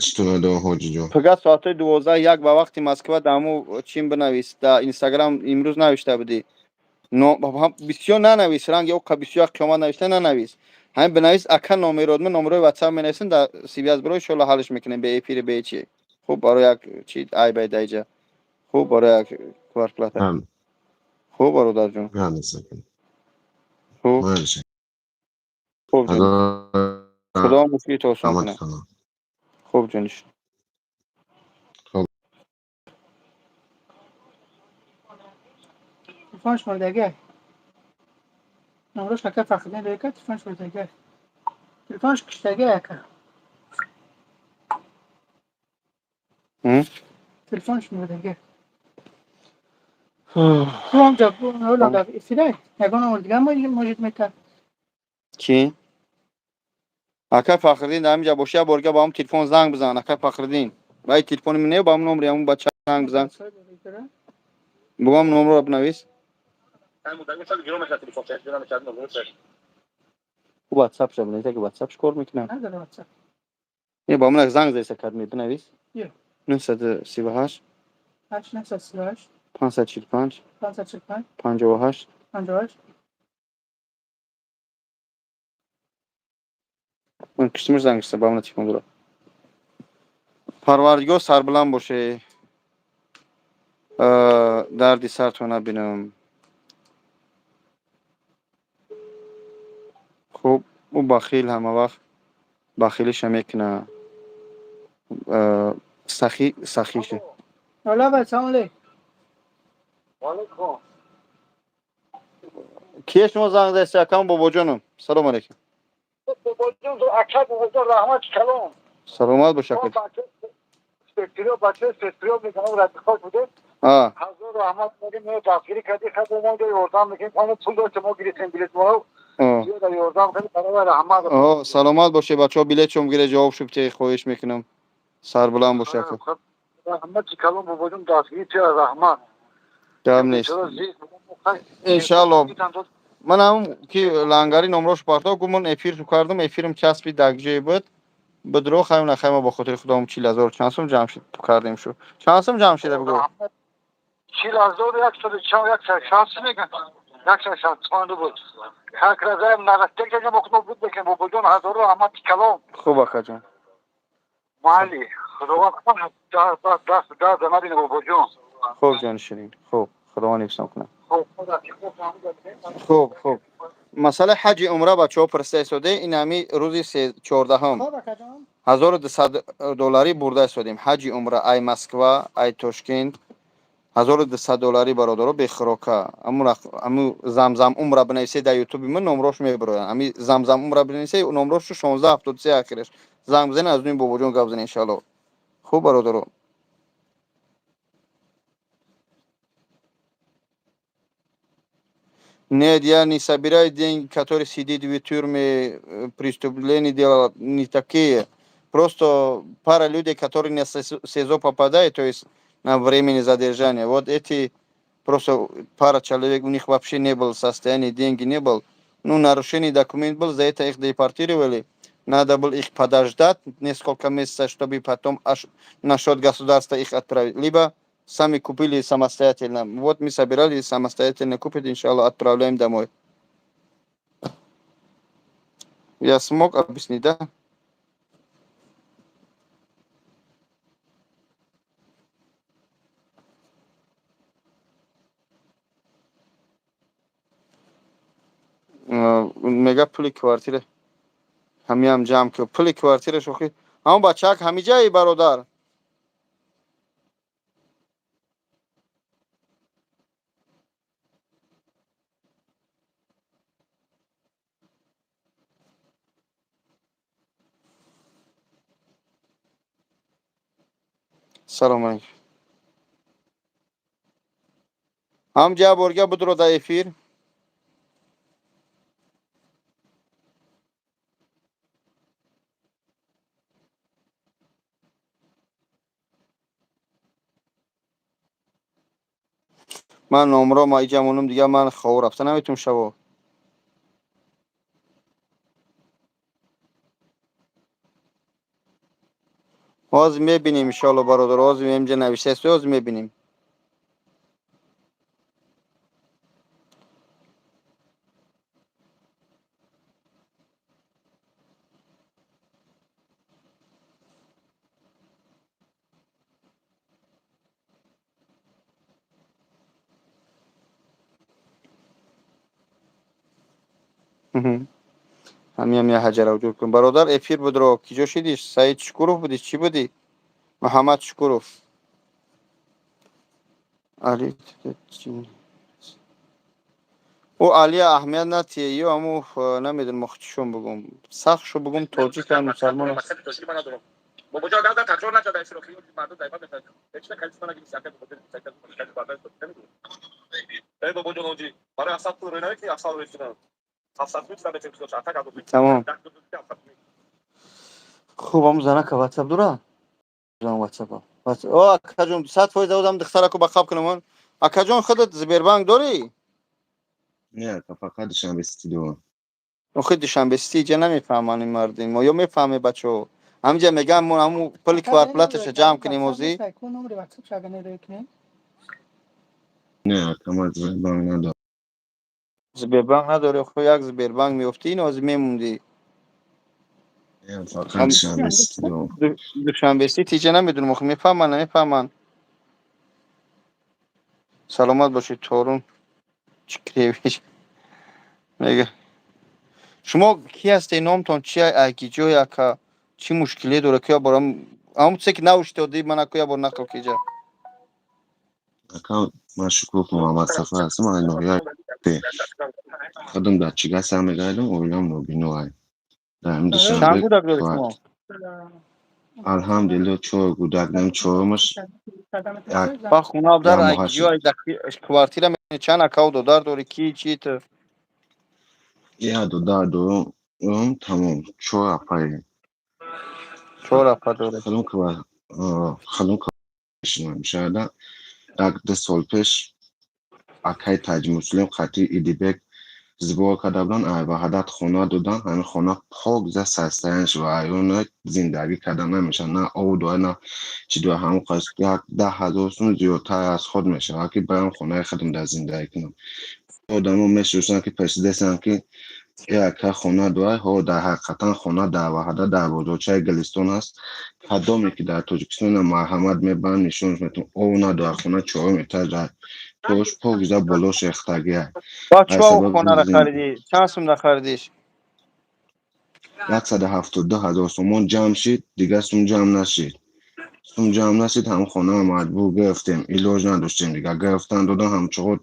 Speaker 7: Читона дорам, ҳоҷиҷон.
Speaker 1: Пага соатҳои 12:01 ба вақти Москва даму чин бинавис, дар Инстаграм имрӯз навишта будӣ. Но бисёр нанавис, ранги оқа бисёр қиёмат навишта нанавис. Ҳамин бинавис, ака, номеродма, номрои ватсап менависем, дар связь биро, иншоалло ҳаллиш мекунем бе эфири, бе чи. Хуб, барои як чи айбай даиҷа. Хуб, барои як квартплата. Хуб, бародарҷон. Хуб. Хуб ҷон. Худо мушкилито осон кунад. Хуб ҷониш.
Speaker 7: Хуб.
Speaker 5: Телефонш мурдага. Номрош ака Фахриддин рӯй кард, телефонш мурдага. Телефонш киштаги ака. Телефонш мурдаги. Хуб, ҳоло дар эфире ягон номер дига может мекард.
Speaker 1: Ки? Ака Фахриддин дар ҳаминҷа боши, як борга ба ҳам телефон занг бизан, ака Фахриддин. Вай телефони ман не, ба ҳам номери ҳамун бача занг бизан. Бугам номерро бинавис. Ӯ WhatsApp ша бинавис, аки WhatsApp ш кор мекунам.
Speaker 5: Надора WhatsApp.
Speaker 1: Не, ба ман занг зайса кард, бинавис.
Speaker 5: Ё.
Speaker 1: 938
Speaker 5: 8 938
Speaker 1: 545
Speaker 5: 545
Speaker 1: 58
Speaker 5: 58.
Speaker 1: Ман киштимиш занг зайса, ба ман телефон дора. Парвардигор сарбуланд боше. Дарди сартон набинам. Хуб, ӯ бахил ҳама вақт бахилиша мекуна. Сахӣ сахише.
Speaker 5: Алло, бай, салом алейкум.
Speaker 6: Алейкум.
Speaker 1: Кие шумо занг зайса, акам бобоҷоном? Салом алейкум.
Speaker 6: Бобоҷон, ака бобоҷон, раҳмат калом.
Speaker 1: Саломат бош, ака.
Speaker 6: Сестриё, бача сестриё мекунам, радикал будем. Ҳазор раҳмат мегем, мо дастгирӣ кардӣ, хаб мо ёрдам мекунем, ҳама пул дошт, мо гирифтем билет мо. Зиёда ёрдам кардӣ, барои раҳмат.
Speaker 1: Саломат боше, бачаҳо билетшон гире, ҷавоб шуб, те хоҳиш мекунам. Сарбуланд бош, ака.
Speaker 6: Раҳмат калом бобоҷон, дастгирӣ ти раҳмат.
Speaker 1: Гап нест. Иншаалло. Ман ҳам ки лангари номрош партов, гум ман эфир кардам, эфирм часпи дагҷое буд. Бидро хайм нахайма ба хотири худом 40 000 чанд сум ҷамъ шид кардем шу. Чанд сум ҷамъ шида бигӯ?
Speaker 6: 40 100 чанд 160 меган. 165 буд. Ҳар разаем нарастек ҷа мо буд бекем бобоҷон, ҳазор раҳмат калом.
Speaker 1: Хуб, акаҷон.
Speaker 6: Майли, худованд даст даст даст набина бобоҷон.
Speaker 1: Хуб, ҷони ширин. Хуб, худованд ҳифзон кунад. Хуб, хуб. Масъалаи ҳаҷи умра бачаҳо пурсида истоде, ин ҳами рӯзи 14-ҳум.
Speaker 5: Хуб, акаҷон.
Speaker 1: 1200 долларӣ бурда истодем. Ҳаҷи умра ай Москва, ай Тошкент 1200 долларӣ бародаро бехӯрока. Аму замзам умра бинависе дар ютуби ман номрош мебироянд. Ами замзам умра бинависе номрошу 1673 ахираш. Занг бизанед, аз нуи бобоҷон гап занед иншаалло. Хуб, бародаро. Нет, я не собираю деньги, которые сидит в тюрьме, преступления делал, не такие. Просто пара людей, которые на СИЗО попадают, то есть на временное задержание. Вот эти просто пара человек, у них вообще не было состояния, деньги не было. Ну, нарушение документ был, за это их депортировали. Надо было их подождать несколько месяцев, чтобы потом аж на счет государства их отправить. Либо сами купили самостоятельно. Вот мы собирались самостоятельно купить, иншаллах, отправляем домой. Я смог объяснить, да? Мега пули квартира ҳамиам ҷамъ ки пули квартира шохи ҳамон бачаак ҳамиҷаи бародар. Салом алейкум. Ҳамҷа борга будро дар эфир. Ман номро ма иҷа монум, дига ман хов рафта наметум шаво. Ҳозир мебинем иншоалло бародар, ҳозир инҷа навиштааст, ҳозир мебинем. Ҳамиам я ҳаҷара ҷур кун. Бародар, эфир будро, киҷо шидӣ? Саид Шукуров будӣ, чӣ будӣ? Муҳаммад Шукуров. Али. Ӯ Алия аҳамият натие, ё аму намедонам, охи чишон бугум. Сахт шо бугум, тоҷикам, мусалмон. Тамом. Хуб, аму занака ватсап дора? Ватсапа. О, акаҷон, 100% одам духтараку ба қаб кунам. Акаҷон, худат Сбербанк дорӣ?
Speaker 7: Не, ака, фақат Душанбе Сити дорам.
Speaker 1: Охи, Душанбе Сити иҷа намефаҳманд ин мардим. Ё мефаҳме, бачаҳо? Ҳамиҷа мегӯям, мо ҳаму пули квартплаташа ҷамъ кунем озӣ.
Speaker 7: Не, ака, ман Сбербанк надорам.
Speaker 1: Сбербанк надорӣ? Охи, як Сбербанк меёфтӣ, ин озӣ мемондӣ.
Speaker 7: Не, фақат Душанбе Сити дорам.
Speaker 1: Душанбе Сити иҷа намедонам, охи, мефаҳманд, намефаҳманд. Саломат бошед, Торун Чикревич мега. Шумо кӣ ҳастед, номтон чи, ки ҷой, ака, чӣ мушкиле дора, ки бора ҳамон чизе ки навиштодӣ, ман аку як бор нақл ки иҷа.
Speaker 7: Ака, ман Шукуров Муҳаммадсафар ҳастам, аз ноҳияи худам дар Чига сар мегардам, оилам нобиноай. Дар ҳамин
Speaker 1: Чанд
Speaker 7: Душанбе
Speaker 1: кӯдак доред шумо?
Speaker 7: Алҳамдулилло, чор кӯдак дорем, чорумаш як
Speaker 1: Ба хона дар
Speaker 7: як моҳа шуд.
Speaker 1: ҷой квартира чанд акаву додар дорӣ, ки чи ту?
Speaker 7: Як додар дорам, тамом, чор апаем.
Speaker 1: Чор апа доред.
Speaker 7: Худам мешавада. Як ду сол пеш акаи Таҷмуслим қатъи Идибек сбор карда буданд, ай Ваҳдат хона доданд. Ҳамин хона пок за состояние шуд, айёна зиндагӣ карда намешавад, на об дорад, на чӣ дорад. Ҳамон қас як 10 000 сум зиёдтар аз худ мешавад, ки барам хонаи худам дар зиндагӣ кунам. Одамо мешиносанд, ки пурсидастанд, ки э, ака, хона дорад? Ҳо, дар ҳақиқатан хона дар Ваҳдат, дар бозорчаи Гулистон аст. Кадоме ки дар Тоҷикистон марҳамат, мебаранд, нишонаш метавон. Об надорад хона, чорум этаж дар тош пок за боло шехтагиа.
Speaker 1: Баъд чӣ хонаро харидӣ? Чанд сум нахаридиш?
Speaker 7: 172 000 сомон ҷамъ шид, дигар сум ҷамъ нашид. Сум ҷамъ нашид, ҳам хонаро маҷбур гирифтем, илоҷ надоштем дигар, гирифтан додан ҳамчуғод.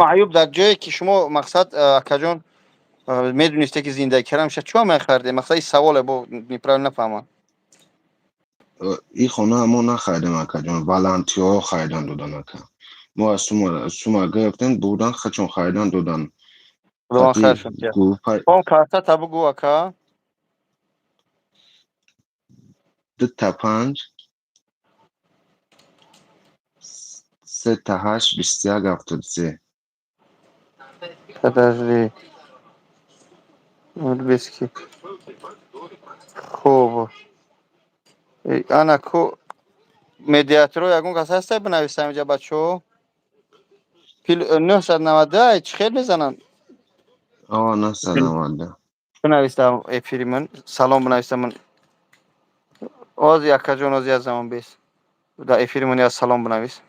Speaker 1: Маъюб дар ҷое ки шумо, мақсад, акаҷон, медонисте, ки зиндагӣ кардам мешавад, чима мехаридем? Мақсад, ин саволе бо неправильно нафаҳмам.
Speaker 7: Ин хонаро мо нахаридем, акаҷон, волонтёрҳо харидан додан, ака. Мо аз сума гирифтем, бурдан, хачон харидан додан.
Speaker 1: Картата бугӯ, ака.
Speaker 7: 55 888 21 73.
Speaker 1: Подожди. Узбекский. Хуб. Ана ку медиаторо ягон кас ҳастай, бинависам инҷа, бачаҳо? 990 чӣ хел мезананд?
Speaker 7: О, 990.
Speaker 1: Бинависам эфири ман, салом бинависам ман. Ози, акаҷон, ози як замон бес. Дар эфири ман як салом бинавис.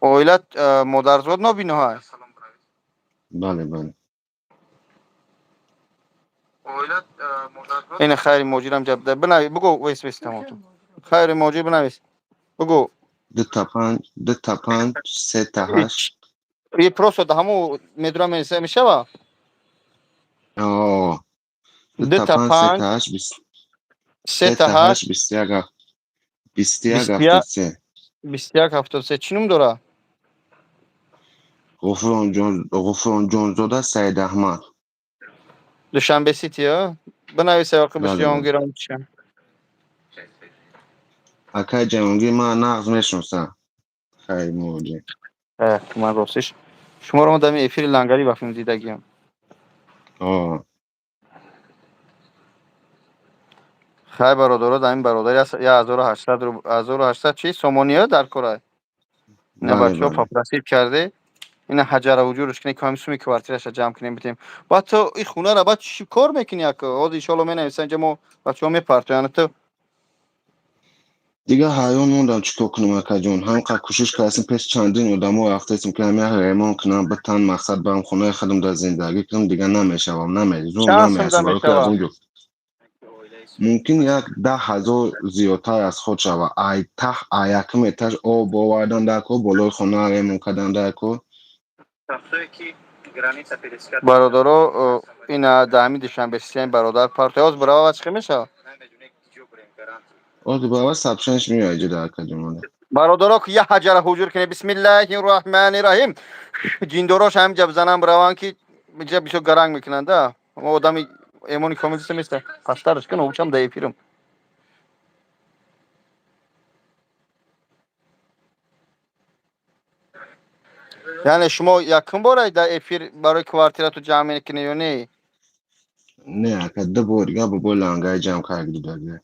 Speaker 1: Оила модарзод нобиноҳа?
Speaker 7: Бале.
Speaker 1: Ина хайри моҷирам ҷаб бинави, бугӯ, вес, вес, тамом. Хайри моҷир, бинавис. Бугӯ.
Speaker 7: 55 55 888.
Speaker 1: И просто да ҳаму медурам мешава?
Speaker 7: О.
Speaker 1: 55
Speaker 7: 8
Speaker 1: 888
Speaker 7: 21 21 73.
Speaker 1: 21 73. Чӣ ном дора?
Speaker 7: Ғуфронҷонзода Саидаҳмад.
Speaker 1: Душанбе Сити, а? Бинавис, оқибаш Ҷаҳонгирам чиша.
Speaker 7: Акай Ҷаҳонгир ман нағз мешиносам. Хайр, муҳоҷир.
Speaker 1: Ман ростиш шуморо мо дар эфири лангарӣ ба филм дидагиам.
Speaker 7: О.
Speaker 1: Хай, бародаро, дар ин бародари 1800 1800 чи сомониё дар кора. Ина бачаҳо попросить карде. Ина ҳаҷара вуҷудаш кунем, ки ҳамин суми квартираша ҷамъ кунем, битем. Баъд ту ин хонара баъд чӣ кор мекунӣ, ака? Ҳозир иншоалло менависам инҷа, мо бачаҳо мепартоянд ту.
Speaker 7: Дигар ҳайрон мондам, чӣ кор кунам, акаҷон. Ҳамқадр кӯшиш кардастем, пеш чандин одамо рафтастем, ки ҳамин ремонт кунам, битан, мақсад, барам хонаи худам дар зиндагӣ кунам, дигар намешавам, зур
Speaker 1: Чанд сум
Speaker 7: намерасам, барои ки аз
Speaker 1: мешава?
Speaker 7: он ҷо Мумкин як 10 000 зиёдтар аз худ шава. Ай таҳ, ай якум этаж об овардан дар кор, болои хона ремонт кардан дар кор.
Speaker 1: Бародаро, ина дар ҳамин Душанбе сиен бародар партояз барава, чӣ мешавад?
Speaker 7: Ози барава, сообщение ш меояд иҷо дар акаҷонада.
Speaker 1: Бародаро, ки як ҳаҷара ҳуҷур кунед, бисмиллаҳи роҳмани раҳим. Ҷиндорош ҳаминҷа бизанам, бираванд, ки иҷа бисёр гаранг мекунанд. Да мо одами эмони комил места пастараш кун, обучам да эфирам. Яъне шумо якум бора дар эфир барои квартирату ҷамъ мекунед ё не?
Speaker 7: Не, ака, ду бор дига бобои лангаи ҷамъ карда дага.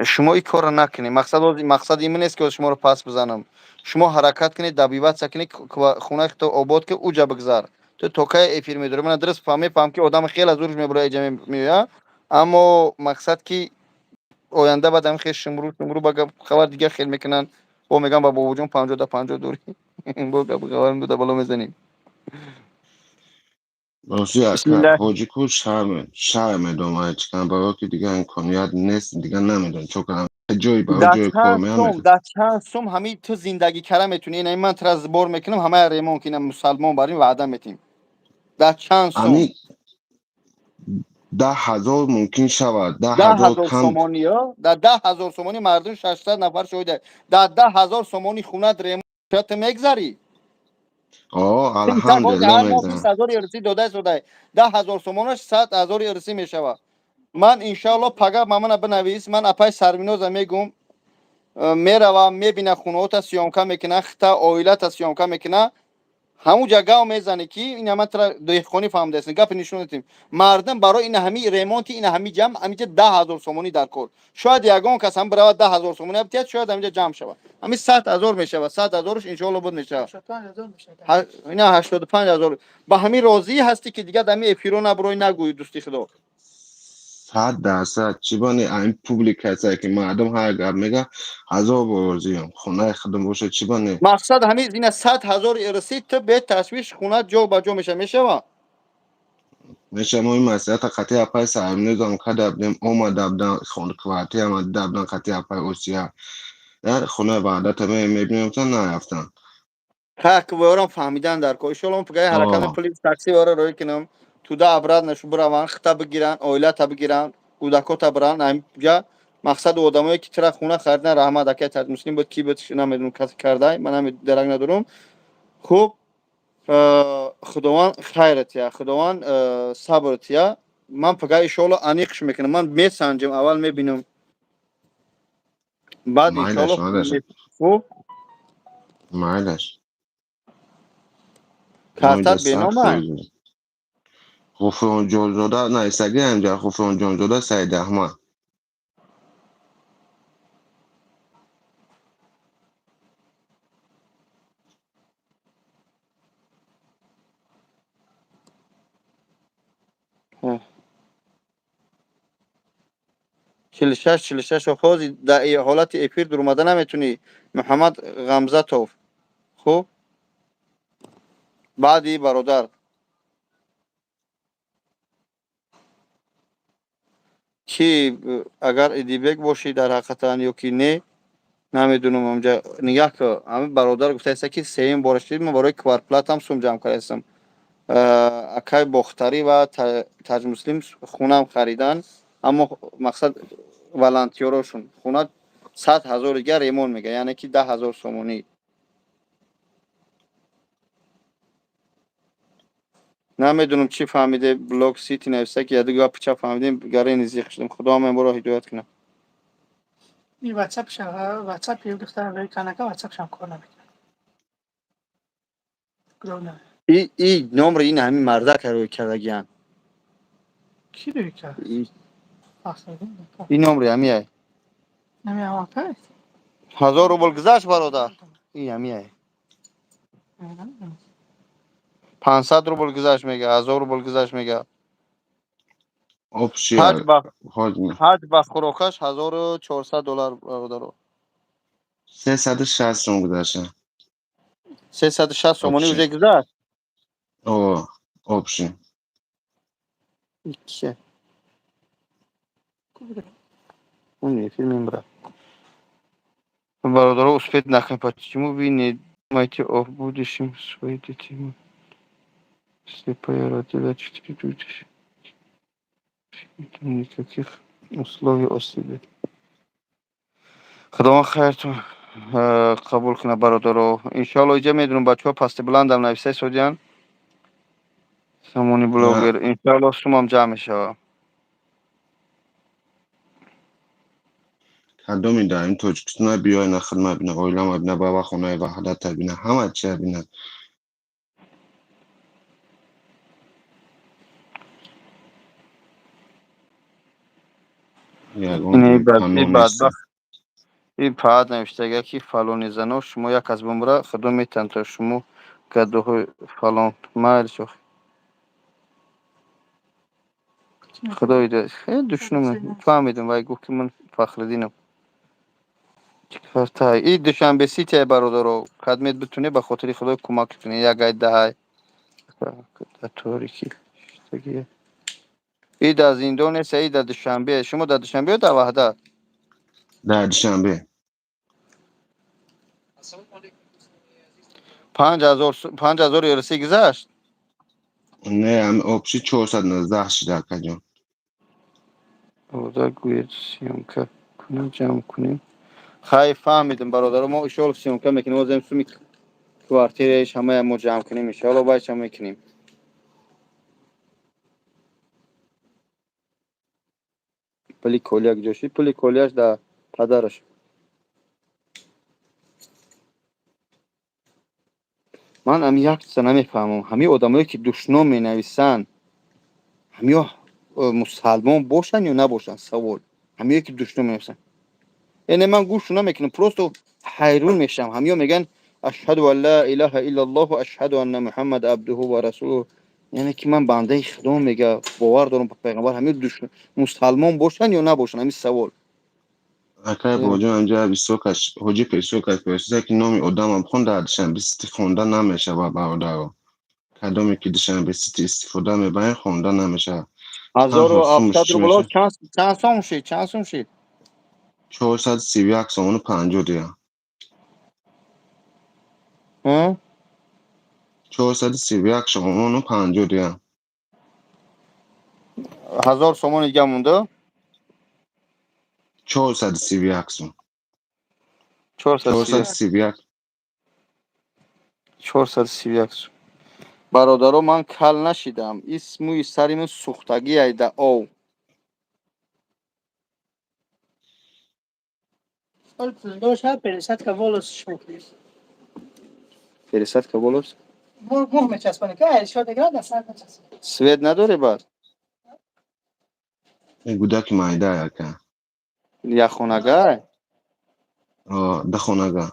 Speaker 1: Шумо ин корро накунед. Мақсад, мақсади ин нест, ки шуморо пас бизанам. Шумо ҳаракат кунед, добиваться кунед, хонаи худто обод ки уҷа бигзар. Ту то кай эфир медорӣ? Мана дуруст мефаҳмам, ки одам хеле зурш мебура, иҷа меояд, аммо мақсад ки оянда баъд ҳамин хел шумру шумру ба хабар дигар хел мекунанд, бо мегӯям ба бобоҷон 50 да 50 дорӣ, бо гап хабар буда боло мезанем.
Speaker 7: Рости, ака, ҳоҷику шарм медонам чикан, барои ки дигар имконият нест, дигар намедонам чо кардам, ҷои барои ҷои кор меам.
Speaker 1: Дар чанд сум ҳамин ту зиндагӣ кара метунӣ? Ина ман тра сбор мекунам, ҳамая ремонт ки ина мусалмон бар ин ваъда метим. Дар чанд сум?
Speaker 7: 10 000 мумкин шавад. Даҳ
Speaker 1: даҳ
Speaker 7: ҳазор
Speaker 1: ҳазор
Speaker 7: кам.
Speaker 1: Сомонӣ ё дар 10 000 сомонӣ мардум 600 нафар шоҳида. Дар 10 000 сомонӣ хунат ремонт ту мегзарӣ?
Speaker 7: О, алҳамдулилла,
Speaker 1: ҳар моҳ
Speaker 7: мегзарам.
Speaker 1: 20 000 ирсӣ дода истодай, 10 000 сомонаш 100 000 ирсӣ мешавад. Ман иншоалло пага ба мана бинавис, ман апай Сарвиноза мегум, меравам, мебина, хунаота съёмка мекуна, хита оилата съёмка мекуна, ҳамун ҷа гав мезане, ки ина ман тра деҳқонӣ фаҳмидаст, гапи нишон додем. Мардум барои ина ҳами ремонти ина ҳами ҷамъ ҳаминҷа 10 000 сомонӣ дар кор. Шояд ягон кас ҳам биравад, 10 000 сомонӣ битиҳад, шояд ҳаминҷа ҷамъ шавад. Ҳамин 100 000 мешавад, 100 000-ш иншоалло буд мешавад. Ина 85 000. Ба ҳамин розӣ ҳастӣ, ки дигар ҳами эфиро набурой, нагӯӣ, дӯсти худо?
Speaker 7: 100%. Чӣ бони ин публикация, ки мардум ҳар гап мега, ҳазор бор розиям, хонаи худам бошад, чӣ бони.
Speaker 1: Мақсад ҳамин ина 100 000 ирсӣ, ту беташвиш хунат ҷо ба ҷо мешава.
Speaker 7: Меша. Мо ин маслиҳата қатъи апай Сарвинозам карда будем, омада будан, квартирама дида будан қатъи апай Осия, дар хонаи Ваҳдата мебинем, нарафтан.
Speaker 1: Ҳақ ворам фаҳмидан дар кор. Иншоалло пагаи ҳаракат, пули такси вора роӣ кунам, туда обратно шу бираванд, хита бигиранд, оилата бигиранд, кӯдакота биранд ҳамҷа. Мақсаду одамое ки тира хона харидан, раҳмат, акай Муслим буд, ки буд, намедонам, касе кардай, ман ҳами дарак надорам. Хуб, Худованд хайр тия, Худованд сабр тия. Ман пага иншоалло аниқш мекунам, ман месанҷам, аввал мебинам, баъд иншоалло. Хуб.
Speaker 7: Майлаш.
Speaker 1: Картат бенома?
Speaker 7: Ғуфронҷонзода нависагӣ ҳамҷа, Ғуфронҷонзода Саидаҳмад.
Speaker 1: 46 46. Ҳози дар ҳолати эфир дуромада наметунӣ, Муҳаммад Ғамзатов. Хуб, баъди бародар ки агар Идибек бошӣ дар ҳақиқатан ё ки не, намедунам. Амҷа нигаҳ ки ҳами бародар гуфтааста, ки сеюм бора шудид, ман барои квартплата м сум ҷамъ кардаистам. Акай Бохтарӣ ва Таҷмуслим хунам харидан, аммо мақсад волонтёрошон хуна 100 000 дигар ремонт мега, яъне ки 10 000 сомонӣ. Намедонам, чӣ фаҳмиде. Блок Сити нависта, ки яду гапи ча фаҳмидем, гарени зиқ шудем. Худо ҳам боро ҳидоят кунад.
Speaker 5: Ин ватсап духтарам рӯи канака, ватсапшам кор намекунад.
Speaker 1: И номри ин ҳамин мардака рӯй кардагиян.
Speaker 5: Ки рӯй кард?
Speaker 1: Ин номри ҳамияй. 1000 рубл гузашт, бародар, и ҳамияй. 500 рубл гузашт мега, 1000 рубл гузашт мега. Ҳаҷ ба хӯрокаш 1400 доллар, бародаро.
Speaker 7: 360 сом гузашта.
Speaker 1: 360 сомонӣ уже гузашт.
Speaker 7: О, общий.
Speaker 1: Икки. Он эфир мемра. Бародаро, успеть накунем. Почему вы не думаете о будущем своих детей? Слепая родила четыре дочери. Никаких условий о себе. Худованд хайртон қабул кунад, бародаро. Иншоалло, иҷа медонам, бачаҳо пасти баландам нависаи содиян. Самони блогер. Иншоалло, сумам ҷамъ мешавад.
Speaker 7: Кадоми дар ин Тоҷикистона биёй, на хидмат бина, оилама бина, баба хонаи ваҳдата бина, ҳама чия бина. Ягон
Speaker 1: Ин
Speaker 7: паноҳ нест.
Speaker 1: Бадбахт ин паат навиштага, ки фалони зано шумо як аз бумра худо метан то шумо гадоҳои фалон майли шох. Худо ҳидоят. Хеле душном фаҳмидам, вай гуфт, ки ман Фахриддинам. И Душанбе Сити, бародаро, кадмет битуне, ба хотири худо кӯмак кунед. Як ай даҳай торики. И дар зиндон нест, и дар Душанбе. Шумо дар Душанбе ё дар Ваҳдат?
Speaker 7: Дар Душанбе.
Speaker 1: 5000, 5000 ерси гузашт?
Speaker 7: Не, ами общий 419 шида, акаҷон.
Speaker 1: Бародар, гӯед, съёмка кунем, ҷамъ кунем. Хай, фаҳмидем, бародаро, мо иншоалло съёмка мекунем. Озем суми квартираиш ҳамая мо ҷамъ кунем, иншоалло, байча мекунем. Пули колия куҷо шид? Пули колияш дар падараш. Ман ами як чиза намефаҳмам. Ҳамин одамое, ки душном менависанд, ҳамиё мусалмон бошанд ё набошанд? Савол. Ҳамиё, ки душном менависанд. Яъне ман гӯшу намекунам, просто ҳайрон мешавам. Ҳамиё мегӯянд: ашҳаду ан ла илаҳа иллаллоҳу, ашҳаду анна Муҳаммад абдуҳу ва расулуҳу. Яъне ки ман бандаи Худо, мега, бовар дорам ба пайғамбар. Ҳамиё мусалмон бошанд ё набошанд? Ҳамин савол.
Speaker 7: Акай Боҷон, инҷа бисёр кас ҳоҷи бисёр кас пурсида, ки номи одамам хон, дар Душанбе Сити хонда намешавад, бародаро. Кадоме ки Душанбе Сити истифода мебарем, хонда намешавад.
Speaker 1: Ҳазору
Speaker 7: Танҳо сумаш
Speaker 1: ҳафтсад
Speaker 7: чӣ
Speaker 1: рубло
Speaker 7: мешавад?
Speaker 1: Чанд сом шид? Чанд сом шид?
Speaker 7: 431 сомону 50 дирам. 431 сомону 50 дирам.
Speaker 1: 1000 сомони дига монда?
Speaker 7: 431 сом.
Speaker 1: 431.
Speaker 7: 431.
Speaker 1: 431 сом. Бародаро, ман кал нашидам. Ис мӯи сари ман сӯхтагӣ айда ов.
Speaker 5: Доша пересадка волос мекунем.
Speaker 1: Пересадка волос?
Speaker 5: Муҳ мечаспонем, ки айшо дигар дар сар мечаспонем.
Speaker 1: Свет надорӣ баъд?
Speaker 7: Гудаки майда, ака.
Speaker 1: Як хонага?
Speaker 7: Да, хонага.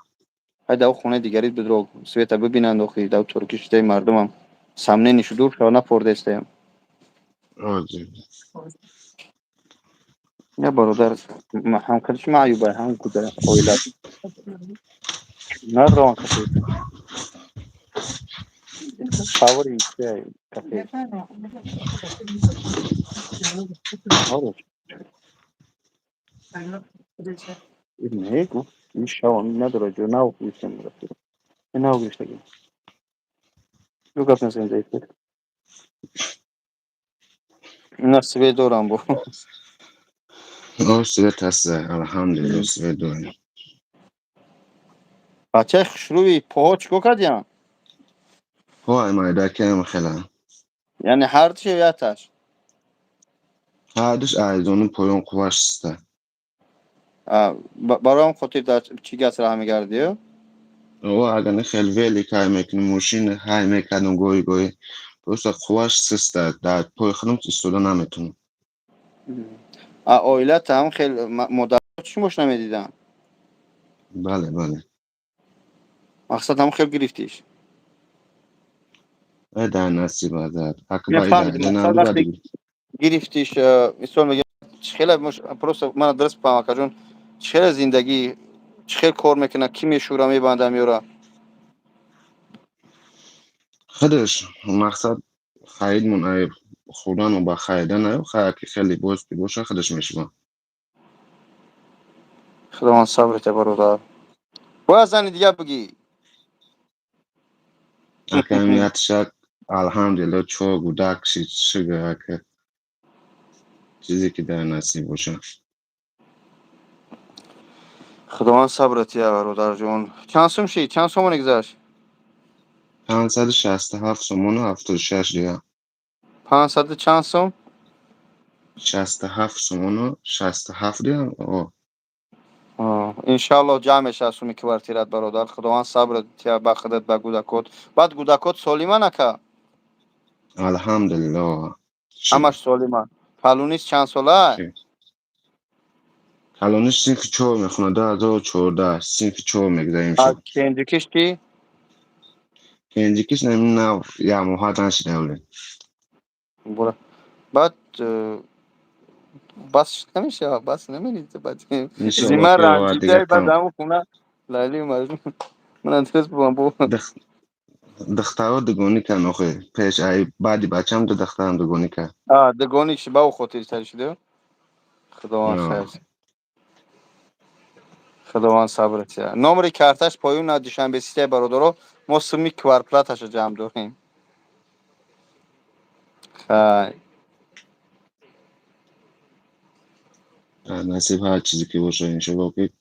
Speaker 1: Ай, да хонаи дигарит бидро, света бибинанд охи, да торики шидаи мардумам. Сомнение шу дур шава, напордестаям.
Speaker 7: Рози.
Speaker 1: Я бародар, ҳамкариш маъюба, ҳам гуда оила. Нарон кафе. Савори чия кафе. Ҳоро. Не, гуфт, ин шава надора ҷо, нав гирифтем. Нав гирифтагӣ. Ду гап назанем дар эфир. На, свет дорам бо.
Speaker 7: О, свет ҳаст, алҳамдулилло, свет дорем.
Speaker 1: Бачаи хушрӯи поҳо чӣ кор кардиям?
Speaker 7: Ҳо, майдакиам хела.
Speaker 1: Яъне ҳардуш ё якташ?
Speaker 7: Ҳардуш, айзону поён қувваш систа.
Speaker 1: Барои ҳам хотир дар чӣ гас раҳ мегардиё?
Speaker 7: О, агар не хел велик ҳай мекунем, мошин ҳай мекардам гоҳи гоҳи. Просто қувваш систа, дар пои худам истода наметавонам.
Speaker 1: А оилата ҳам хел модар чишмош намедиданд?
Speaker 7: Бале, бале.
Speaker 1: Мақсад ҳам хел гирифтиш?
Speaker 7: Э, дар насиб азад.
Speaker 1: Мефаҳмидам, мақсад вақте гирифтиш, мисол мегӯям, чӣ хеле просто мана дуруст фаҳм, акаҷон, чӣ хеле зиндагӣ, чӣ хел кор мекунад, кӣ мешӯра, мебанда, меёра?
Speaker 7: Худаш, мақсад харидмон ай хӯрдану ба харидан аю, хая ки хеле либос ки боша, худаш мешӯра.
Speaker 1: Худованд сабр те, бародар. Бояд зани дига бигӣ.
Speaker 7: Акамият шак, алҳамдулилло, чор гудак шид, шукр, ака. Чизе ки дар насиб бошад.
Speaker 1: Худованд сабр тия, бародарҷон. Чанд сум шид? Чанд сомоне гузашт?
Speaker 7: 567 сомону 76 дирам.
Speaker 1: 500 чанд сум?
Speaker 7: 67 сомону 67 дирам.
Speaker 1: Иншааллоҳ, ҷамъ мешавад суми квартират, бародар. Худованд сабр тия ба худат, ба гӯдакот. Баъд гӯдакот солиман, ака?
Speaker 7: Алҳамдулилло.
Speaker 1: Ҳамаш солиман. Калониш чанд сола?
Speaker 7: Калониш синфи чор мехонад, 2014 синфи чор мегузарем шуд.
Speaker 1: Кенҷикиш чи?
Speaker 7: Кенҷикиш нав як моҳа нашида оле.
Speaker 1: Баъд бас намешавад, бас намереза, баъд зима ранҷида, баъд ҳамон хона Лайли Маҷнун ман интерес будам бо.
Speaker 7: Духтаро дугонӣ кан охе, пеш ай баъди бачам ду духтарам дугонӣ кард.
Speaker 1: Дугонӣ ба ӯ хотири сари шуда. Худованд хайр, худованд сабр тия. Номери карташ поён на Душанбе Сития, бародаро, мо суми кварплаташа ҷамъ дорем. Хай.
Speaker 7: Насиб ҳар чизе ки боша, иншолло ки.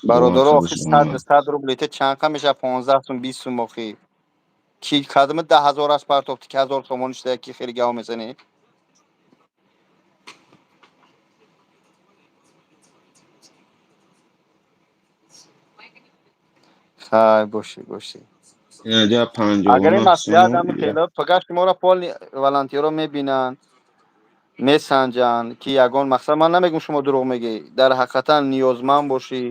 Speaker 1: Бародаро, охи 100 рубли те чанд меша? 15 сум, 20 сум. Охи ки кадми 10 000 аш партофти, ки ҳазор сомонӣ шуда, ки хеле гав мезанӣ. Хай, бошӣ, бошӣ. Агар ин маслиҳат ҳами хело фақат шуморо поли волонтёро мебинанд, месанҷанд, ки ягон мақсад, ман намегӯм шумо дурӯғ мегӯӣ, дар ҳақиқатан ниёзманд бошӣ,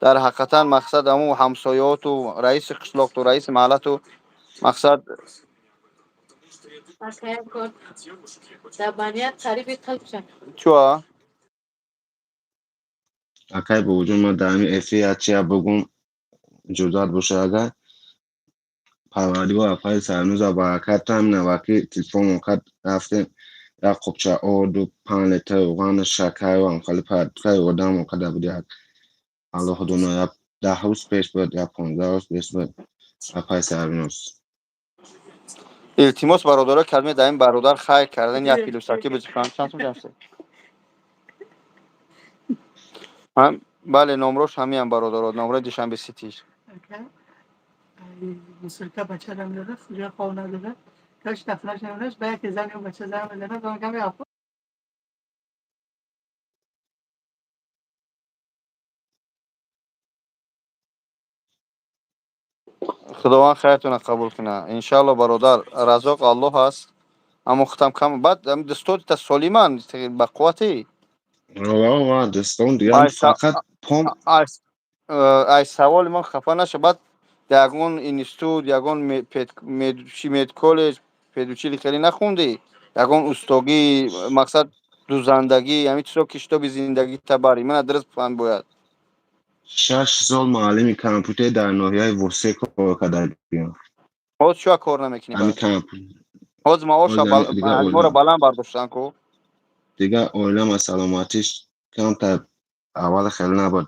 Speaker 1: дар ҳақиқатан мақсад ҳамун ҳамсояоту, раиси қишлоқту, раиси маҳаллату мақсад. Чуа?
Speaker 7: Акай Бобоҷон, ман дар ҳамин эфир якчия бугум, иҷозат боша агар. Парвардигор апаи Сарнуза баракат ҳамина ки телефонмон кард, рафтем, як қопча орду, 5 литр равғану, шакару ҳамхали продуктаи одамон карда буд. Як Аллоҳ доно, як 10 рӯз пеш буд, як 15 рӯз пеш буд, апаи Сарнуз.
Speaker 1: Илтимос, бародаро, калме дар ин бародар хайр кардан, як плюсаки бизифан. Чанд сум ҷамъ шуд? Бале, номрош ҳамиам, бародаро, номрои Душанбе Ситиш.
Speaker 5: Мусулка бача дам дора, куҷо хов надора, каш дафнаш намедаш, ба яке зани бача занг мезанад, он каме.
Speaker 1: Худованд хайртона қабул кунад, иншаалло. Бародар, разоқ Аллоҳ аст, аммо хутам кам. Баъд дастотита солиман, ба қувватӣ?
Speaker 7: Дастон дигар фақат пом.
Speaker 1: Ай саволи ман хафа наша. Баъд дар ягон институт, ягон чи, медколлеҷ, педучилище хеле нахондӣ? Ягон устогӣ, мақсад дузандагӣ, ҳамин чизо, ки шитоби зиндагӣ табари мана дуруст фаҳм бояд.
Speaker 7: 6 сол муаллими компютер дар ноҳияи Восе кор кардагиам.
Speaker 1: Ҳоз чӯа кор намекунӣ? Ҳоз маошро баланд бардоштан ку.
Speaker 7: Дигар оилам аз саломатиш камтар аввал хеле набуд,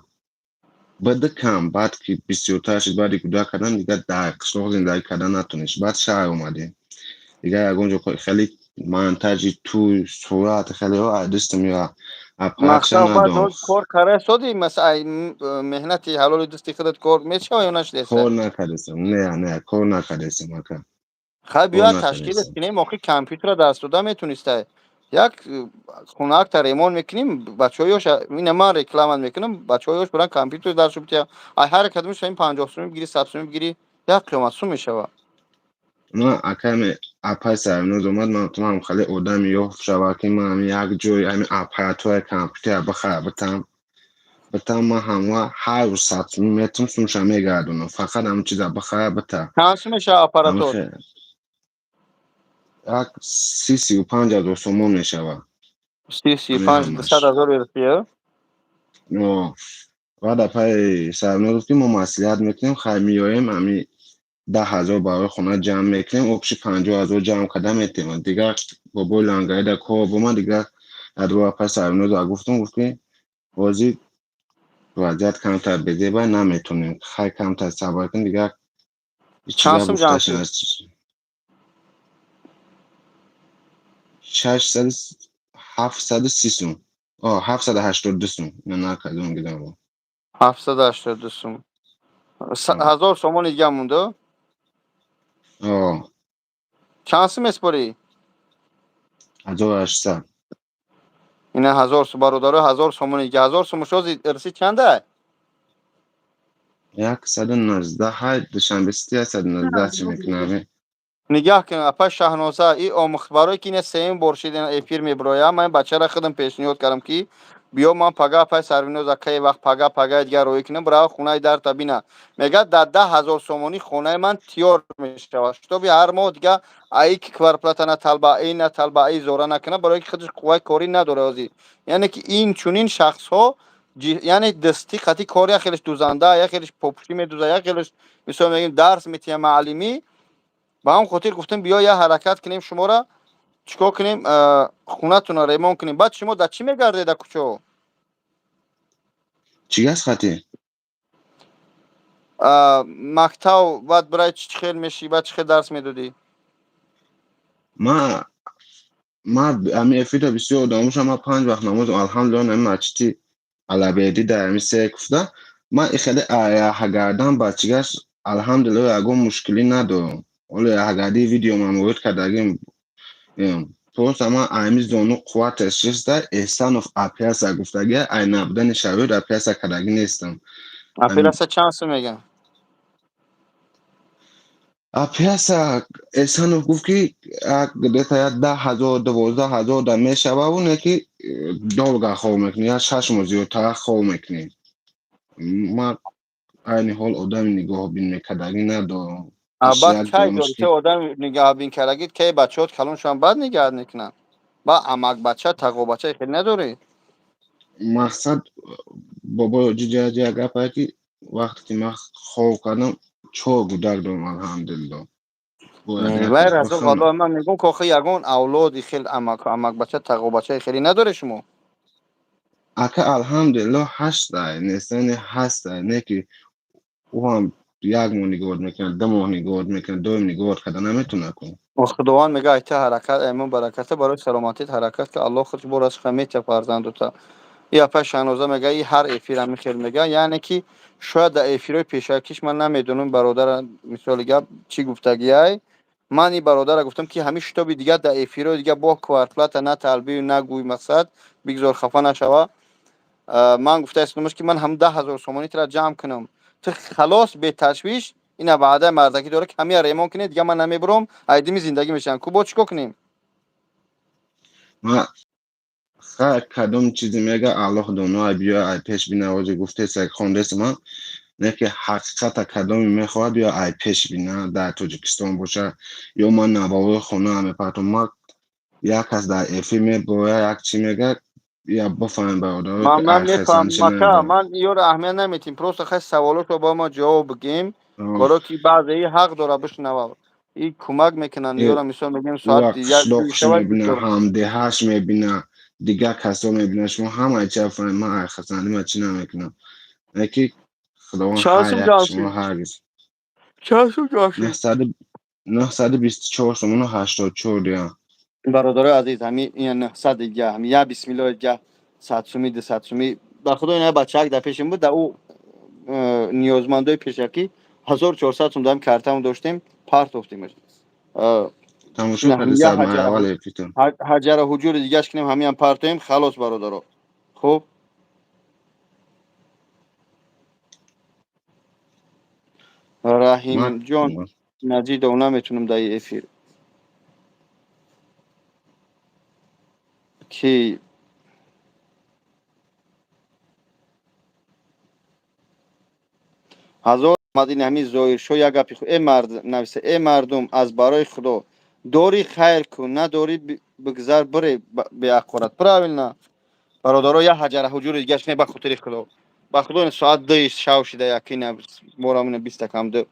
Speaker 7: баъд кам, баъд ки бисёртар шуд, баъди кӯдак кардан, дигар дар қишлоқ зиндагӣ кардан натоништ. Баъд шаҳр омадем, дигар ягон ҷо хеле монтажи тӯй, сурат хелеҳо аз дастам ё
Speaker 1: мақсад. Баъд кор кара соди, масалан, меҳнати ҳалоли дасти худат кор мешава ё нашудеста?
Speaker 7: Кор накардастам, не, не, кор накардастам, ака.
Speaker 1: Хай, биёяд ташкилат кунем. Охи компютера даст дода метонистай, як хунакта ремонт мекунем, бачаҳои ёш, ина ман реклама мекунам, бачаҳои ёш буран компютер даршу битя. Ай ҳар кадомаш ин 50 сумӣ бигирӣ, 100 сумӣ бигирӣ, як қиёмат сум мешава.
Speaker 7: Ман акаме апай Сарноз омад, ман гуфтам, хеле одами ёфт шава, ки ман ҳами як ҷой ҳами аппаратураи компютер бихара, битам, битам, ман ҳамва ҳар рӯз 100 сумӣ метум, сумша мегардонам, фақат ҳамин чиза бихара, бита.
Speaker 1: Чанд сум мешава аппаратур?
Speaker 7: Як 30-35 ҳазор сомон мешава.
Speaker 1: 30-35, 100 000 рупия.
Speaker 7: Баъд апаи Сарноз гуфт, ки мо маслиҳат мекунем, хай, меоем, ҳами 10 000 барои хона ҷамъ мекунем, общий 50 000 ҷамъ карда метем. Дигар бобои Лангарида кор бомад, дигар ядро апаи Сарноза гуфтам, гуфт, ки ҳозир. Вазъият камтар безеба, наметонем. Хай, камтар сабр кун, дигар
Speaker 1: Чанд
Speaker 7: чиза
Speaker 1: сум ҷамъ
Speaker 7: гуфташ
Speaker 1: шуд?
Speaker 7: Аст. Шашсаду 730 сум. О, 782 сум. Ина накардам, гидам.
Speaker 1: 782 сум. 1000 сомони дига монду.
Speaker 7: О.
Speaker 1: Чанд сум меспорӣ?
Speaker 7: 1800.
Speaker 1: Ина 1000 сум, бародаро, 1000 сомони дига. 1000 сум шози рси чанда?
Speaker 7: 119. Ҳай, Душанбе сити 119 чӣ мекунам?
Speaker 1: Нигаҳ кун, апа Шаҳноза, и омӯхт, барое ки ина сеюм бор шид, ина эфир мебироям. Ман бачара худам пешниҳод кардам, ки биё, ман пага, апай Сарвиноз, акаи вақт пага, пагаи дигар роҳӣ кунам, бирава хонаи дарта бина. Мегӯяд, дар 10 000 сомонӣ хонаи ман тиёр мешавад, шитоби ҳар моҳ дига аи ки квартплата наталба, аи наталба, аи зора накунад, барое ки худаш қувваи корӣ надорад ҳозир. Яъне ки ин чунин шахсҳо, яъне дастӣ қати кор, як хелеш дузанда, як хелеш попушӣ медуза, як хелеш, мисол мегӯем, дарс метиҳа, маълимӣ. Ба ҳам хотир гуфтем, биё, як ҳаракат кунем, шуморо чикор кунем, хонатонро ремонт кунем. Баъд шумо дар чӣ мегардед, дар кӯчаҳо?
Speaker 7: Чӣ газ хати?
Speaker 1: Мактаб баъд бирай, чӣ хел мешӣ, баъд чӣ хел дарс медодӣ?
Speaker 7: Ма ами эфирда бисёр одамоша, ма панҷ вақт намозам, алҳамдулилла, ами масҷиди Алабердӣ дар ами се куфта. Ма ихеле гардан бачигаш, алҳамдулилла, ягон мушкилӣ надорам. Оле агарди видео ман ворид кардагим, просто ма ами зону қувваташ шиста. Эҳсанов операция гуфтагия, ай набудани шароит операция кардагӣ нестам.
Speaker 1: Операция чанд сум мегӯям?
Speaker 7: Операция Эҳсанов гуфт, ки где-то як 10 000, 12 000 да мешава. Не ки долго хоб мекунӣ, як 6 моҳ зиёдтар хоб мекунӣ. Ма айни ҳол одами нигоҳбин мекардагӣ надорам.
Speaker 1: Баъд кай дорӣ ки одами нигаҳбин кардагит? Кай бачаҳот калон шаванд, баъд нигаҳат мекунанд. Баъд амакбача, тағобача хеле надорӣ?
Speaker 7: Мақсад, бобои ҷиҷа, гапае ки вақте ки ман хоб кардам, чор гудак дорам, алҳамдулилло.
Speaker 1: Вай разоқ Аллоҳ. Ман мегӯм, ки охи ягон авлоди хел, амакбача, тағобачаи хеле надорӣ шумо?
Speaker 7: Ака, алҳамдулилло, ҳаштай нестани ҳастай, не ки ӯ ҳам як моҳ нигоҳ мекунад, 2 моҳ нигоҳ мекунад, доим нигоҳ карда наметавонад кун.
Speaker 1: Худованд мега, айта ҳаракат, аймон бараката, барои саломатит ҳаракат, ки Аллоҳ худ бо разқа метия фарзандута. И апа Шаҳноза мега, и ҳар эфир ҳами хел мега. Яъне ки шояд дар эфирҳои пешакиш ман намедонам, бародара, мисоли гап, чӣ гуфтагиай. Ман и бародара гуфтам, ки ҳамин шитоби дигар дар эфирҳои дигар бо квартплата наталбию нагӯй, мақсад, бигзор хафа нашава. Ман гуфта истодамаш, ки ман ҳам 10 000 сомонитра ҷамъ кунам, ту халос, беташвиш. Ина ваъдаи мардакӣ дорад, ки ҳамия ремонт кунед, дигар ман намебурам, айдими зиндагӣ мешавам ку, бо чӣ кор кунем?
Speaker 7: Ха, кадом чизе мега, Аллоҳ доно. Ай биё, ай пеш бинавози гуфтеса, хондеса. Ман не ки ҳақиқата кадоме мехоҳад, биё, ай пеш бина, дар Тоҷикистон боша ё ман навовои хона мепартом. Ма як кас дар эфир мебоя, як чӣ мега, я бифаҳмем, бародаро.
Speaker 1: Ман мефаҳмам, ака, ман ёро аҳамият наметим, просто хай саволотро ба мо ҷавоб бигем, барои ки баъзе и ҳақ дора бишнава, и кӯмак мекунанд ёра. Мисол мегӯем, соати
Speaker 7: як мебина, ҳамдеҳаш мебина, дигар касо мебина. Шумо ҳамаи ча фаҳмед, ман айхасандӣ, ман чӣ намекунам, ки худованд ҳар як шумо ҳаргиз.
Speaker 1: Чанд сум ҷамъ шуд?
Speaker 7: 924 сомону 84 диҳам.
Speaker 1: Бародарои азиз, ҳами ина 900 дига, ҳами я бисмиллоҳ дига, 100 сумӣ, 200 сумӣ. Ба худо, ина бачаак дар пешим буд, дар ӯ ниёзмандои пешакӣ 1400 сум дар картамон доштем, партофтимаш.
Speaker 7: Тамошо.
Speaker 1: Ҳаҷара ҳуҷури дигаш кунем, ҳамиам партоем, халос, бародаро. Хуб, Раҳимҷон Наҷидов, наметунам дар эфир ки ҳазор мадини ҳамин Зоҳиршоҳ. Як гапи э мард нависа: «Э мардум, аз барои Худо, дорӣ хайр кун, надорӣ бигзар, бире беақорат». Правильно, бародаро, як ҳаҷара ҳуҷури дигаш не, ба хотири Худо, ба худо, соат 2-и шав шида, якина морамина 20 кам 2.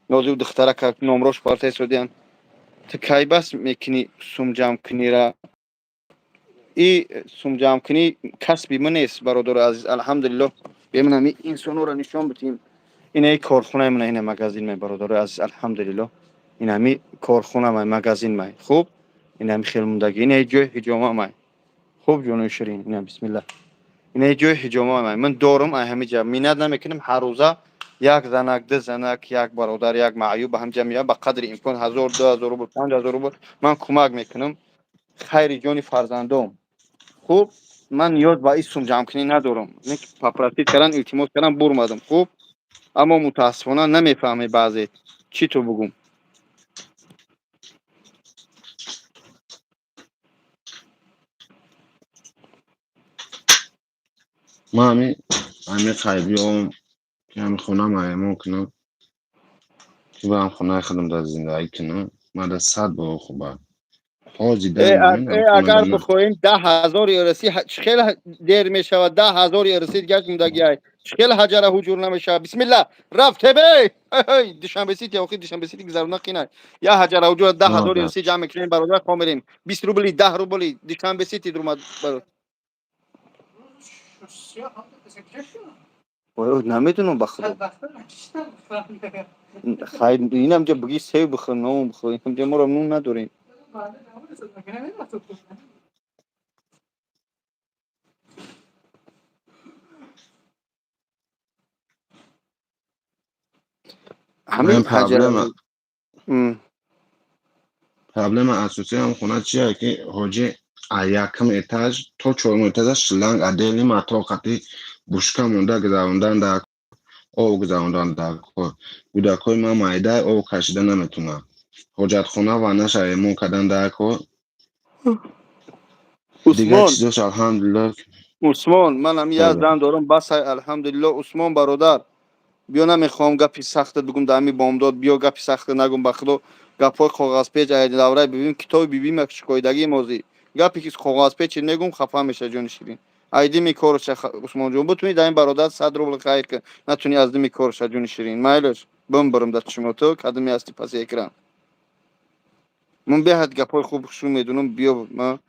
Speaker 1: Нозиу духтарака номрош партесодиян. Ту кай бас мекунӣ сумҷамкунира? И сумҷамкунӣ касби ман нест, бародари азиз, алҳамдулиллоҳ. Биё ман ҳами инсонҳоро нишон бидиҳем. Ина корхонаи мана, ина магазин май, бародарои азиз, алҳамдулилло. Ин ҳами корхона май, магазин май. Хуб, ин ҳами хел мондагӣ. Ина ҷои ҳиҷома май. Хуб, ҷонои ширин, ина бисмилла. Ина ҷои ҳиҷома май. Ман дорум ай ҳами ҷа миннат намекунам, ҳар рӯза як занак, ду занак, як бародар, як маъюб ба ҳамҷа меояд, ба қадри имкон 1000, 2000 рубл, 5000 рубл ман кӯмак мекунам. Хайри ҷони фарзандом. Хуб, ман ниёз ба ин сум ҷамъкунӣ надорам. Попросить кардан, илтимос кардан бурмадам. Хуб, аммо мутаассифона намефаҳме баъзе. Чӣ ту бугум?
Speaker 7: Ман ҳами хайбиём ки ҳами хона маэмон кунам, ки ба ҳам хонаи худам дар зиндагӣ кунам, ман дар 100 бор хуба. Ҳози
Speaker 1: Агар бихоҳем 10 000 ерси хеле дер мешавад, 10 000 ерси дигар мондагиай. Хеле ҳаҷара ҳуҷур намешавад. Бисмилла, рафт тебе. Душанбе Сити, охи Душанбе Сити гузаронда қинай. Я ҳаҷара ҳуҷур 10 000 ерси ҷамъ мекунем, бародар, хо мерем. 20 рубли, 10 рубли Душанбе Сити дурмад, бародар. Намедонам, ба худо. Хайр, инам ҷа буги сев бихӯр, нон бихӯр, инам ҷа моро нон надорем. Ҳамин
Speaker 7: Проблема асосии ҳам хона чия, ки ҳоҷи аз якум этаж то чорум этажа шланг отдельный мотор қати бушка монда гузарондан дар об гузарондан дар кор. Кӯдакҳои ман майда об кашида наметавонанд. Ҳоҷатхона ваннаша ремонт кардан дар кор. Дигар чизош алҳамдулилло.
Speaker 1: Усмон, ман ҳам як зан дорам, бас, алҳамдулилло. Усмон бародар, биё, намехоҳам гапи сахта бигум дар ҳами бомдод, биё, гапи сахта нагум, ба худо, гапҳои коғазпеч давраи бибим, китоби бибим, як шикоидагии мозӣ. Гапе ки коғазпечи негум, хафа меша, ҷони ширин. Ай дими корша, Усмонҷон, бутуни дар ин бародар 100 рубл хайр кун, натуни аз дими корша, ҷони ширин. Майлаш, бимбирам дар чишмо ту, кадами ҳасти паси экран. Ман беҳад гапҳои хуб хушу медунам, биё, ма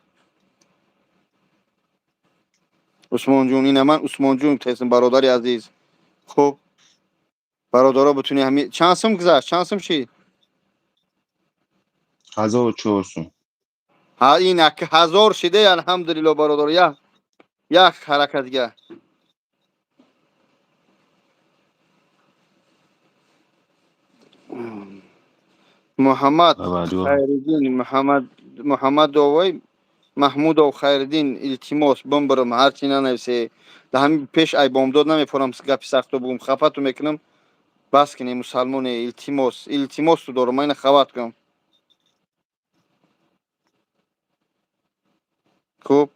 Speaker 1: Усмонҷон, ина ман Усмонҷон тесм, бародари азиз. Хуб, бародаро, бутуни ҳами чанд сум гузашт, чанд сум шид?
Speaker 7: 1004 сум.
Speaker 1: Ҳа, ин 1000 шиде, алҳамдулилло, бародар, як ҳаракат дига. Муҳаммад Хайриддин, Муҳаммад Муҳаммадовой Маҳмудов Хайриддин, илтимос, бимбирам, ҳарчи нанависе. Дар ҳамин пеш ай бомдод намефорам гапи сахто бугум, хафату мекунам. Бас кине, мусалмоне, илтимос, илтимосу дорам, ман ина хабар кунам. Хуб,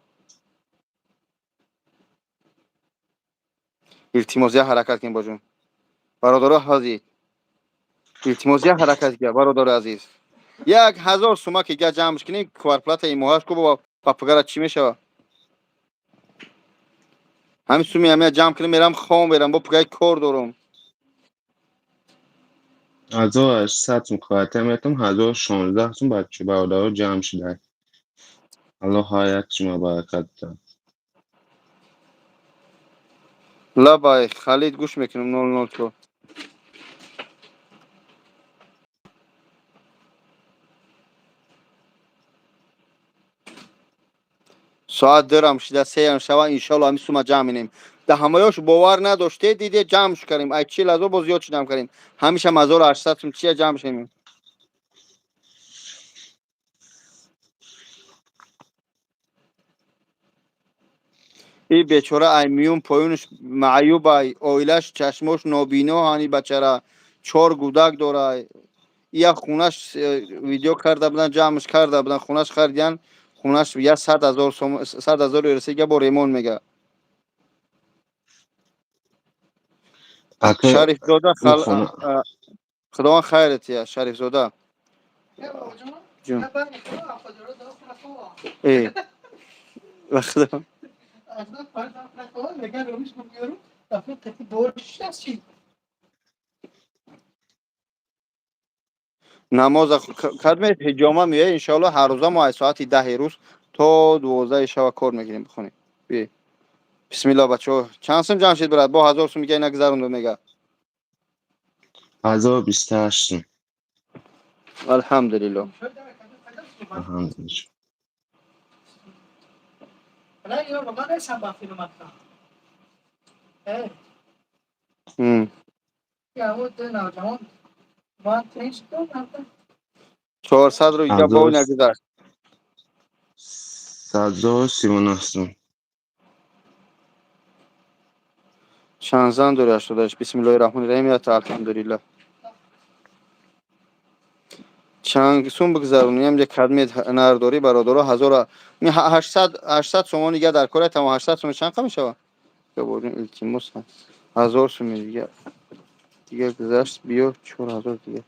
Speaker 1: илтимос, як ҳаракат кунем, боҷон. Бародаро ҳозир. Илтимос, як ҳаракат кунем, бародари азиз. 1000 сума ки га ҷамъш кунем, кварплата моҳаш ку ба пагара чӣ мешавад? Ҳамин суми ҳамия ҷамъ кунем, мерам хом мерам, бо пагаи кор дорам.
Speaker 7: 1800 сум квартира метам, 1016 сум бача бародаро ҷамъ шуда. Аллоҳ ҳар як шумо баракат диҳад.
Speaker 1: Лабай, Халид, гӯш мекунам, 004. Соат дурам шида, сеям шава, иншолло ҳамин сума ҷамъ минем. Дар ҳамаёш бовар надоште, диде, ҷамъш кардем. Ай 40 000 боз зиёд шудам кардем. Ҳамишам 1800 сум чия ҷамъ шудем. И бечора ай миён поёнаш маъюб, ай оилаш чашмош нобино, ҳани бачара чор гудак дора. Я хунаш видео карда будан, ҷамъш карда будан, хунаш харидиян, хунаш я 100 000 сом, 100 000 ерсига бо ремонт мега. Шарифзода, худованд хайрат я Шарифзода. Ҷун. Э. Ба худо. Намоз кадме ҳиҷома меояд, иншоалло, ҳар рӯза мо аз соати 10-и рӯз то 12-и шава кор мекунем, бихонем. Биёед. Бисмилла, бачаҳо, чанд сум ҷамъ шид, брат? Бо 1000 сум дига нагзарондум, мега.
Speaker 7: 1028 сум.
Speaker 1: Алҳамдулилло.
Speaker 7: Алҳамдулилло.
Speaker 5: Не, ё ба ман нестам ба филматка. Э, я вот навҷавон ман тинч додам.
Speaker 1: 400 ру дига бо
Speaker 7: Ҳазор
Speaker 1: нагузашт.
Speaker 7: 139 сум.
Speaker 1: Чанд зан дори, 88? Бисмиллоҳи раҳмони раҳим, ята, алҳамдулилло. Чанд сум бигзаронӣ? Ҳамҷа кадмет нар дорӣ, бародаро, ҳазора 800 сомон дига дар кора, тамом. 800 сум чанд қа мешавад? Илтимос, 1000 суми дига гузашт, биё, 4000 дига.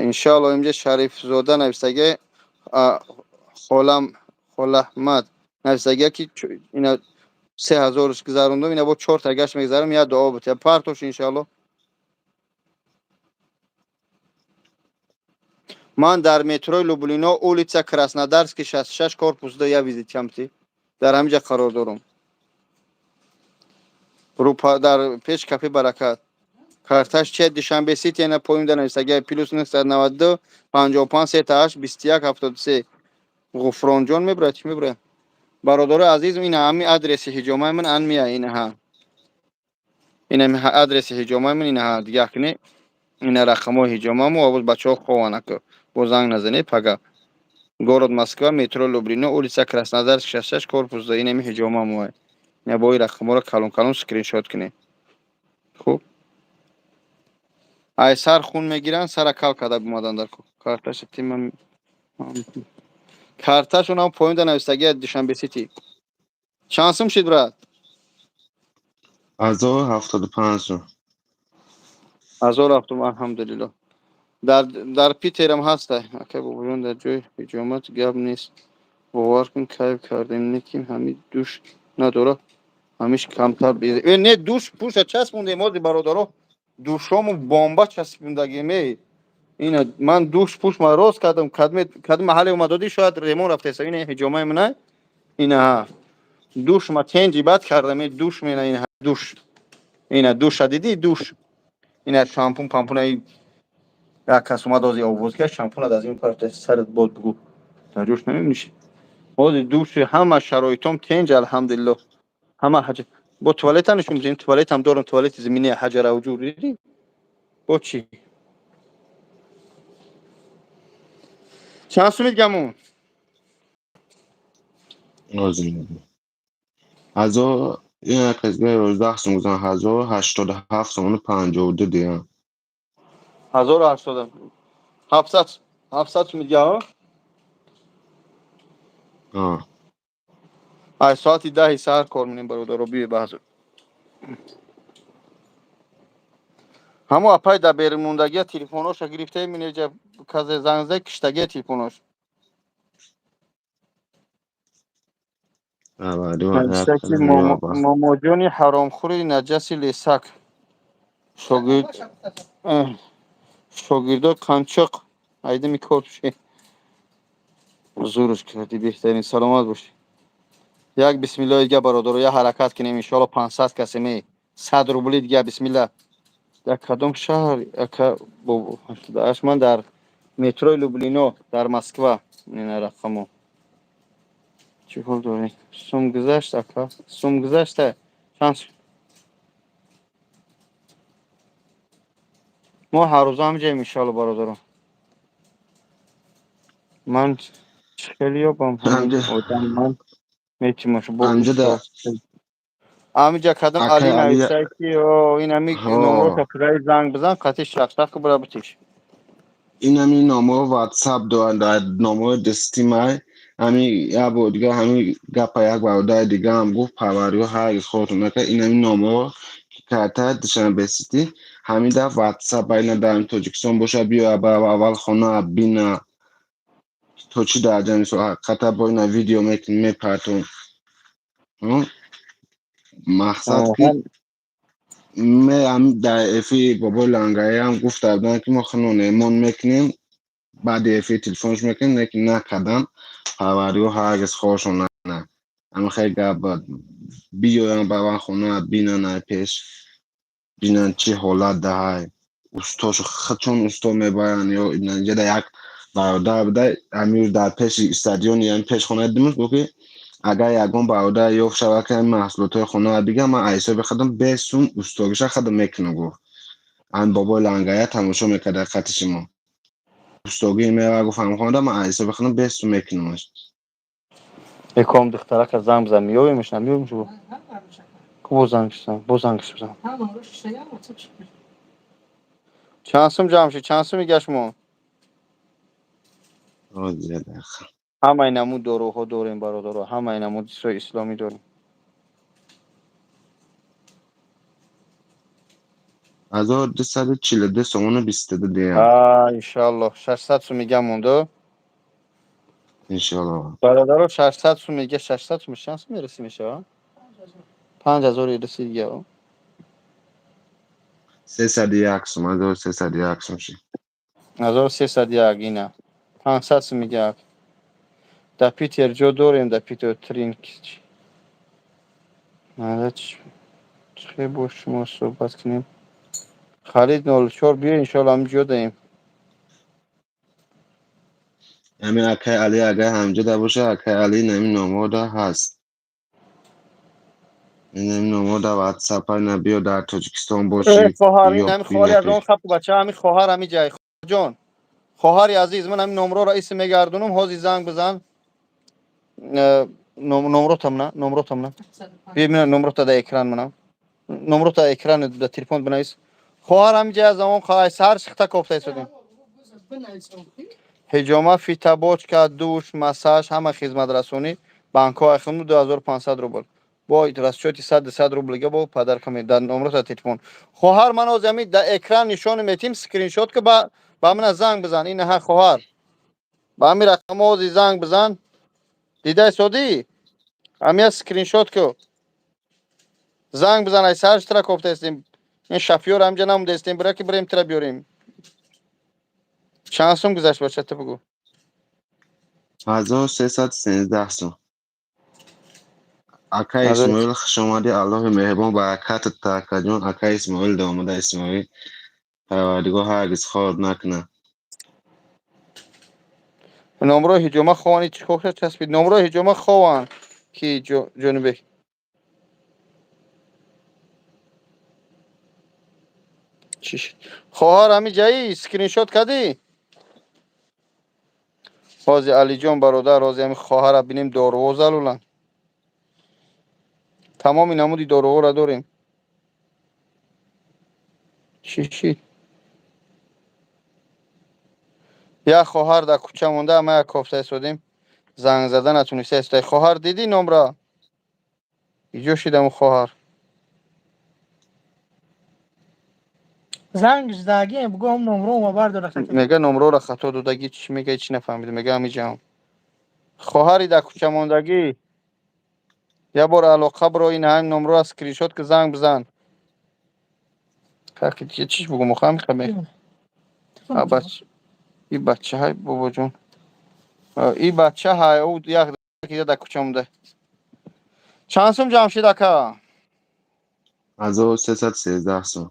Speaker 1: Иншаалло. Инҷа Шарифзода нависаге, холам Холаҳмад нависаге, ки ина 3000-ш гузарондум, ина бо чорта гашт мегузарам, я дуо бутя партош, иншаалло. Ман дар метрои Люблино, улица Краснодарский, 66, корпус 2, я визит чамти, дар ҳаминҷа қарор дорум, дар пеш кафе Баракат. Карташ че, Душанбе Сити, ина поинда нависаги, +992 55 38 21 73. Ғуфронҷон мебурад, чӣ мебурад? Бародарои азиз, ина ҳами адреси ҳиҷомаи ман ан мия, инаҳа, ина адреси ҳиҷомаи ман, инаҳа, дига кни, ина рақамҳои ҳиҷомаму. Овоз, бачаҳо хованак, бо занг назанед пага. Город Москва, метро Люблино, улица Краснодарск, 66, корпус 2, инами ҳиҷомаму. Ина бо ин рақамҳоро калон калон скриншот кунед. Хуб, ай сар хун мегиранд, сара кал карда бимадан дар карташа тима, карташонам поинда навистагия, Душанбе Сити. Чанд сум шид, брат?
Speaker 7: 1075 сум.
Speaker 1: 1070, алҳамдулилло. Дар Питерам ҳаста, ака бобоҷон, дар ҷои ҳиҷомат гап нест, бовар кун, кайф кардем, лекин ҳами душ надора, ҳамиш камтар не, душ пуша часпондем ози, бародаро, душому бомба часпондагем. Эй, ина ман душ пуш ма рост кардам, кадме кадм маҳалле омадодӣ, шояд ремон рафтеса. Ина ҳиҷомаи мана, инаҳа, душ ма тенҷи бад кардам, душ мена, ина душ, ина душа дидӣ, душ, ина шампун пампуна. Як кас омад ози, овоз кард, шампунат аз ин тараф сарат бод, бугу, дар ҷош намебиниши. Ози души, ҳама шароитом тенҷ, алҳамдулилло, ҳама ҳаҷа. Бо туалета нишон бидем, туалетам дорам, туалети замини ҳаҷаравҷур, дидӣ? Бо чӣ? Чанд сумид гамун?
Speaker 7: Ҳазор, як аз 11 сум гузан, 1087 сомону 52 диям.
Speaker 1: 1080, 700 сумид га. Ай соати 10-и саҳар кор менем, бародаро, биё баҳзу. Ҳамо апай дар берунмондагия телефоноша гирифтаи, минеҷа казе занг зад, киштагия телефонош. Нависта, ки момоҷони ҳаромхӯри наҷаси лесак, шогирдо қанчоқ айдами кор ши, зурш кардӣ, беҳтарин, саломат бошӣ. Як бисмиллоҳи дига, бародаро, як ҳаракат кунем, иншоалло. 500 касем, 100 рубли дига, бисмилла. Дар кадом шаҳр, ака? Ман дар метрои Люблино, дар Москва, ина рақамо. Чӣ ҳол дорӣ? Сум гузашт, ака, сум гузашта, чанд? Мо ҳаррӯза ҳамҷаем, иншоалло, бародаро. Ман хеле ёбам ҳамин одам, ман метимаш. Ҳамиҷа кадом Али нависта, ки ин ҳами номроша пираи, занг бизан, қати шахшах бира битиш.
Speaker 7: Ин ҳами номро ватсап дорад, дар номрои дастӣ май. Ҳами як бор дига ҳами гапа як бародари дигаам гуфт, парвардигор ҳаргиз хотун накард. Ин ҳами номро ки карта Душанбе Сити, ҳамин даф ватсап байна, дар Тоҷикистон бошад, биёя ба аввал хона бина, то чӣ дараҷа, мисол, ҳақиқата бо ина видео мекунем, мепартом. Мақсад ки ме дар эфири бобои Лангариам гуфта буданд, ки мо хунон эмон мекунем, баъди эфир телефонш мекунем, лекин накардан. Парвардигор ҳаргиз хоршон накунад. Ҳамин хеле гап буд. Биёянд ба ман хона, бинанд, ай пеш бинанд, чӣ ҳолат даҳай. Устошо худшон усто мебаранд. Ё инҷа як бародар буда, ҳамин дар пеши стадиони, ҳамин пеш хонаи димуш гуфт, ки агар ягон бародар ёфт шавад, ки ҳамин маҳсулотҳои хонаро бигирам, ман аз ҳисоби худам 5 сум устогиша худам мекунам, гуфт. Ҳамин бобои лангая тамошо мекард дар хати шумо. Устогӣ мева, гуфт, ҳамин хонада ман аз ҳисоби худам 5 сум мекунамаш.
Speaker 1: Эком духтарака занг бизан, меёбемш, намеёбемш? Ку бо зангш бизан, бо зангш бизан. Чанд сум ҷамъ шуд? Чанд сум мега шумо? Ҳамаи намуд доруҳо дорем, бародаро, ҳамаи намуд чизҳои исломӣ дорем.
Speaker 7: 1242 сомону 22 дирам.
Speaker 1: Иншоаллоҳ, 600 сум мега монду.
Speaker 7: Иншоаллоҳ.
Speaker 1: Бародаро, 600 сум мега, 600 сум чанд сум мерасӣ мешава? 5000 раси дига.
Speaker 7: 301 сум, 1301 сум шид.
Speaker 1: 1301, ина 500 сум мега. Дар Питер ҷо дорем, дар Питер тринк. Чӣ бо шумо суҳбат кунем? Халид 04, биё, иншоалло, ҳамин ҷо даем.
Speaker 7: Ҳамин акай Али агар ҳамҷода боша, акай Али, ҳамин номода ҳаст, ин номода ватсапа на, биё, дар Тоҷикистон бошӣ.
Speaker 1: Хоҳар, ин ҳамин хоҳари аз он хапу бача, ҳамин хоҳар ҳамин ҷай. Ҷон, хоҳари азиз, ман ҳамин номроро исм мегардонам, ҳозир занг бизан. Номротам на, номротам на, биё, номрота дар экран манам, номрота экран дар телефон бинавис. Хоҳар, ҳамин ҷай аз он сар шихта кофта истодем. Ҳиҷома, фитобочка, душ, массаж, ҳама хизматрасонӣ. Банкҳо айхунду 2500 рубл бо расчёти 100 рублига бо подарка дар номрота телефон. Хоҳар, ман ҳозир ҳамин дар экран нишон метим, скриншот ки, ба мана занг бизан. Ина ҳа, хоҳар, ба ҳамин рақам ҳозир занг бизан. Дидай содӣ, ҳамия скриншот ку, занг бизан. Ай сарш тра кофта истем, ин шофёр ҳамҷа намуда истем, бира ки бирем, тра биёрем. Чанд сум гузашт, бача, ту бугӯ.
Speaker 7: 1313 сум. Акай Исмоил, хушомадӣ, Аллоҳи меҳрибон баракатат та, акаҷон. Акай Исмоил домода Исмоил, Парвардигор ҳаргиз хор накунад.
Speaker 1: Номрои ҳиҷома ховани чӣ кор часпид? Номрои ҳиҷома хован ки, Ҷонибек? Чӣ шуд, хоҳар, ҳамин ҷаи скриншот кардӣ? Ҳозир, Алиҷон бародар, ҳозир ҳамин хоҳара бинем. Доруҳо залуланд, тамоми намуди доруҳоро дорем. Чӣ шид? Як хоҳар дар кӯча монда, ама як кофта истодем, занг зада натуниста истода. Хоҳар, дидӣ номра? Иҷо шидам, хоҳар.
Speaker 5: Занг задагӣ, бугӯ ҳам номро ма бардора.
Speaker 1: Мега, номрора хато додагӣ. Чӣ мега, чӣ нафаҳмидам. Мега, ҳамиҷаам. Хоҳари дар кӯча мондагӣ, як бор алоқа биро, ин ҳамин номрора скриншот ки, занг бизан. Чиш бугум, охам хаме и бача ҳай, бобоҷон, и бача ҳай, ӯ як дар кӯча монда. Чанд сум, Ҷамшид ака?
Speaker 7: 1313 сум.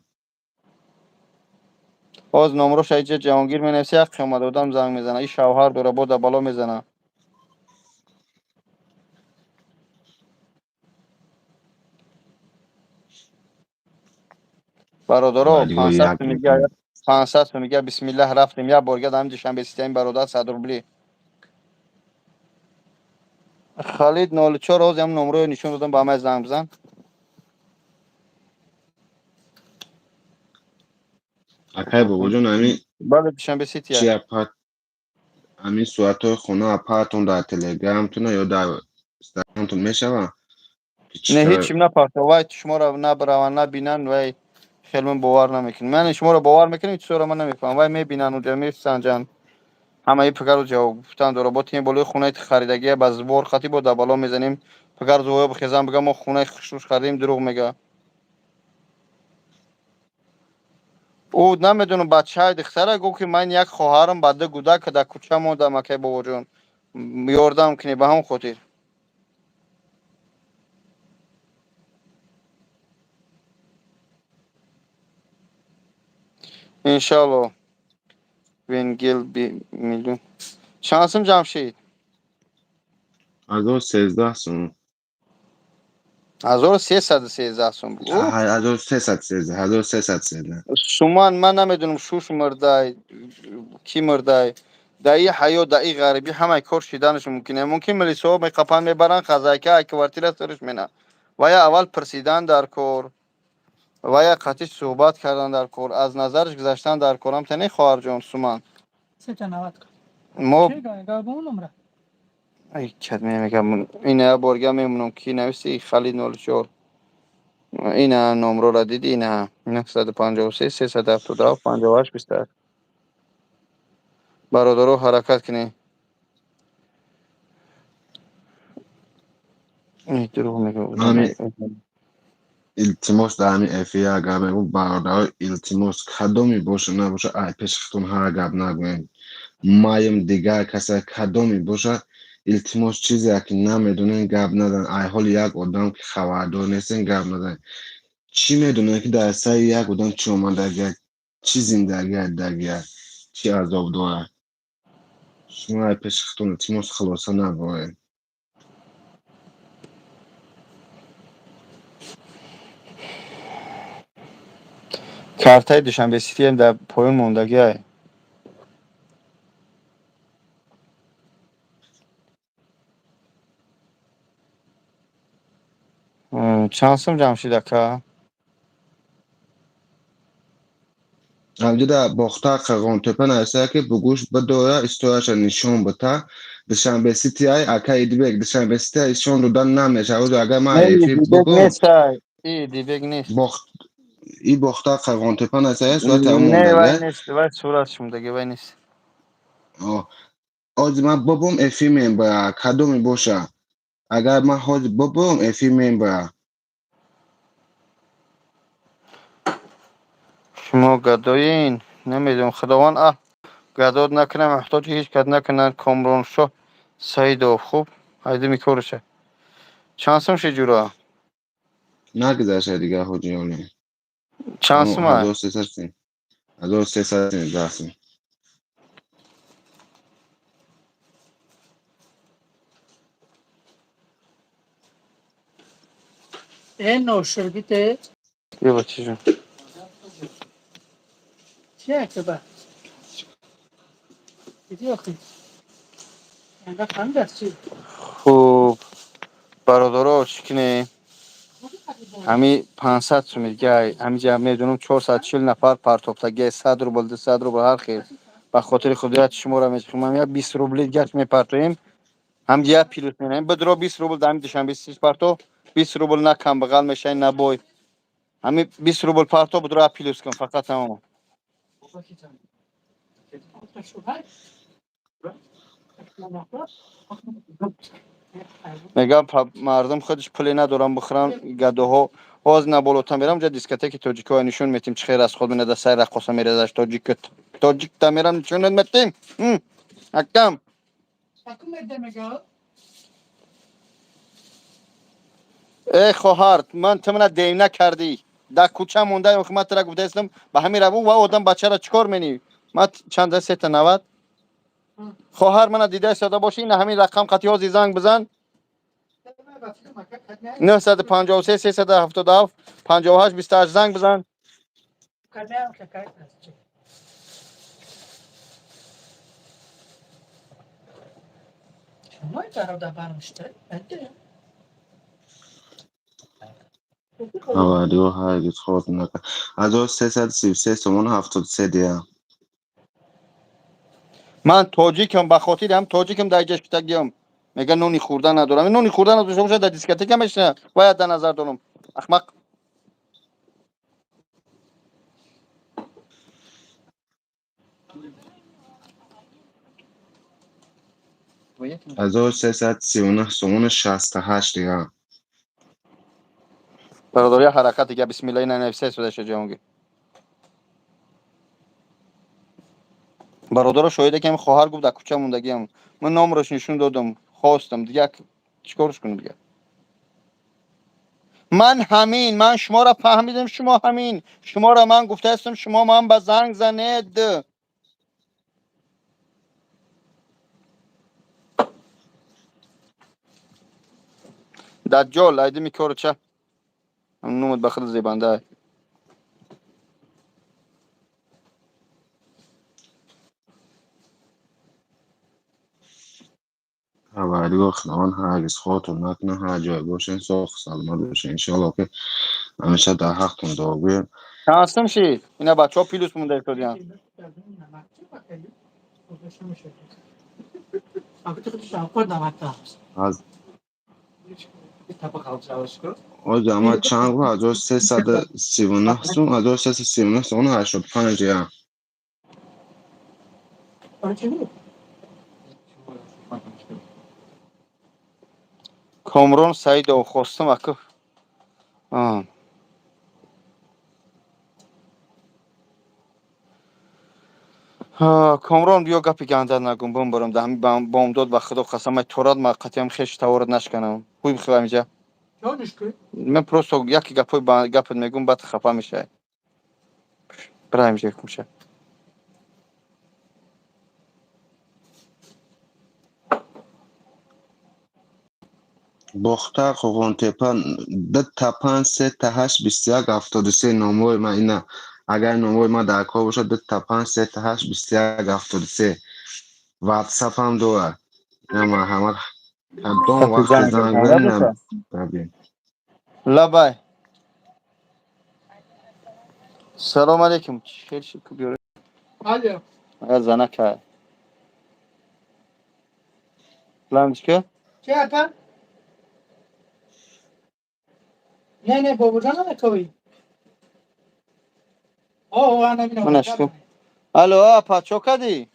Speaker 1: Боз номроша иҷа Ҷаҳонгир менависа. Як қиёмат одам занг мезана. И шавҳар дора, бо дар бало мезана. Бародаро, 500 сум мега, 500 сум мега. Бисмиллаҳ, рафтем. Як бор гад ҳамин Душанбе системи, бародар, 100 рубли. Халид 04, ҳозир ҳам номроё нишон додам, ба ҳамаи занг бизан.
Speaker 7: Акай Бобоҷон, ҳамин
Speaker 1: Бале, Душанбе Сити.
Speaker 7: Чи ҳамин суратҳои хона апаратон дар телеграмтона ё дар инстаграмтон мешавад?
Speaker 1: Не, ҳечим напарто. Вай шуморо набараванд, набинанд, вай хеле ман бовар намекунам. Ман шуморо бовар мекунам, чизоро ман намефаҳмам. Вай мебинанд, уҷа месанҷанд, ҳамаи пигару ҷавоб гуфтан дора. Бо тими болои хонаи харидагия ба збор хати бо дар бало мезанем. Пигар зоя бихезам, бигам, мо хонаи хушрӯш харидем, дурӯғ мега. Ӯ намедонам, бачаи духтара гуфт, ки ман як хоҳарам ба ду гудак дар кӯча мондам, акай бобоҷон, ёрдам кунед, ба ҳамон хотир. Иншалло. Венгел би миллион. Чанд сум, Ҷамшид?
Speaker 7: 1013 сум.
Speaker 1: 1313 сум.
Speaker 7: 1313, 1313.
Speaker 1: Суман, ман намедонам, шуш мурдай, кӣ мурдай. Дар и ҳаёт, дар и ғарибӣ ҳамаи кор шиданаш мумкин. Мумкин милисаҳо меқапанд, мебаранд, хозяйка ай квартира сарш мена. Вая аввал пурсидан дар кор, вая қатиш суҳбат кардан дар кор, аз назараш гузаштан дар кор. Ҳамта не, хоҳарҷон Суман? Мо ай кад мегам, ина борга мемонам, ки нависи Халид 04. Ина номрора диди, ина 953 377 58 28. Бародаро, ҳаракат кунед. Дурӯғ мегӯям.
Speaker 7: Илтимос, дар ҳамин эфир як гап мегӯм, бародаро, илтимос, кадоме боша набоша, ай пеши худтон ҳар гап нагӯем. Маем, дигар касе, кадоме боша, илтимос, чизе ки намедонем, гап назан. Ай ҳоли як одам ки хабардор нестем, гап назан. Чӣ медонем, ки дар сари як одам чӣ омадагия, чӣ зиндагия дагия, чӣ азоб дорад. Шумо ай пеши худтон, илтимос, хулоса набаред.
Speaker 1: Картаи Душанбе Ситиам дар поён мондагиай. Чанд сум, Ҷамшид ака?
Speaker 7: Ҳамҷида Бохтар, Қирғонтепа нависая, ки бугӯш бидора, историяша нишон бита. Душанбе Ситиай, ака Идибек, Душанбе Ситиай нишон додан намешавад. Агар ман эфир бугӯм,
Speaker 1: Идибек нест.
Speaker 7: И Бохтар, Қирғонтепа нависая, сурати
Speaker 1: Не, вай нест, вай сурат шумдаги, вай нест.
Speaker 7: Ҳозир ман бобом, эфир мебара, кадоме боша. Агар ман ҳозир бобом, эфир мебара.
Speaker 1: Шумо гадоин, намедонам, Худованд гадод накунад, муҳтоҷи ҳеҷ кас накунад. Комроншоҳ Саидов, хуб, айдими кориша. Чанд сум ши, ҷура?
Speaker 7: Нагузашта дигар, ҳоҷиёне.
Speaker 1: Чанд сум?
Speaker 7: 1313 сум.
Speaker 5: Э, ноширбите.
Speaker 1: Бия, бачаҷон.
Speaker 5: Чӣ акба? Диди охи? Anga ханд аст чӣ?
Speaker 1: Хуб, бародаро, чӣ кунем? Ҳами 500 суми дигай, ҳамиҷа медонам, 440 нафар партофтагиай, 100 рубл, 200 рубл, ҳар хел. Ба хотири худоят шуморо мечихам, як 20 рубли дигаш мепартоем. Ҳамҷа як плюс менаем. Бидро, 20 рубл дар ҳами Душанбе Сити парто, 20 рубл на камбағал мешавӣ, на бой. Ҳами 20 рубл парто, бидро, як плюс кун, фақат тамом. Мегам, мардум худаш пуле надорам бихӯрам, гадоҳо. Ҳозир на болота мерам, ҷа дискотеки тоҷикҳоя нишон метим, чӣ хел расход менада, сай раққоса мерезаш тоҷик. Тоҷикта мерам, нишонат метим. Акам. Э, хоҳар, ман ту мана девна кардӣ. Дар кӯча монда, ман тура гуфтаистам, ба ҳамин раву ва одам бачаро чӣ кор менӣ? Ман чанда сета 90? Хоҳар, мана дида истода бошӣ, ина ҳамин рақам қатӣ ҳозир занг бизан. 953 377 58 28 занг бизан.
Speaker 7: Аварио ҳаргиз хор накард. 1333 сомон 73 дирам.
Speaker 1: Ман тоҷикам, ба хотири ҳам тоҷикам дар ҷа шитагиам. Мега, нони хӯрда надорам. Нони хӯрда надошта бошад, дар дискотека мешина. Бояд дар назар дорам. Ахмақ.
Speaker 7: 1339 сомону 68 дирам.
Speaker 1: Бародари, ҳаракат дига, бисмилла, ина нависа истодаша ҷаҳонгир. Бародаро, шоҳиде, ки ҳами хоҳар гуфт, дар кӯча мондагиам. Ман номрош нишон додам, хостам, дига чӣ корш кунам дига? Ман ҳамин, ман шуморо фаҳмидам, шумо ҳамин. Шуморо ман гуфтаастам, шумо ман ба занг занед. Даҷҷол, айдими корча. Нумуд ба худ зебанда.
Speaker 7: Парвардигор Худованд ҳаргиз худтон накунад, ҳар ҷое бошен, соғ саломат бошен. Иншоалло ки ҳамеша дар ҳақтон дуогӯем.
Speaker 1: Чанд шид? Ина бачаҳо плюс монда истодиянд.
Speaker 7: Аз оҷа ма чанд гу 1339 сум, 1339 сум 85 я.
Speaker 1: Комрон Саидов хостам ака. Комрон, биё, гапи ганда нагум, бимбарам да ҳами бомдод, ба худо қасам, ай торат ма қатиам хеш таворат нашканам. Ҳуй бихӯ ҳамиҷа. Ман просто яке гапҳои гапат мегум, баъд хафа мешавӣ. Бира ҳамиҷа кумша.
Speaker 7: Бохтар, Қоғонтепа, 2 та 5 3 та 8 21 73 номрои ман ина. Агар номрои ман дар кор бошад, 2 та 5 3 та 8 21 73, ватсапам дорад. Ина марҳамат, кадом вақте занг занед, бибин.
Speaker 1: Лабай. Салом алейкум. Хел шид ку биёре.
Speaker 5: Алло.
Speaker 1: Ая занака. Ламчка?
Speaker 5: Чӣ, ака? Не, не, бобоҷон накови. О, ана.
Speaker 1: Манаш ку. Алло, апа, чо кардӣ?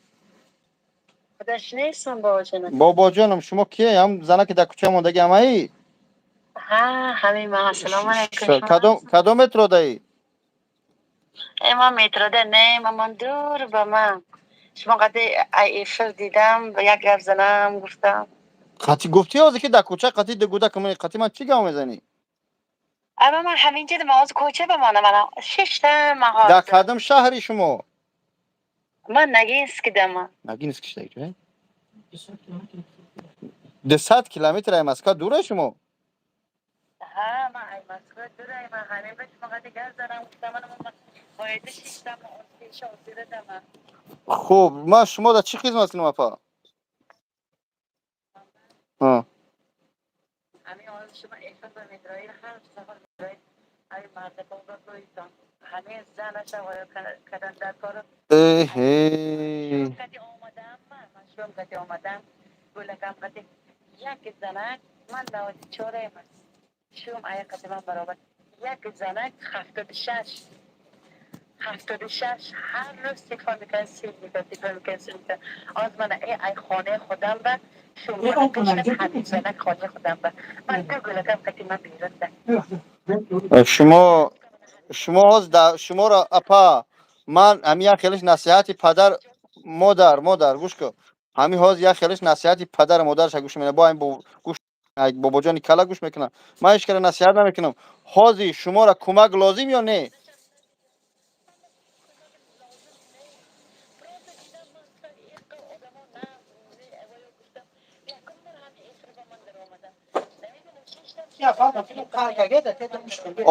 Speaker 8: Худаш нестам, бобоҷонам.
Speaker 1: Бобоҷонам, шумо кие? Ҳам занаки дар кӯча мондагӣ ҳамаи?
Speaker 8: Ҳа, ҳамин ман. Ассалому алайкум.
Speaker 1: Кадом метродаӣ?
Speaker 8: Э, ман метрода не, ман дур ба ман. Шумо қади ай эфир дидам, як гап занам гуфтам.
Speaker 1: Қати гуфтӣ ҳозир ки дар кӯча қати дугуда кумани, қати ман чӣ гап мезанӣ?
Speaker 8: Ама ман ҳаминҷа ман ҳозир кӯча бимонам, ман шиштам ман
Speaker 1: Дар
Speaker 8: ҳозир.
Speaker 1: кадом шаҳри шумо?
Speaker 8: Ман Ногинскидам.
Speaker 1: Ногинск шидаги? 200 километр ай Москва дура шумо?
Speaker 8: Ҳа, ман ай Москва дурай, ман ҳамин ба шумо қади гап занам гуфтам, ман бояд шиштам, ҳозирадам.
Speaker 1: Хуб, ман шумо дар чӣ хизмат кунам, апа?
Speaker 8: Ҳамин ҳозир шумо эфир ба метрои ҳар сафар метрои ҳамин мардакон гӯйтон. Ҳамин занаша оё кадан дар кору.
Speaker 1: Эҳе.
Speaker 8: Қади омадам, ман шум қади омадам, гулакам қади як занак, ман 94-ем, шум ая қади ман баробар. Як занак 76, 76, ҳар рӯз телефон мекунад, сил мекунад, телефон мекунад, сил мекунад. Оз ман ай хонаи худам ба шум ҳамин занак хонаи худам ба ман ду гулакам қади ман берун да.
Speaker 1: Шумо ҳозир дар шуморо, апа, ман ҳамин як хелиш насиҳати падар модар гӯш кун. Ҳамин ҳозир як хелиш насиҳати падару модараша гӯш мекунам, бо ҳамин гӯш бобоҷони кала гӯш мекунам. Ман ҳеҷ кара насиҳат намекунам. Ҳозир шуморо кӯмак лозим ё не?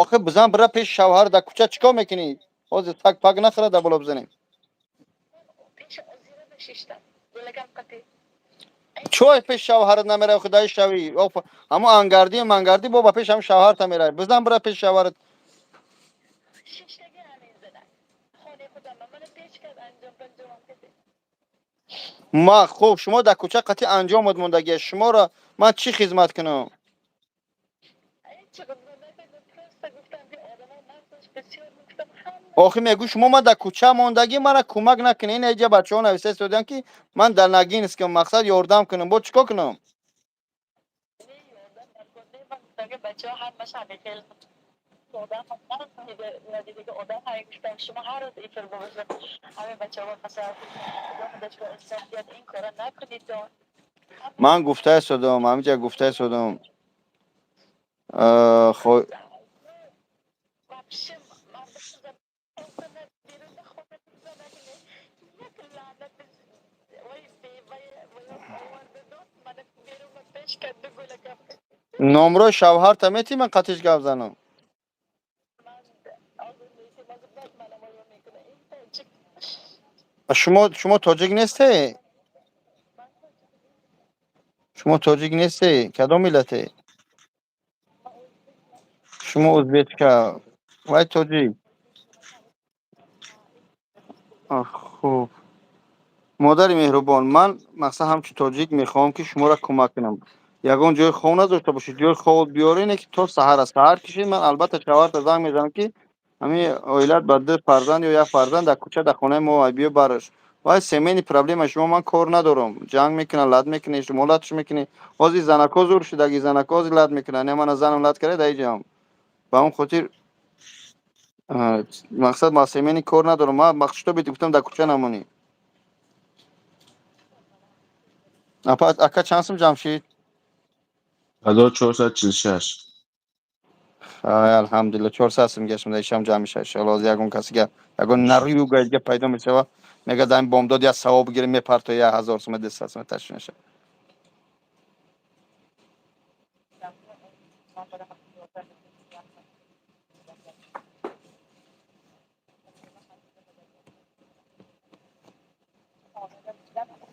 Speaker 1: Охи, бизан, бира пеши шавҳар, дар кӯча чӣ кор мекунӣ? Ҳозир так пак нахӯра, дар боло бизанем.
Speaker 8: Пеши озира шиштам гулакам қади.
Speaker 1: Чой пеши шавҳарат намеравӣ, худаи шавӣ? Ҳамун ангардию мангардӣ бо ба пеши ҳамун шавҳарта меравӣ. Бизан, бира пеши шавҳарат.
Speaker 8: Шиштаги ҳамин занак хонаи худам ба мана печ кард, анҷом панҷомам кади.
Speaker 1: Ма хуб, шумо дар кӯча қатъи анҷомот мондагия, шуморо ман чӣ хизмат кунам?
Speaker 8: Ҳеҷ хизмат накардам, просто гуфтам ки одамо мағзаш бисёр, гуфтам ҳама.
Speaker 1: Охи, мегӯ шумо ман дар кӯча мондагӣ, мара кӯмак накунед. Ин иҷа бачаҳо нависта истодиям ки ман дар Ногинскам, мақсад ёрдам кунам, бо чӣ кор кунам?
Speaker 8: Не, ёрдам накун, не, ман гуфтам ки бачаҳо ҳамааш ҳамин хел одам надидаги одам ҳай, гуфтам шумо ҳар рӯз эфир бошад, ҳамин бачаҳо масалан, худо худаш ба инсон диҳад, ин кора накунед.
Speaker 1: Ман гуфта истодам, ҳамиҷа гуфта истодам. Номрои шавҳарта метӣ, ман қатиш гап занам. Шумо тоҷик несте? Шумо тоҷик несте? Кадом миллате? Шумо узбечка, вай тоҷик. Хуб, модари меҳрубон, ман мақсад ҳамчун тоҷик мехоҳам, ки шуморо кӯмак кунам. Ягон ҷои хов надошта бошед, ҷои хов биёрене, ки то саҳар аст. Саҳар кишед, ман албатта шавҳарта занг мезанам, ки ҳамин оилат ба ду фарзанд ё як фарзанд дар кӯча, дар хонаи мо биё бараш. Вай семейный проблема, шумо ман кор надорам. Ҷанг мекунад, лат мекунӣ, шумо латш мекунӣ. Ҳозир занако зур шудаги, занако ҳозир лат мекунанд. Не, мана занам лат карда даиҷам. Ба он хотир мақсад ма семейный кор надорам. Ман мақсудто бити гуфтам, дар кӯча намонӣ. Апа, ака, чанд сум ҷамъ шид?
Speaker 7: 1446.
Speaker 1: Ай, алҳамдулилла, 400 сум гаштам, дар ишам ҷамъ мешавад, иншоалло. Ҳозир ягон касига, ягон нарӯю гаидга пайдо мешава, мега дар ин бомдод як савоб бигирем, мепарто 1000 сума, 200 сума ташкил мешавад.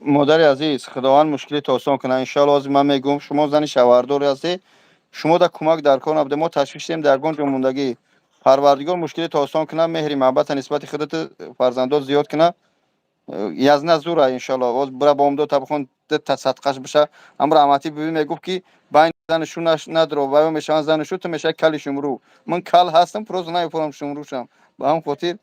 Speaker 1: Модари азиз, Худованд мушкилито осон кунад, иншоалло. Ҳозир ман мегӯям, шумо зани шавҳардоре ҳастед, шумо дар кӯмак дар кор набуде, мо ташвиш дем дар ягон ҷо мондагӣ. Парвардигор мушкилито осон кунад, меҳри муҳаббата нисбати худату фарзандот зиёд кунад. Язна зура, иншоалло. Боз бира бомдод табхон, та садқаш биша. Ҳам раҳматӣ биби мегуфт, ки байни зану шу надро, ваё мешаванд зану шу, ту мешавӣ кали шумрӯ. Ман кал ҳастам, просто намефурам шумрӯшам. Ба ҳам хотир,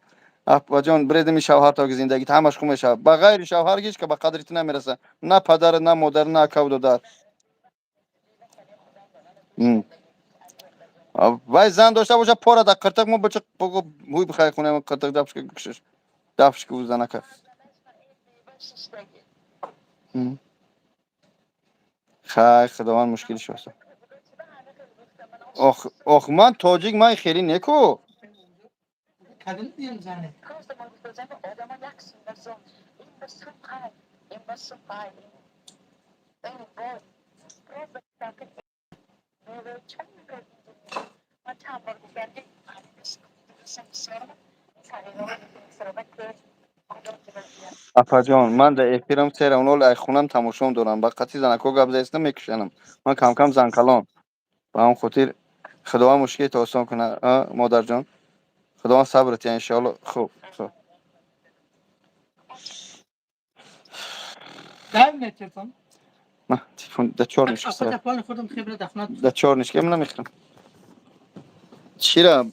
Speaker 1: апаҷон, бредами шавҳар, то ки зиндагит ҳамаш хуб мешавад. Ба ғайри шавҳар ҳеҷ ка ба қадри ту намерасад, на падар, на модар, на акаву додар. Вай зан дошта боша, пора дар қиртиқ мо бача ҳуй бихай хона қиртиқ дафшка кушиш дафшка ӯ занака. Хай, Худованд мушкилиш осон. Ох, ох, ман тоҷик, ман хеле неку.
Speaker 5: Кадом дим зане?
Speaker 1: Апаҷон, ман дар эфирам сера нол ай хунам тамошом дорам. Ба қатъи занако гап заистам, мекушанам. Ман камкам занкалон. Ба ҳам хотир Худованд мушкилито осон кунад, модарҷон. Худованд сабр тия, иншоалло. Хуб, хуб.
Speaker 5: Дай мне телефон.
Speaker 1: Ма телефон да чор нишка.
Speaker 5: Апа, пол худам хибра дафнат.
Speaker 1: Да чор нишка ман намехӯрам. Чира,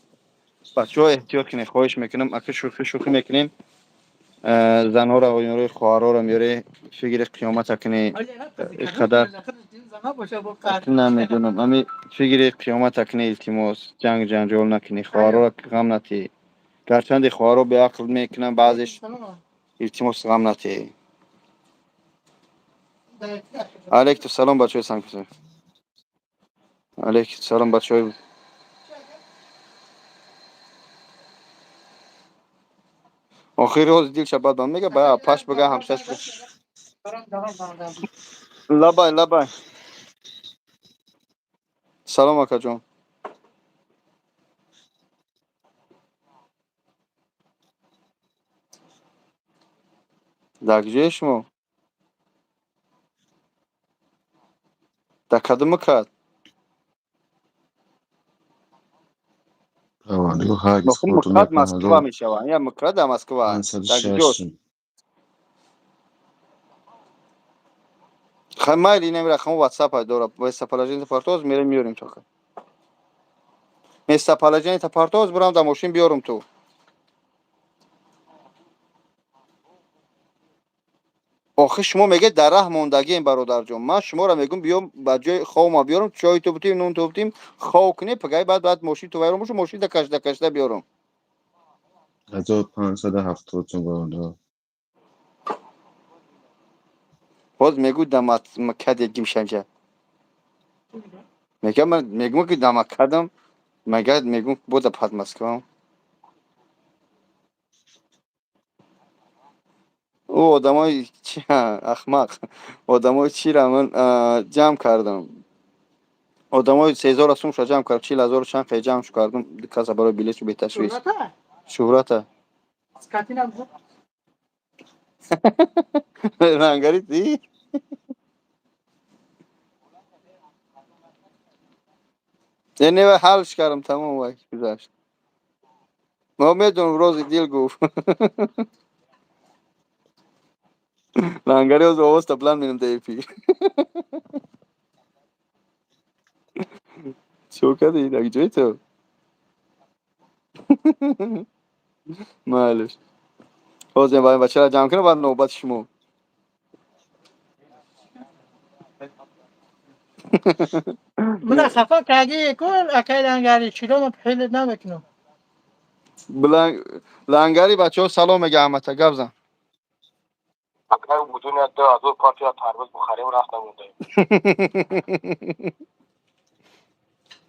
Speaker 1: бачаҳо, эҳтиёт кунед, хоҳиш мекунам. Ака, шӯхӣ шӯхӣ мекунем. Занҳоро, оёнрои хоҳарҳоро меёре, фикри қиёмата кунӣ. Қадар намедонам, ами фикри қиёмата кунӣ, илтимос, ҷанг ҷанҷол накунӣ, хоҳарҳоро ғам натӣ. Гарчанде хоҳарҳо беақл мекунанд баъзеш, илтимос, ғам натӣ. Алейкум салом, бачаҳои Санкт, алейкум салом, бачаҳои. Охири ҳозир дилша бад ба мега, ба паш бага, ҳамсаш. Лабай, лабай, салом, акаҷон. Дар куҷое шумо? Дар кадома кад?
Speaker 7: Парвардигор ҳаргиз худро
Speaker 1: Мукад
Speaker 7: накунад.
Speaker 1: Москва мешавад, я мукад дар Москва дар куҷост?
Speaker 7: 506 сум.
Speaker 1: Хай, майли, инам рақамо ватсап дора, местоположение партоз, мерем, меёрем тока. Местоположение партоз, бурам дар мошин биёрам ту. Охи, шумо мегӯед, дар раҳ мондагием, бародарҷон. Ман шуморо мегӯм, биём ба ҷои ховма биёрам, чой ту бутим, нун ту бутим, хов кунем, пагаи баъд мошин ту вайрон боша, мошин да кашда кашда биёрам.
Speaker 7: 1570 сум, бародар.
Speaker 1: Боз мегӯ дамакаде гимшанҷа. Мегам, ман мегӯм, ки дамакадам, мега мегӯм, бода пад Москвам. Ӯ одамои чи, ахмақ, одамои чира ман ҷамъ кардам. Одамои 3000 сум ша ҷамъ кард, 40 000 чанд қай ҷамъ кардум, каса барои билету беташвиш.
Speaker 5: Шӯҳрата?
Speaker 1: Шӯҳрата.
Speaker 5: Скотина буд.
Speaker 1: Лангари ти? Не, вай ҳалш кардам, тамом, вай гузашт. Мо медонам, рози дил гуфт. Лангари ҳозир овозта баланд менам дар эфир. Чо кардӣ? Дар ҷои ту? Майлиш. Ҳозир вай бачаро ҷамъ кунам, баъд навбати шумо.
Speaker 5: Мана хафа кардӣ ку, акай Лангари, чиро ман ҳилат намекунам.
Speaker 1: Лангари, бачаҳо салом мега ҳамата, гап зан.
Speaker 6: Акай будуни 2000 партия тарбуз бухарем, рафта мондаем.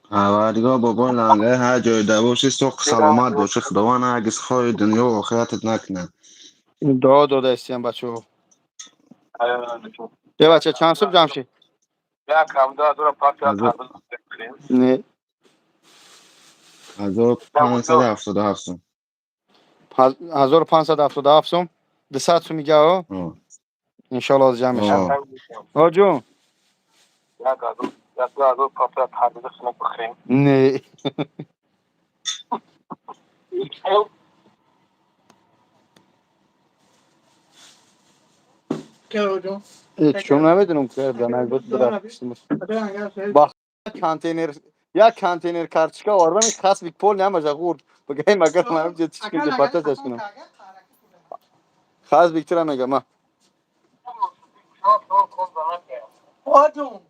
Speaker 7: Парвардигор бобои Лангари ҳар ҷойда бошӣ, соқ саломат бошӣ, Худованд ҳаргиз хори дунё охиратат накунад.
Speaker 1: Дуо дода истиям бачаҳо. Е бача, чанд сум ҷамъ шид?
Speaker 6: Як ҳам 2000 партия тарбуз бухарем.
Speaker 1: Не.
Speaker 7: 1577 сум.
Speaker 1: 1577 сум? 200 сум ига, о? Иншоалло ҳозир ҷамъ мешавад. Ҳоҷун.
Speaker 6: Як ҳазор, як 2000 партия тарбуз хунук бихарем.
Speaker 1: Не.
Speaker 5: Ки ҷон?
Speaker 1: Чун намедонам, ки буд. Ба контейнер, як контейнер карточка овардам, хасби пол намаша хӯрд. Багай магар ман ҷо чӣ ки пататаш кунам. Хасбик тура мега ма.
Speaker 5: Ҳоҷун.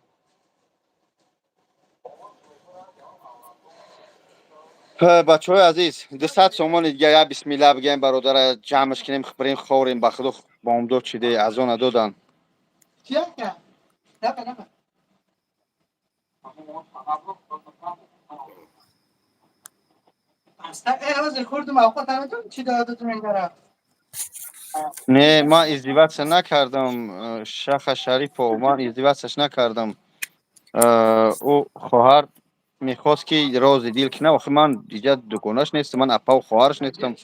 Speaker 1: Бачаҳои азиз, 200 сомони дига, я бисмилла бигем, бародара ҷамъш кунем, бирем хӯрем. Ба худо, бомдод шиде, азона додан.
Speaker 5: Чи ака? Нака, нака. Аста, э, ҳозир хӯрдум, авқот наметон, чӣ додатун ингара?
Speaker 1: Не, ман издеваться накардам, Шаха Шарипов, ман издеваться ш накардам. Ӯ хоҳар мехост, ки рози дил кунам. Охи ман иҷа дуконаш нестам, ман апаву хоҳараш нестам.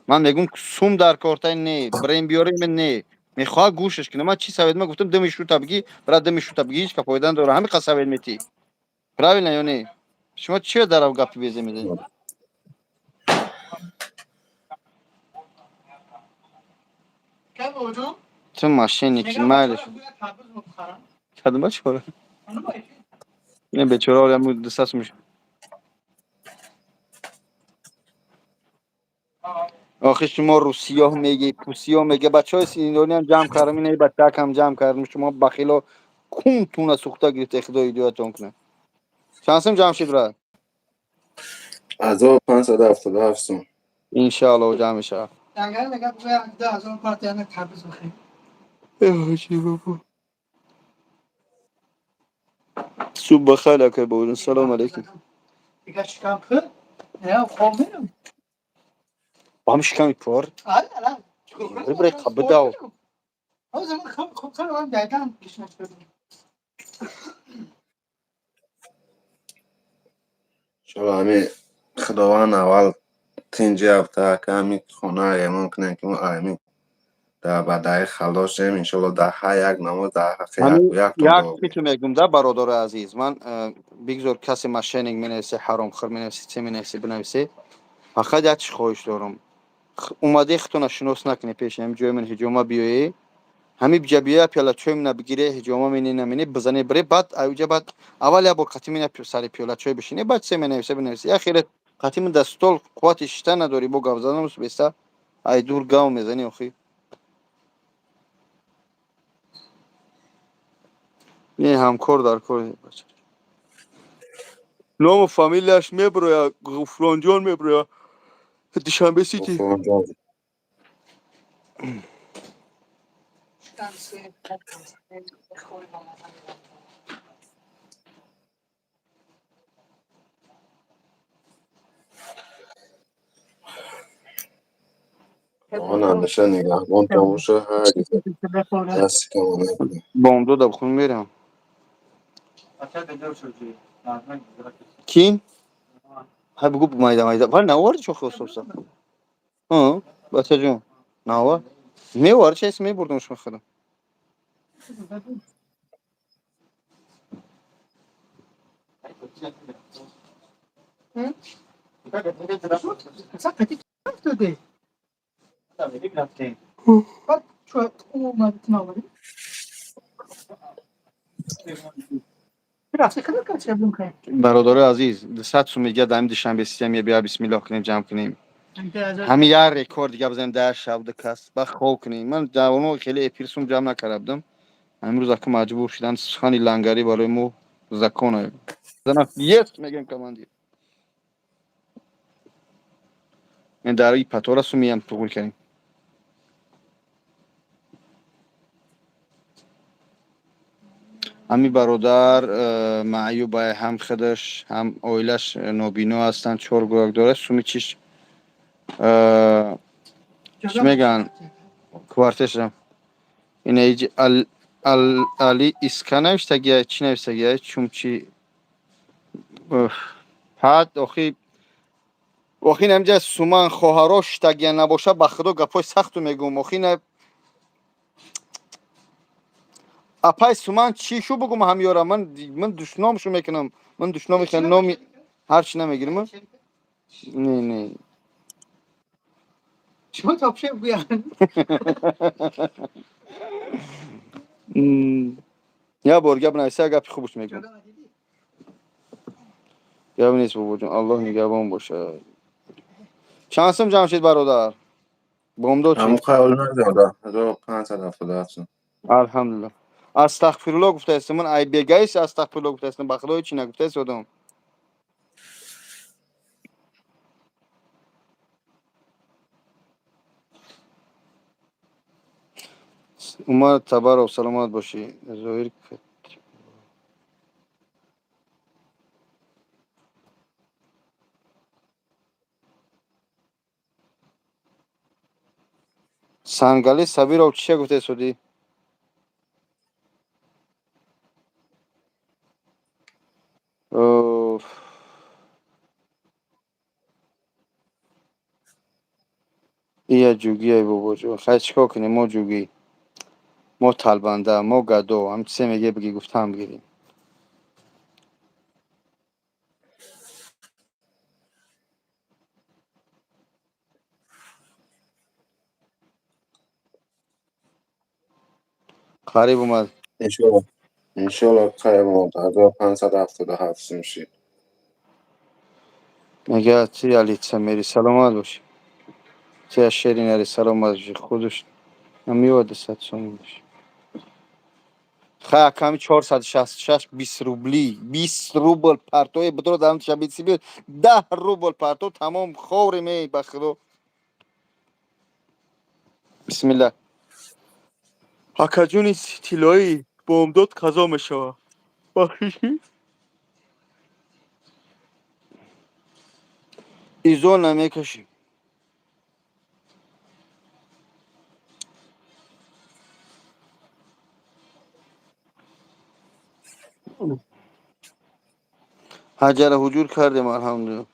Speaker 1: Ман мегӯм, сум дар кортай не, бирем биёрем, не. Мехоҳад гӯшаш кунам. Ман чӣ совет? Ман гуфтам, дими шута бигӣ, брат, дими шута бигӣ, ҳеҷ ка фоида надора. Ҳамин қад совет метӣ. Правильно ё не? Шумо чӣ дарав гапи безе мезанед?
Speaker 5: Ка ҷон?
Speaker 1: Ту мошенник,
Speaker 5: Мегам
Speaker 1: майлиш.
Speaker 5: бачаҳо гӯяд тарбуз бухарам.
Speaker 1: Кадом бачаҳоро?
Speaker 5: Ана бо эфир.
Speaker 1: Не, бечора, ҳоле 200 сум. Охи шумо русиёҳ меги, пусиёҳ меге, бачаҳои синдониам ҷамъ кардам, ина бачаакам ҷамъ кардам. Шумо бахило кунтуна сӯхта гирифта, худо ҳидоятон кунад. Чанд сум ҷамъ шид, брат?
Speaker 7: 1577 сум.
Speaker 1: Иншоалло ҷамъ мешавад.
Speaker 5: Лангари мегам гӯяд 2000 партия тарбуз бихарем.
Speaker 1: Э, субҳ бахайр, акай бобоҷон, салом алейкум.
Speaker 5: Дига шикам пур? Не, хоб мерам.
Speaker 1: Ба ҳам шиками пур?
Speaker 5: Ала, ала.
Speaker 1: Бирай қабидав.
Speaker 5: Ҳозир ман хоб хоб кардам, дайдан гишна шудам.
Speaker 7: Иншоалло ҳами Худованд аввал тинҷи ҳафта ака ҳами хона ремон кунем, ки мо ҳами дар бадаи халос шем, иншоалло дар ҳар як намоз дар ҳаққи яктон
Speaker 1: Як
Speaker 7: дуо.
Speaker 1: фикр мегӯм да, бародари азиз, ман бигзор касе мошенник менависе, ҳаромхӯр менависе, чӣ менависе, бинависе, фақат як чиз хоҳиш дорам: омадаи худтона шинос накунед пеши ҳами ҷои ман ҳиҷома биёе, ҳами биҷа биёя, пиёла чой мена бигире, ҳиҷома мене намене, бизане бире, баъд аҷа, баъд аввал як бор қати мена сари пиёла чой бишине, баъд се менависе, бинависе. Як хеле қати ман дар стол қуввати шиштан надорӣ, бо гап задан беста ай дур гав мезанӣ. Охи не, ҳамкор дар кор. Ному фамилияш меброя, Ғуфронҷон меброя, Душанбе Сити.
Speaker 7: Ғуфронҷон.
Speaker 5: Шикам се, хӯри ба маза.
Speaker 7: Худованд ҳамеша нигаҳбонтон боша, ҳаргиз дасти камон накунад.
Speaker 1: Бомдода бихун мерам.
Speaker 4: Бача бедор шуд.
Speaker 1: Кин? Ҳай, бугу, майда майда. Вале наоварди, чо хособса? Бачаҷон, наовар? Меовард, чес мебурдам шумо худам. Бародарои азиз, 200 сум дига дар Душанбе систем бия, бисмиллоҳ кунем, ҷамъ кунем. Ҳамин як рекорд дига бизанем, дар шаб ду кас ба хоб кунем. Ман ҷавоно хеле эфир сум ҷамъ накарда будам. Имрӯз ака маҷбур шудам, сухани лангарӣ барои мо закон. Есть, мегӯем, командир. Ин дар патора сумиям туғул кардем. Ҳамин бародар маъюб, ҳам худаш, ҳам оилаш нобино ҳастанд, чор гӯяк дорад. Суми чиш чӣ мегӯянд, квартирашам ина али иска навиштагия, чӣ навиштагия, чумчи ҳад охи охи намҷа суман хоҳаро шиштагия набоша, ба худо гапҳои сахту мегӯм. Охи на апай суман чӣ шу бугум, ҳамёра ман душномшу мекунам, ман душном номи ҳарчи намегирам. Не, не.
Speaker 5: Шумо вообще гӯянд.
Speaker 1: Як бор гап нависа, гапи хубш мегӯм. Гап нест, бобоҷон, Аллоҳ нигаҳбон бошад. Чанд сум ҷамъ шид, бародар? Бомдод?
Speaker 7: Ҳамун хаёл надода, 1577 сум.
Speaker 1: Алҳамдулилло. Астағфирулло гуфтаистам ман, ай бегаис астағфирулло гуфтаистам, ба худои чӣ нагуфтаист одам. Умар Табаров, саломат бошӣ. Зоир Сангали Сабиров чия гуфтаистодӣ? Ия ҷугиай, бобоҷон, хай чӣ кор кунем? Мо ҷугӣ, мо талбанда, мо гадо, ҳам чизе меге бигӣ, гуфтаам бигирем. Қариб омад.
Speaker 7: Иншолло, иншолло, қариб омад, 1577 сум шид.
Speaker 1: Мега ти алица мери, саломат бошӣ. Ти шерин али, саломат бошӣ. Худаш намеояд, 200 сум. Ха, ками 466, 20 рубли, 20 рубл партои бидро дар шабиси биёд, 10 рубл парто, тамом, ховрем. Эй, ба худо, бисмилла. Акаҷони тиллоӣ, бомдод қазо мешавад, бахшиши изо намекашем. Ҳаҷара ҳуҷур кардем, алҳамдулилла.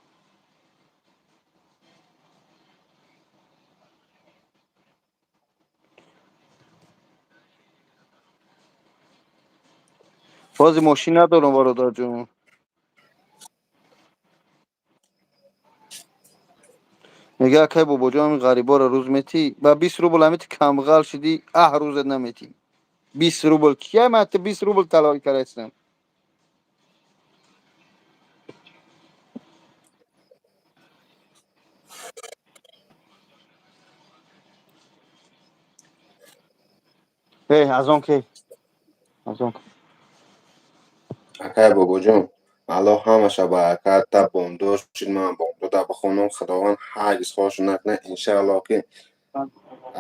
Speaker 1: Бози мошин надорам, бародарҷон. Мега акай бобоҷон, ҳамин ғариборо рӯз метӣ ба 20 рубл, ҳамити камғал шидӣ, аҳ, рӯзат наметӣ. 20 рубл кия? Ман 20 рубл талаб кардаистам. Э, аз он ки, аз он.
Speaker 7: Акай бобоҷон, Аллоҳ ҳамаша баракат та. Бомдод шид, ман бомдода бихонам. Худованд ҳаргиз хоҳшу накунад, иншааллоҳ, ки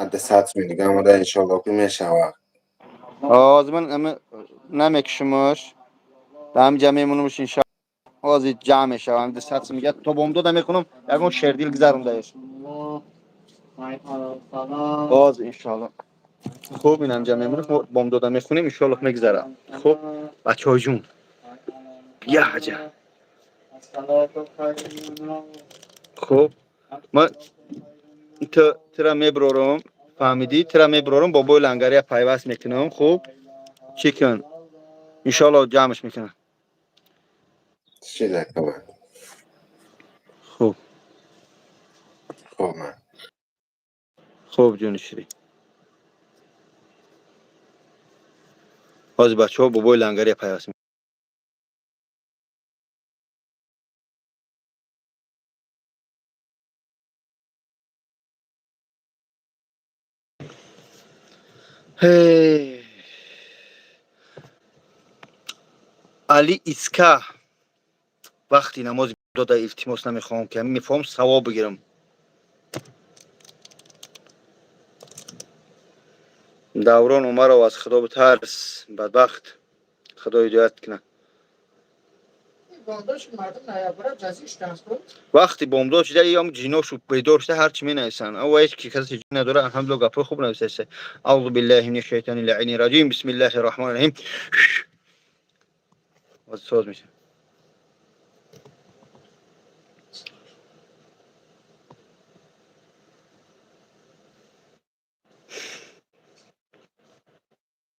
Speaker 7: адда 100 суми дига омада, иншоаллоҳ, ки мешавад.
Speaker 1: Ҳозир ман намекушимаш, дар ҳамин ҷа мемонамш, иншоаллоҳ, ҳозир ҷамъ мешавам. 200 сум дига то бомдода мехонам, ягон шердил гузарондаеш ҳозир, иншоаллоҳ. Хуб, инам ҷа мемонам, бомдода мехонем, иншоаллоҳ, мегузарам. Хуб, бачаҳои ҷун. Яҳаҷа. Хуб, ман тира меброрам, фаҳмидӣ? Тира меброрам, бобои лангария пайваст мекунам. Хуб, чӣ кун, иншоалло ҷамъш мекунам. Хуб, хуб, ҷони ширин. Ҳозир бачаҳо бобои лангария пайваст. Али Иска, вақти намози дода илтимос намехоҳам, ки мефоҳам савоб бигирам. Даврон Умаров, аз Худо битарс, бадбахт, Худо ҳидоят кунад. Вақти бомдод шуда, ям ҷиношу бедор шуда, ҳарчи менависанд. Ава ҳеч ки касе ҷин надора. Алҳамдулилла, гапҳои хуб нависаста. Аузу биллаҳи мина шайтони лаини раҷим, бисмиллаҳи раҳмони раҳим. Соз мешавад.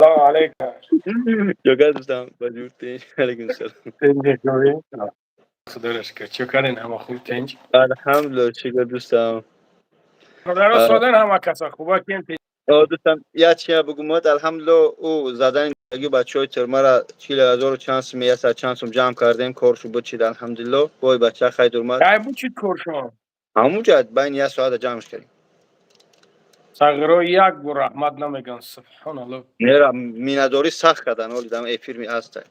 Speaker 9: Салом алейкум.
Speaker 1: Чокар дӯстам, баҷур, тинҷ? Алейкум салом.
Speaker 9: Худоро шукр. Чӣ кардин, ҳама хуб, тинҷ?
Speaker 1: Алҳамдулилла, шукр, дӯстам.
Speaker 9: Худоро соден, ҳама каса хуба кин?
Speaker 1: Дӯстам, як чия бугумад. Алҳамдулилла, ӯ задани бачаҳои тюрмара 40 ҳазору чанд сум, яксад чанд сум ҷамъ кардем, коршу бучид, алҳамдулилло. Бой бача хайр омад.
Speaker 9: Кай бучид коршон?
Speaker 1: Ҳамунҷа байни як соата ҷамъш кардем.
Speaker 9: Сағиро як бор раҳмат намеган, субҳоналло.
Speaker 1: Нера, миннатдорӣ сахт кардан. Оли дам эфир ҳаста,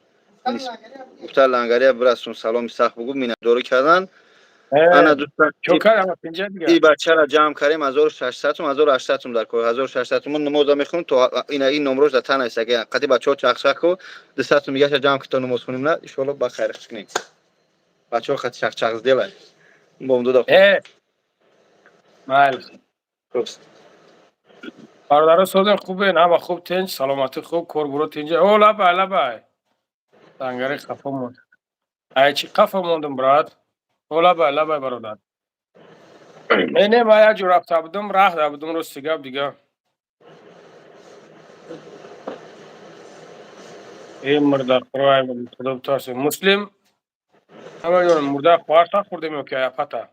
Speaker 1: гуфта лангария бирасон, саломи сахт бугу, миннатдорӣ кардан. Ана дӯстан, и бачаро ҷамъ кардем, 1600 сум, 1800 сум дар кор, 1600 сум. Намоза мехонем то ина ин номрош дар тан аст. Қати бачаҳо чақчақ ку, 200 сум дигаша ҷамъ ки то намоз хонем, на, иншоалло ба хайр кунем. Бачаҳо қати чақчақ сделай бомдода.
Speaker 9: Майли, бародаро, созем, хубен, ҳама хуб, тинҷ, саломатӣ хуб, корбуро тинҷ? О, лабай, лабай, лангари хафо монд. Ай, чӣ қафо мондум, брат? О, лабай, лабай, бародар. Не, не, ман як ҷо рафта будум, раҳ да будум, рости гап дига. Э, мурдахӯрай, худо битарсе. Муслим, намедонам, мурда хоҳарта хӯрдем ё ки аяпата.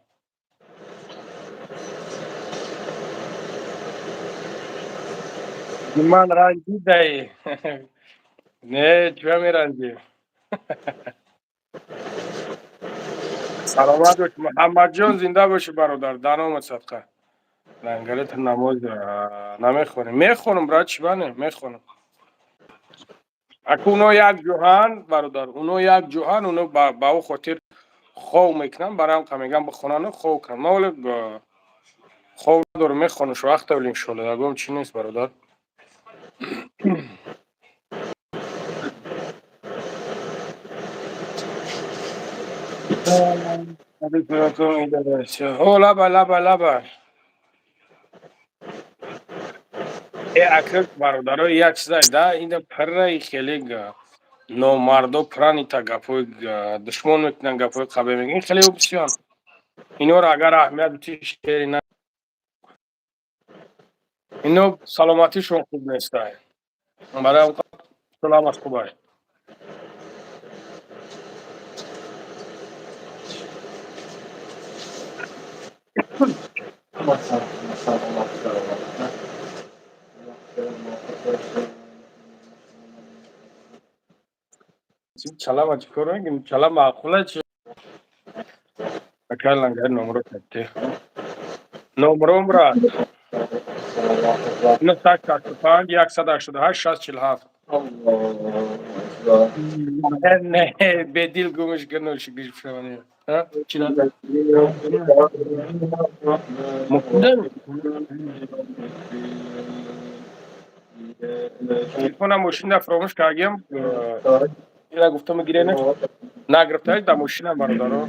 Speaker 9: Ман ранҷидаи? Не, чӯя меранҷӣ? Саломат бош, Муҳаммадҷон, зинда бошӣ, бародар, даномат садқа. Лангарета намоз намехонем? Мехонам, брат, чӣ бане, мехонам. Аку уно як ҷоҳан, бародар, уно як ҷоҳан, уно ба ӯ хотир хов мекунам, барам қа мегам бихонану хов кунам. Ма оле хов надорам, мехонам шу вақта, вале иншолло ягон чӣ нест, бародар. О, лаба, лаба, лаба. Э, ака, бародаро, як чизай да, ина пирраи хеле номардо пиранита, гапҳои душмон мекунанд, гапҳои қабе мегӯянд, хеле бисёр. Инора агар аҳамият битӣ, шери на, ино саломатишон хуб нестай. Барои саломат хубай. Чалама чӣ кор мекунӣ? Чала маъқула чи? Ака лангар номро катте. Номром, брат. 965 188 60 47. Не, бедил гумш гнуш гишвани. Чӣ? Мумкин? Телефона мошина фаромӯш кардем. Ира гуфтам гире нагирифта дар мошина, бародаро.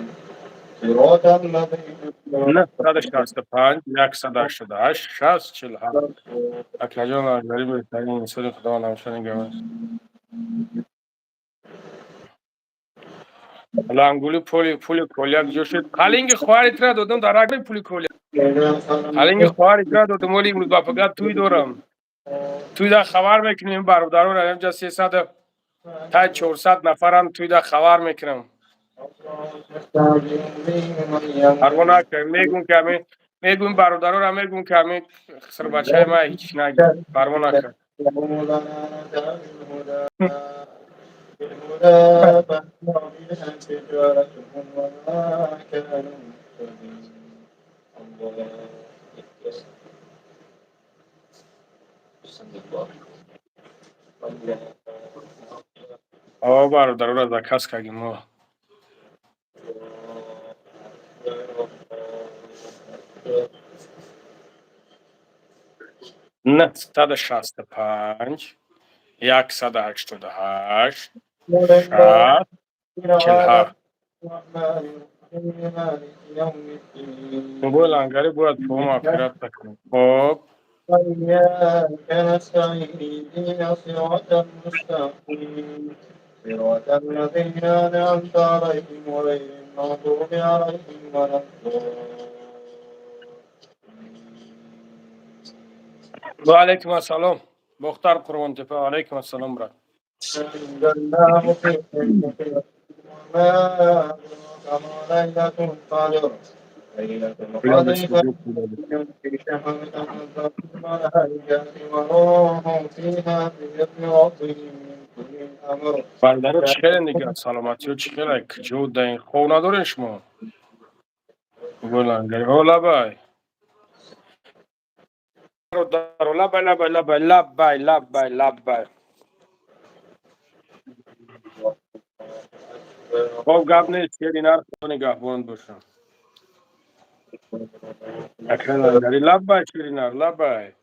Speaker 9: 965 188 60 47. Акаҷон, лангари беҳтарин инсони, Худованд ҳамеша нигаҳбон. Лангули пули пули коляк ҷо шуд. Қалинги хоҳари тира додам дар рагли пули коляк. Қалинги хоҳари тира додам, оли имрӯз ба фақат туй дорам. Туйда хабар мекунем бародаронро, инҷа 300 та 400 нафарам туйда хабар мекунам. Парво накун, мегум ки ҳамин мегум бародаронро, мегум ки ҳамин хисрбачаи ман ҳеҷ нагир. Парво накун. О, бародаронро заказ кардем. О. 965 188 60 47. Бобои Лангари бояд пулмо оператсия кунем. Хоб.
Speaker 10: وإياك نستعين اهدنا الصراط المستقيم صراط الذين أنعمت عليهم غير المغضوب عليهم ولا الضالين.
Speaker 9: Ва алайкум ассалом. Бохтар Қурбонтепа. Ва алайкум ассалом, брат.
Speaker 10: أنزلناه في ليلة وما أدراك ما ليلة القدر ليلة القدر خير من شهر تنزل الملائكة وروح فيها بإذن ربهم من كل أمر.
Speaker 9: Бародаро, чӣ хеле дига саломатиё, чӣ хеле, куҷо даин, хоб надорен шумо? Бобои Лангари. О, лабай. Бародаро, лабай, лабай, лабай, лабай, лабай, лабай. Хоб, гап нест, шери нар, Худо нигаҳбон бошам. Акай Лангари, лабай, шери нар, лабай.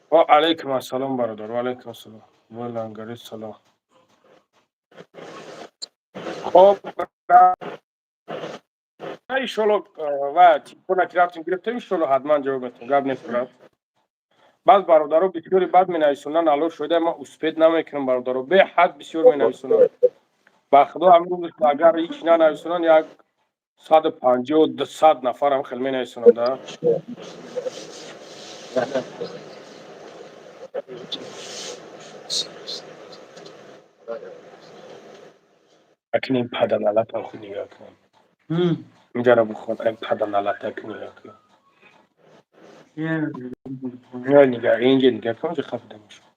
Speaker 9: Ва алайкум ассалом, бародар, ва алайкум ассалом. Бобои Лангари, салом. Хоб, иншолло, ва телефона ки рафтем гирифтем, иншолло ҳатман ҷавоб метавон. Гап нест, брат. Баъз бародаро бисёри бад менависонанд, алло шоида, ман успеть намекунам, бародаро. Беҳад бисёр менависонанд. Ба худо, ҳамин агар ҳеҷ нанависонанд, як 150, 200 нафарам хел менависонанд, а? Акин ин паданалатам худ нигоҳ кунам. Инҷаро бухон, ай паданалатак нигоҳ кун. Нигоҳ, инҷа нигоҳ кун, инҷа хафида мешавад.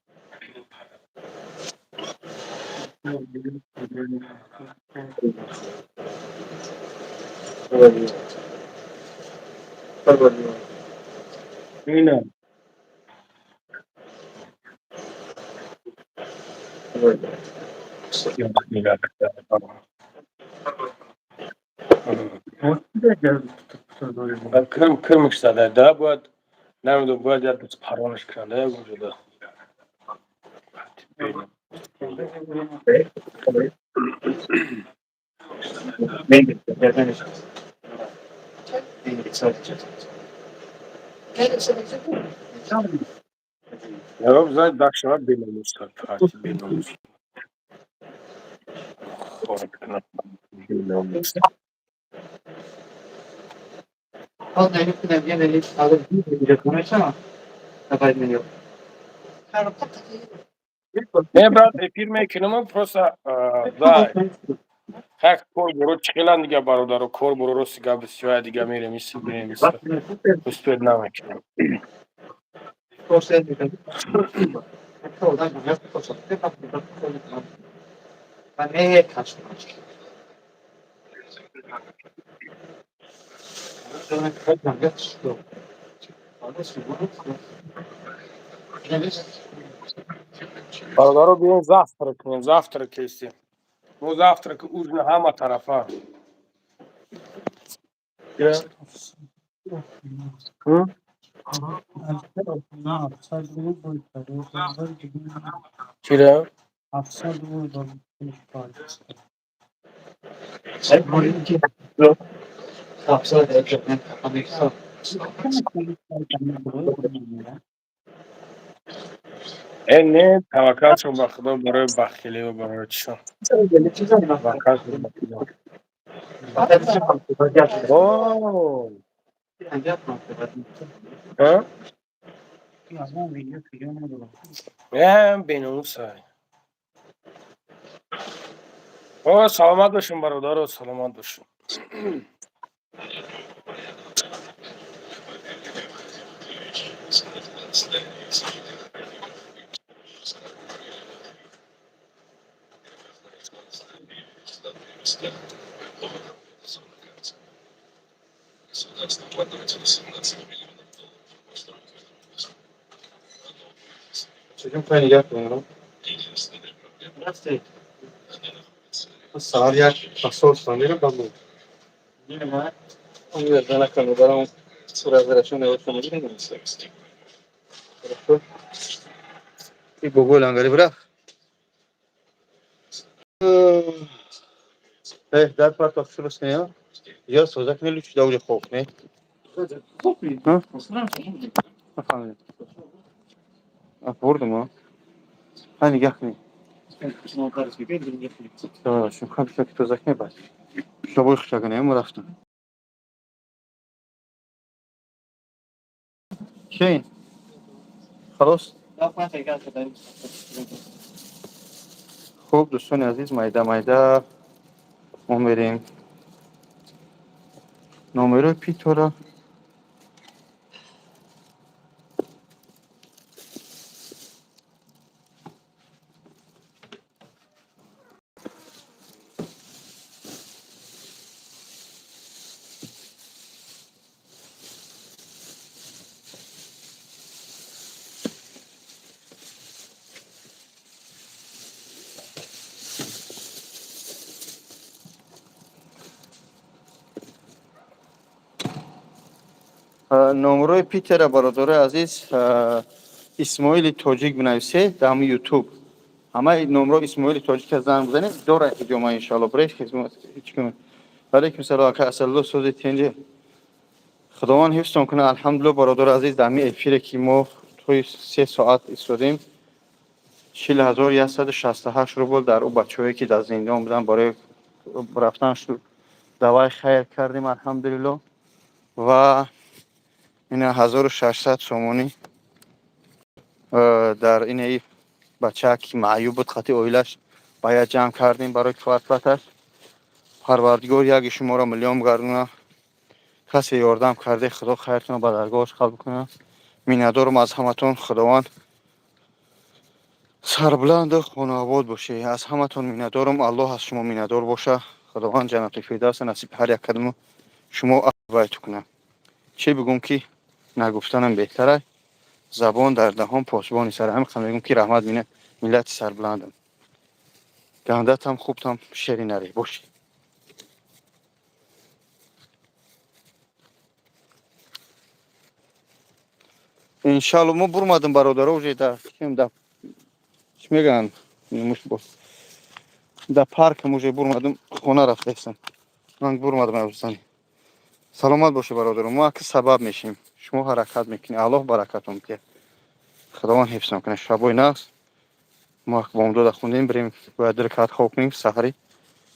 Speaker 9: Ина. Нигоҳ кун. Кирм кирмш зада, да, бояд намедонам, бояд як дӯст паронаш кунанд, да, ягон ҷода. Ҷавоб зад, дак шавад беномус, парти беномус. Хор кунад беномус. Не, брат, эфир мекунам, просто да. Ҳак кор буро чӣ хелан дига, бародаро, кор буро, рости гап бисёр дига мерем, иси мерем, иси. Успеть намекунам. Бародаро, биён завтрак кунем, завтрак кестем. Мо завтрак, ужин ҳама тарафа. Чира? Э, не, таваккалшон ба Худо барои бахилию барои чишон. Таваккалшон ба Худо. О! А? Э, беномусай. О, саломат бошем, бародаро, саломат бошем.
Speaker 10: Саҳар як посольство мерам ба мо. Он занакану барам разрешение автомобиля. Хорошо.
Speaker 1: И бобои лангари бирав. Э, дар партоф шурус не? Я созак не лучше да уже хоб, не? Ҳа? Нафаҳмидам. А, бурдум, а? Ҳа, нигаҳ кунед. Хаб, ки тоза кунед баъд. Шабои хушакане, мо рафтам. Чейн. Халос? Хуб, дӯстони азиз, майда майда мо мерем. Номерои Питора номерои Питера, бародарои азиз, Исмоили Тоҷик бинависе дар ҳамин Ютуб. Ҳамаи номеро Исмоили Тоҷик занг бизанед, дора ҳиҷома иншоалло. Бреш хизмат ҳеч кунед. Алейкум салом, ака Асалло, сози тенҷи. Худованд ҳифзтон кунад. Алҳамдулилло, бародари азиз, дар ҳамин эфире ки мо тои 3 соат истодем, 40 168 рубл дар ӯ бачаҳое ки дар зиндон буданд барои рафтан даваи хайр кардем, алҳамдулилло. Ва ина 1600 сомонӣ дар инаи бача ки маъюб буд, хати оилаш бояд ҷамъ кардем барои квартплаташ. Парвардигор яги шуморо миллион гардона. Касе ёрдам карде, Худо хайртонро ба даргоҳаш қабул кунад. Миннатдорам аз ҳаматон. Худованд сарбуланду хонаобод боше. Аз ҳаматон миннатдорам. Аллоҳ аз шумо миннатдор боша. Худованд ҷаннату фирдавса насиби ҳар як кадому шумо байту кунад. Чӣ бигӯм ки нагуфтанам беҳтара. Забон дар даҳон, посбони сар. Ҳамин қадр мегӯм ки раҳмат, миллати сарбуландам. Гандатам хубтам шери наре бошӣ. Иншалло, мо бурмадем, бародаро, уже да да чӣ мегӯянд, да паркам уже бурмадем, хона рафтаистам. Ман бурмадам абзани. Саломат боше, бародаро. Мо аки сабаб мешем. Шумо ҳаракат мекунед. Аллоҳ баракатон диҳад. Худованд ҳифзтон кунад. Шабои нағз. Мо бомдода хундем, бирем, бояд 2 ракат хоб кунем. Саҳари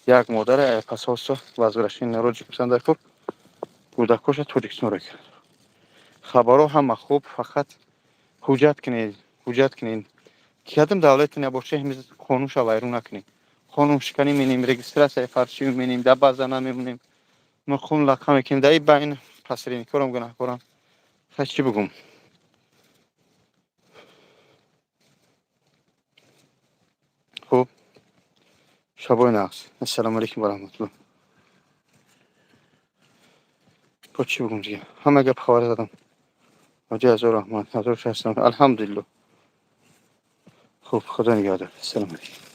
Speaker 1: як модаре посольство возвращение народи дар кор кӯдакоша Тоҷикистонро кард. Хабарҳо ҳама хуб, фақат ҳуҷҷат кунед, ҳуҷҷат кунед. Киядам давлате набоша, қонунша вайрон накунед. Қонуншиканӣ менем, регистрацияи фаршӣ менем, дар база намемонем. Мо хун лақа мекунем. Дар ин байн посредникорам гунаҳкорам. Хай, чӣ бигӯм? Хуб, шабои нағз. Ассалому алайкум ва раҳматуллоҳ. Бо чӣ бигӯм дига? Ҳама гап хабар задам. Ҳоҷи, ҳазор раҳмат, 1600, алҳамдулилло. Хуб, Худо нигаҳдор. Ассалому алайкум.